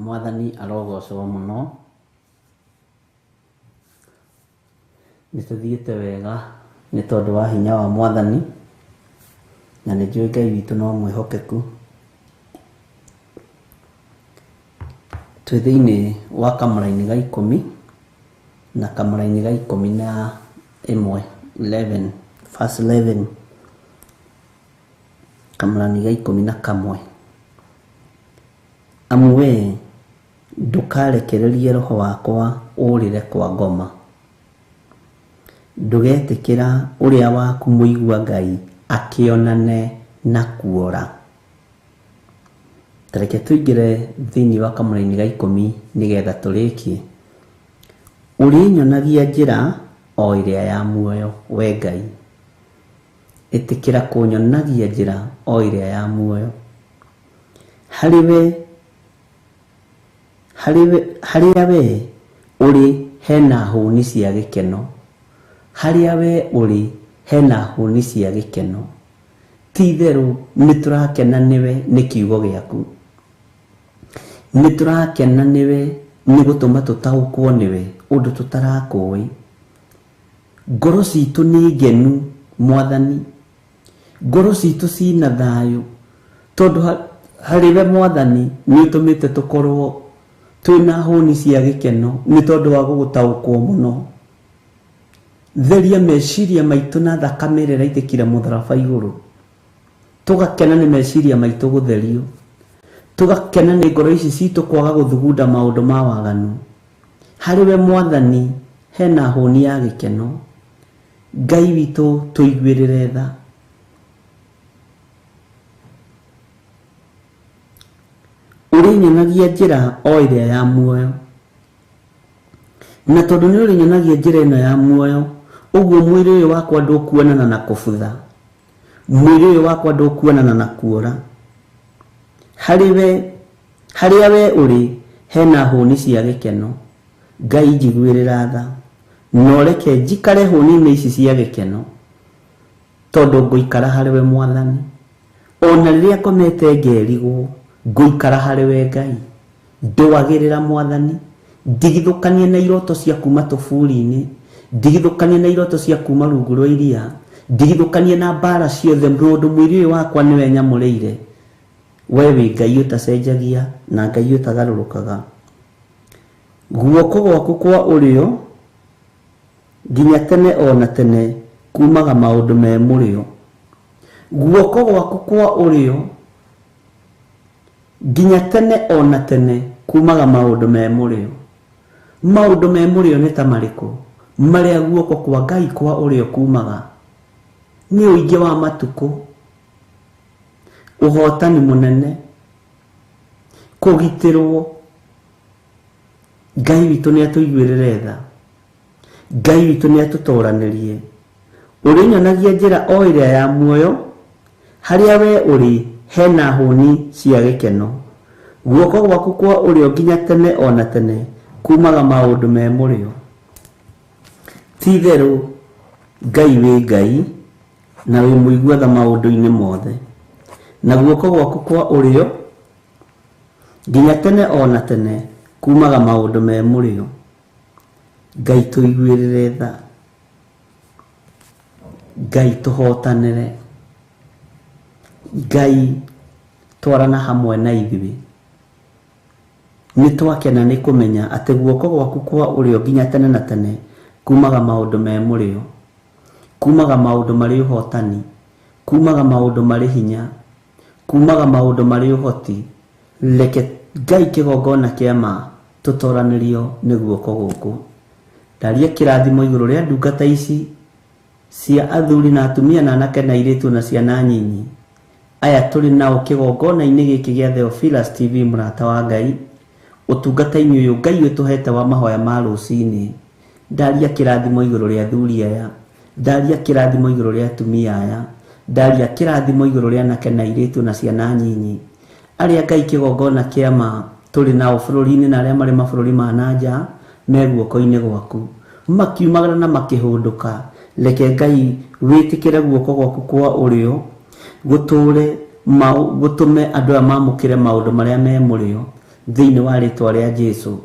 Mwathani arogocwo mũno. Nĩ tũthiĩte wega nĩ tondũ wa hinya wa Mwathani, na nĩ njũĩ Ngai witũ no mwĩhokeku. Twĩ thĩinĩ wa kamũrainĩ ga 10 na kamũrainĩ ga 11, 11 verse 11, kamũrainĩ ga 11. Amu wee ndũkarekererie roho wakwa ũrĩre kwa ngoma, ndũgetĩkĩra ũrĩa waku mũigua Ngai akĩonane na kuora. Tareke tũingĩre thĩinĩ wa kamũrainĩ ga 10 nĩgetha tũrĩkie. Ũrĩnyonagia njĩra o ĩrĩa ya muoyo, we Ngai. Ĩtĩkĩra kũnyonagia njĩra o ĩrĩa ya muoyo. Harĩa we ũrĩ hena hũni cia gĩkeno. Harĩa we ũrĩ hena hũni cia gĩkeno. Ti itherũ nĩ tũrakena nĩwe nĩ kiugo gĩaku. Nĩ tũrakena nĩwe nĩ gũtũma tũtaũkwo nĩwe ũndũ tũtarakũĩ. Ngoro citũ nĩ ngenu Mwathani. Ngoro citũ cina thayũ tondũ harĩ we Mwathani nĩ ũtũmĩte tũkorwo twĩna hũni cia gĩkeno nĩ tondũ wa gũgũtaũkwo mũno. Theria meciria maitũ na thakame ĩrĩa ĩraitĩkire mũtharaba igũrũ. Tũgakena nĩ meciria maitũ gũtherio. Tũgakena nĩ ngoro ici citũ kwaga gũthugunda maũndũ ma waganu. Harĩ we Mwathani hena hũni ya gĩkeno. Ngai witũ tũiguĩrĩre tha. Ũrĩnyonagia njĩra o ĩrĩa ya muoyo. Na tondũ nĩ ũrĩnyonagia njĩra ĩno ya muoyo, ũguo mwĩrĩ ũyũ wakwa ndũkuonana na kũbutha. Mwĩrĩ ũyũ wakwa ndũkuonana na kuora. Harĩa we ũrĩ hena hũni cia gĩkeno. Ngai njiguĩrĩra tha. Na ũreke njikare hũni-inĩ ici cia gĩkeno tondũ ngũikara harĩ we Mwathani. Ona rĩrĩa ngomete ngerigwo, ngũikara harĩ we Ngai. Ndũagĩrĩra Mwathani. Ndigithũkanie na iroto cia kuma tũburi-inĩ. Ndigithũkanie na iroto cia kuma rungu rwa iria. Ndigithũkanie na mbara ciothe tondũ mwĩrĩ ũyũ wakwa nĩwe nyamũrĩire. We wĩ Ngai ũtacenjagia na Ngai ũtagarũrũkaga. Guoko gwaku kwa ũrĩo nginya tene ona tene kumaga maũndũ me mũrĩo. Guoko gwaku kwa ũrĩo nginya tene ona tene kumaga maũndũ me mũrĩo. Maũndũ me mũrĩo nĩ ta marĩkũ? Marĩa guoko kwa Ngai kwa ũrĩo kumaga nĩ ũingĩ wa matukũ, ũhotani mũnene, kũgitĩrwo. Ngai witũ nĩ atũiguĩrĩre tha. Ngai witũ nĩ atũtoranĩrie. Ũrĩnyonagia njĩra o ĩrĩa ya muoyo, harĩa we ũrĩ hena hũni cia gĩkeno. Guoko gwaku kwa ũrĩo nginya tene ona tene kumaga maũndũ me mũrĩo. Ti itherũ Ngai wĩ Ngai na wĩ mũigua tha maũndũ-inĩ mothe. Na guoko gwaku kwa ũrĩo nginya tene ona tene kumaga maũndũ me mũrĩo. Ngai tũiguĩrĩre tha. Ngai tũhotanĩre. Ngai twarana hamwe na ithuĩ. Nĩ twakena nĩ kũmenya atĩ guoko gwaku kwa ũrĩo nginya tene na tene kumaga maũndũ me mũrĩo, kumaga maũndũ marĩ ũhotani, kumaga maũndũ marĩ hinya, kumaga maũndũ marĩ ũhoti. Reke Ngai kĩgongona kĩa ma tũtoranĩrio nĩ guoko gũkũ. Ndaria kĩrathimo igũrũ rĩa ndungata ici cia athuri na atumia na anake na airĩtu na ciana nyinyi. Aya tũrĩ nao kĩgongona-inĩ gĩkĩ gĩa Theophilus TV mũrata wa Ngai. Ũtungata-inĩ ũyũ Ngai ũtũhete wa mahoya ma rũcinĩ. Ndaria kĩrathimo igũrũ rĩa athuri aya. Ndaria kĩrathimo igũrũ rĩa atumia aya. Ndaria kĩrathimo igũrũ rĩa anake na airĩtu na ciana nyinyi. Arĩa Ngai kĩgongona kĩa ma tũrĩ nao bũrũri-inĩ na arĩa marĩ mabũrũri ma na nja me guoko-inĩ gwaku. Makiumagara na makĩhũndũka. Reke Ngai wĩtĩkĩre guoko gwaku kwa ũrĩo gũtũre gũtũme andũ aya mamũkĩre maũndũ marĩa me mũrĩo. Thĩinĩ wa rĩtwa rĩa Jesu,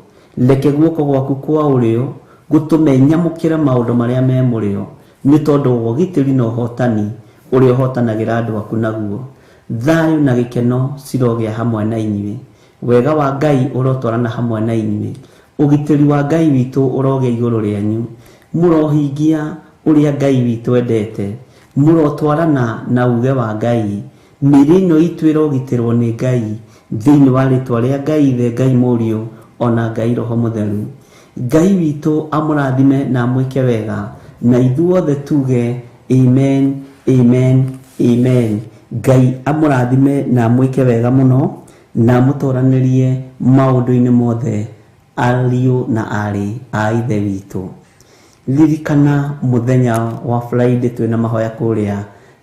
reke guoko gwaku kwa ũrĩo gũtũme nyamũkĩre maũndũ marĩa me mũrĩo, nĩ tondũ wa ũgitĩri na ũhotani ũrĩa ũhotanagĩra andũ aku naguo. Thayũ na gĩkeno cirogĩa hamwe na inyuĩ, wega wa Ngai ũrotwarana hamwe na inyuĩ, ũgitĩri wa Ngai witũ ũrogĩa igũrũ rĩanyu, mũrohingia ũrĩa Ngai witũ endete, mũrotwarana na uge wa Ngai. Mĩĩrĩ ĩno itũ ĩrogitĩrwo nĩ Ngai thĩinĩ wa rĩtwa rĩa Ngai Ithe, Ngai Mũriũ ona Ngai Roho Mũtheru. Ngai witũ amũrathime na amwĩke wega, na ithuothe tuge amen, amen, amen. Ngai amũrathime na amwĩke wega mũno, na amũtoranĩrie maũndũ-inĩ mothe, ariũ na aarĩ a Ithe witũ. Ririkana mũthenya wa Friday twĩna mahoya kũrĩa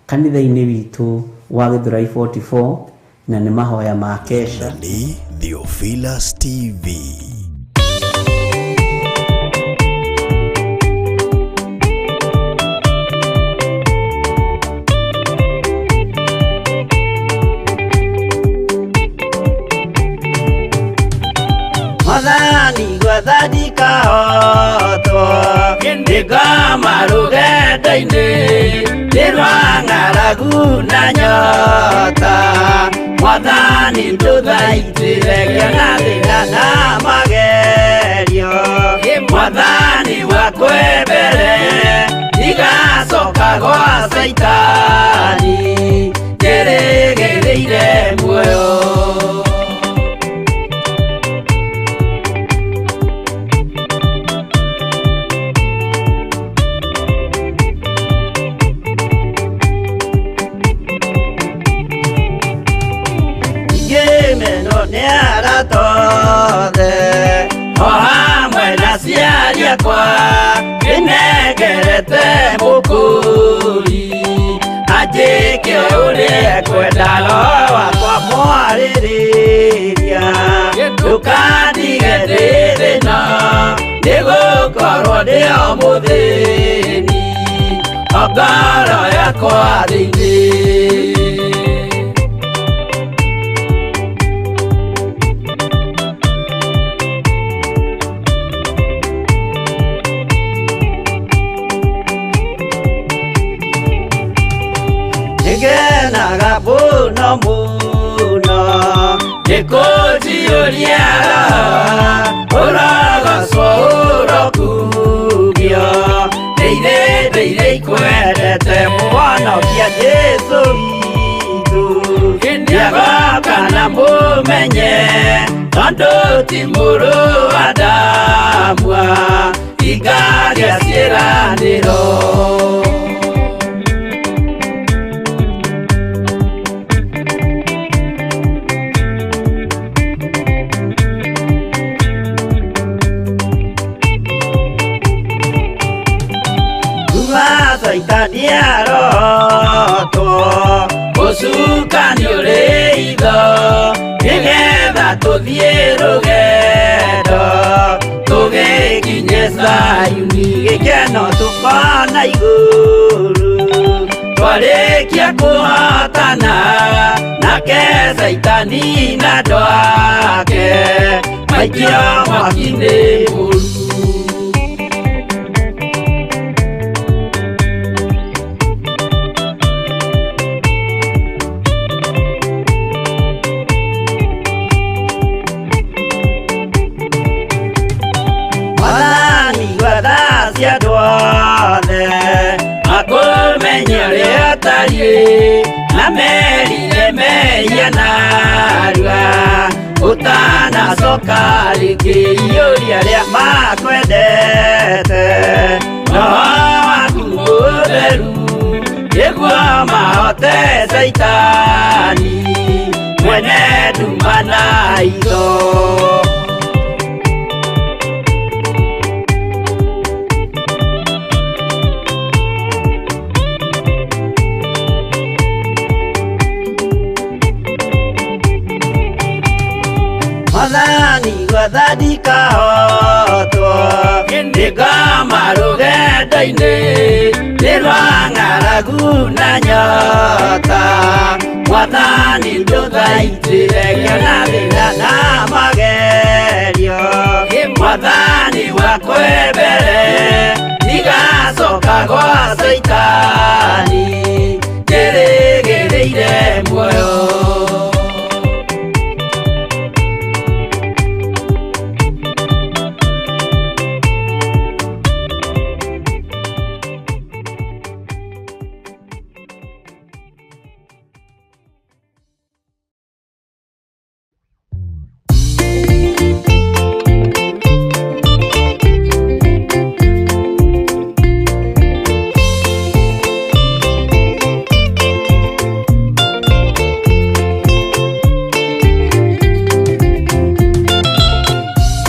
kanitha-inĩ witũ wa Gĩthũrai 44, na nĩ mahoya ma kesha. Nĩ Theophilus TV. Mwathani gwathani kahotwo ndĩngoma rũgendo-inĩ nĩ rwa ng'aragu na nyota. Mwathani ndũthaitĩre ngĩona thĩna na magerio. Mwathani wakwe mbere ndigacoka gwa Caitani, njĩrĩgĩrĩire muoyo. Ngĩmenwo nĩ arata othe o hamwe na aciari akwa, ndĩnengerete mũkũri anjĩke ũrĩa ekwenda. Roho wakwa mwarĩrĩria, ndũkandige ndĩ thĩna, nĩgũkorwo ndĩ o mũthĩni o ngoro yakwa thĩinĩ. Nĩngenaga mũno mũno nĩkũnjiyũria roho, ũrogocwo ũrokumio. Ndĩire ndĩire ikwendete mũhonokia Jesũ witũ, nĩagoka na mũmenye tondũ ti mũrũ wa Adamu ingagĩa ciĩranĩro. Kuma Caitani arotwo ũcukani ũrĩ itho, nĩgetha tũthiĩ rũgendo tũgĩkinye Zayuni, gĩkeno tũkona igũrũ twarĩkia kũhotana nake Caitani na andũ ake maikio mwaki-inĩ mũru. Mwathani gwatha cia andũ othe makũmenye ũrĩa ũtariĩ, na merire mehia narua ũtanacoka rĩngĩ. Iyũria arĩa makwendete roho waku mũtheru, nĩguo mahote Caitani mwene nduma na itho. Mwathani gwathani kahotwo ndĩngoma rũgendo-inĩ nĩ rwa ng'aragu na nyota. Mwathani ndũthaitĩre ngĩona thĩna na magerio. Mwathani wakwe mbere ndigacoka gwa Caitani, njĩrĩgĩrĩire muoyo.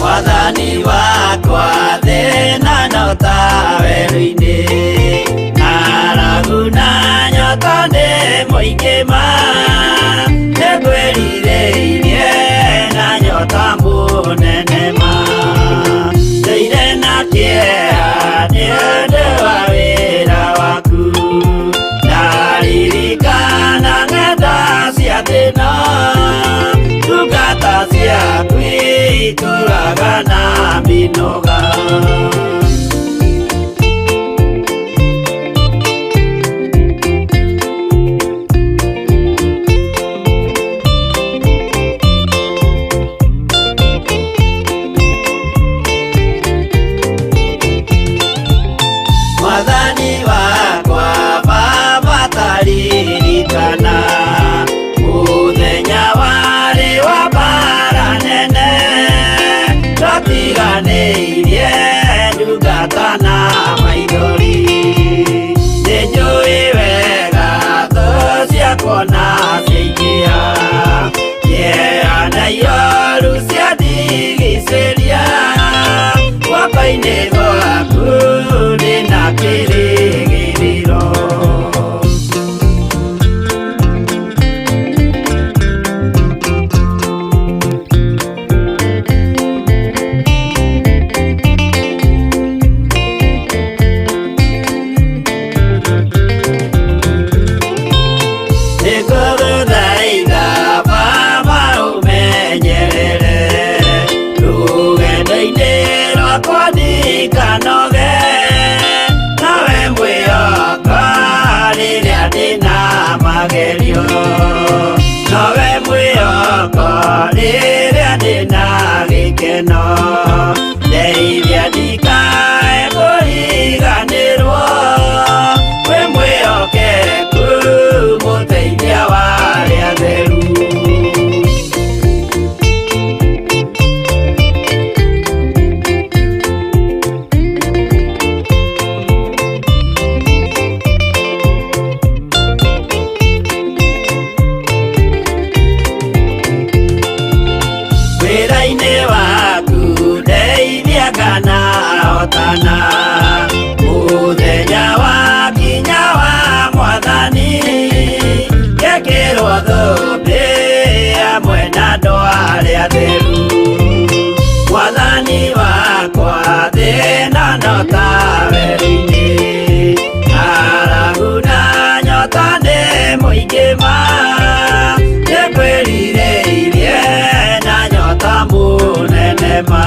Mwathani wakwa thĩna no ta werũ-inĩ, ng'aragu na nyota nĩ mũingĩ ma, nĩngwĩrirĩirie na nyota mũnene ma. Ndũire na kĩeha nĩ ũndũ wa wĩra waku, ndaririkana ng'enda cia thĩna, ndungata ciaku itũraga na mĩnoga. Mwathani wakwa Baba taririkana mũthenya warĩ wa mbara nene, twatiganĩirie ndungata na maithori. Nĩnjũĩ wega thũ ciakwa na ciaingĩha, kĩeha na ioru ciandigicĩria, guoko-inĩ gwaku ndĩna kĩrĩgĩrĩro. Nĩngũgũthaitha Baba ũmenyerere rũgendo-inĩ rwakwa ndikanoge, nawe mwĩhoko rĩrĩa ndĩna magerio, nowe mwĩhoko rĩrĩa ndĩna gĩkeno, ndeithia ndikae kũriganĩrwo, wĩ mwĩhokeku mũteithia wa arĩa atheru. Wĩra-inĩ waku ndeithia kana hotana, mũthenya wa kinya wa Mwathani, ngekĩrwo thũmbĩ hamwe na andũ arĩa atheru. Mwathani wakwa thĩna no ta werũ-inĩ, ng'aragu na nyota nĩ mũingĩ ma, nĩngwĩrirĩirie na nyota mũnene ma.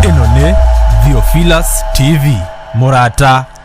Ĩno nĩ Theophilus TV, mũrata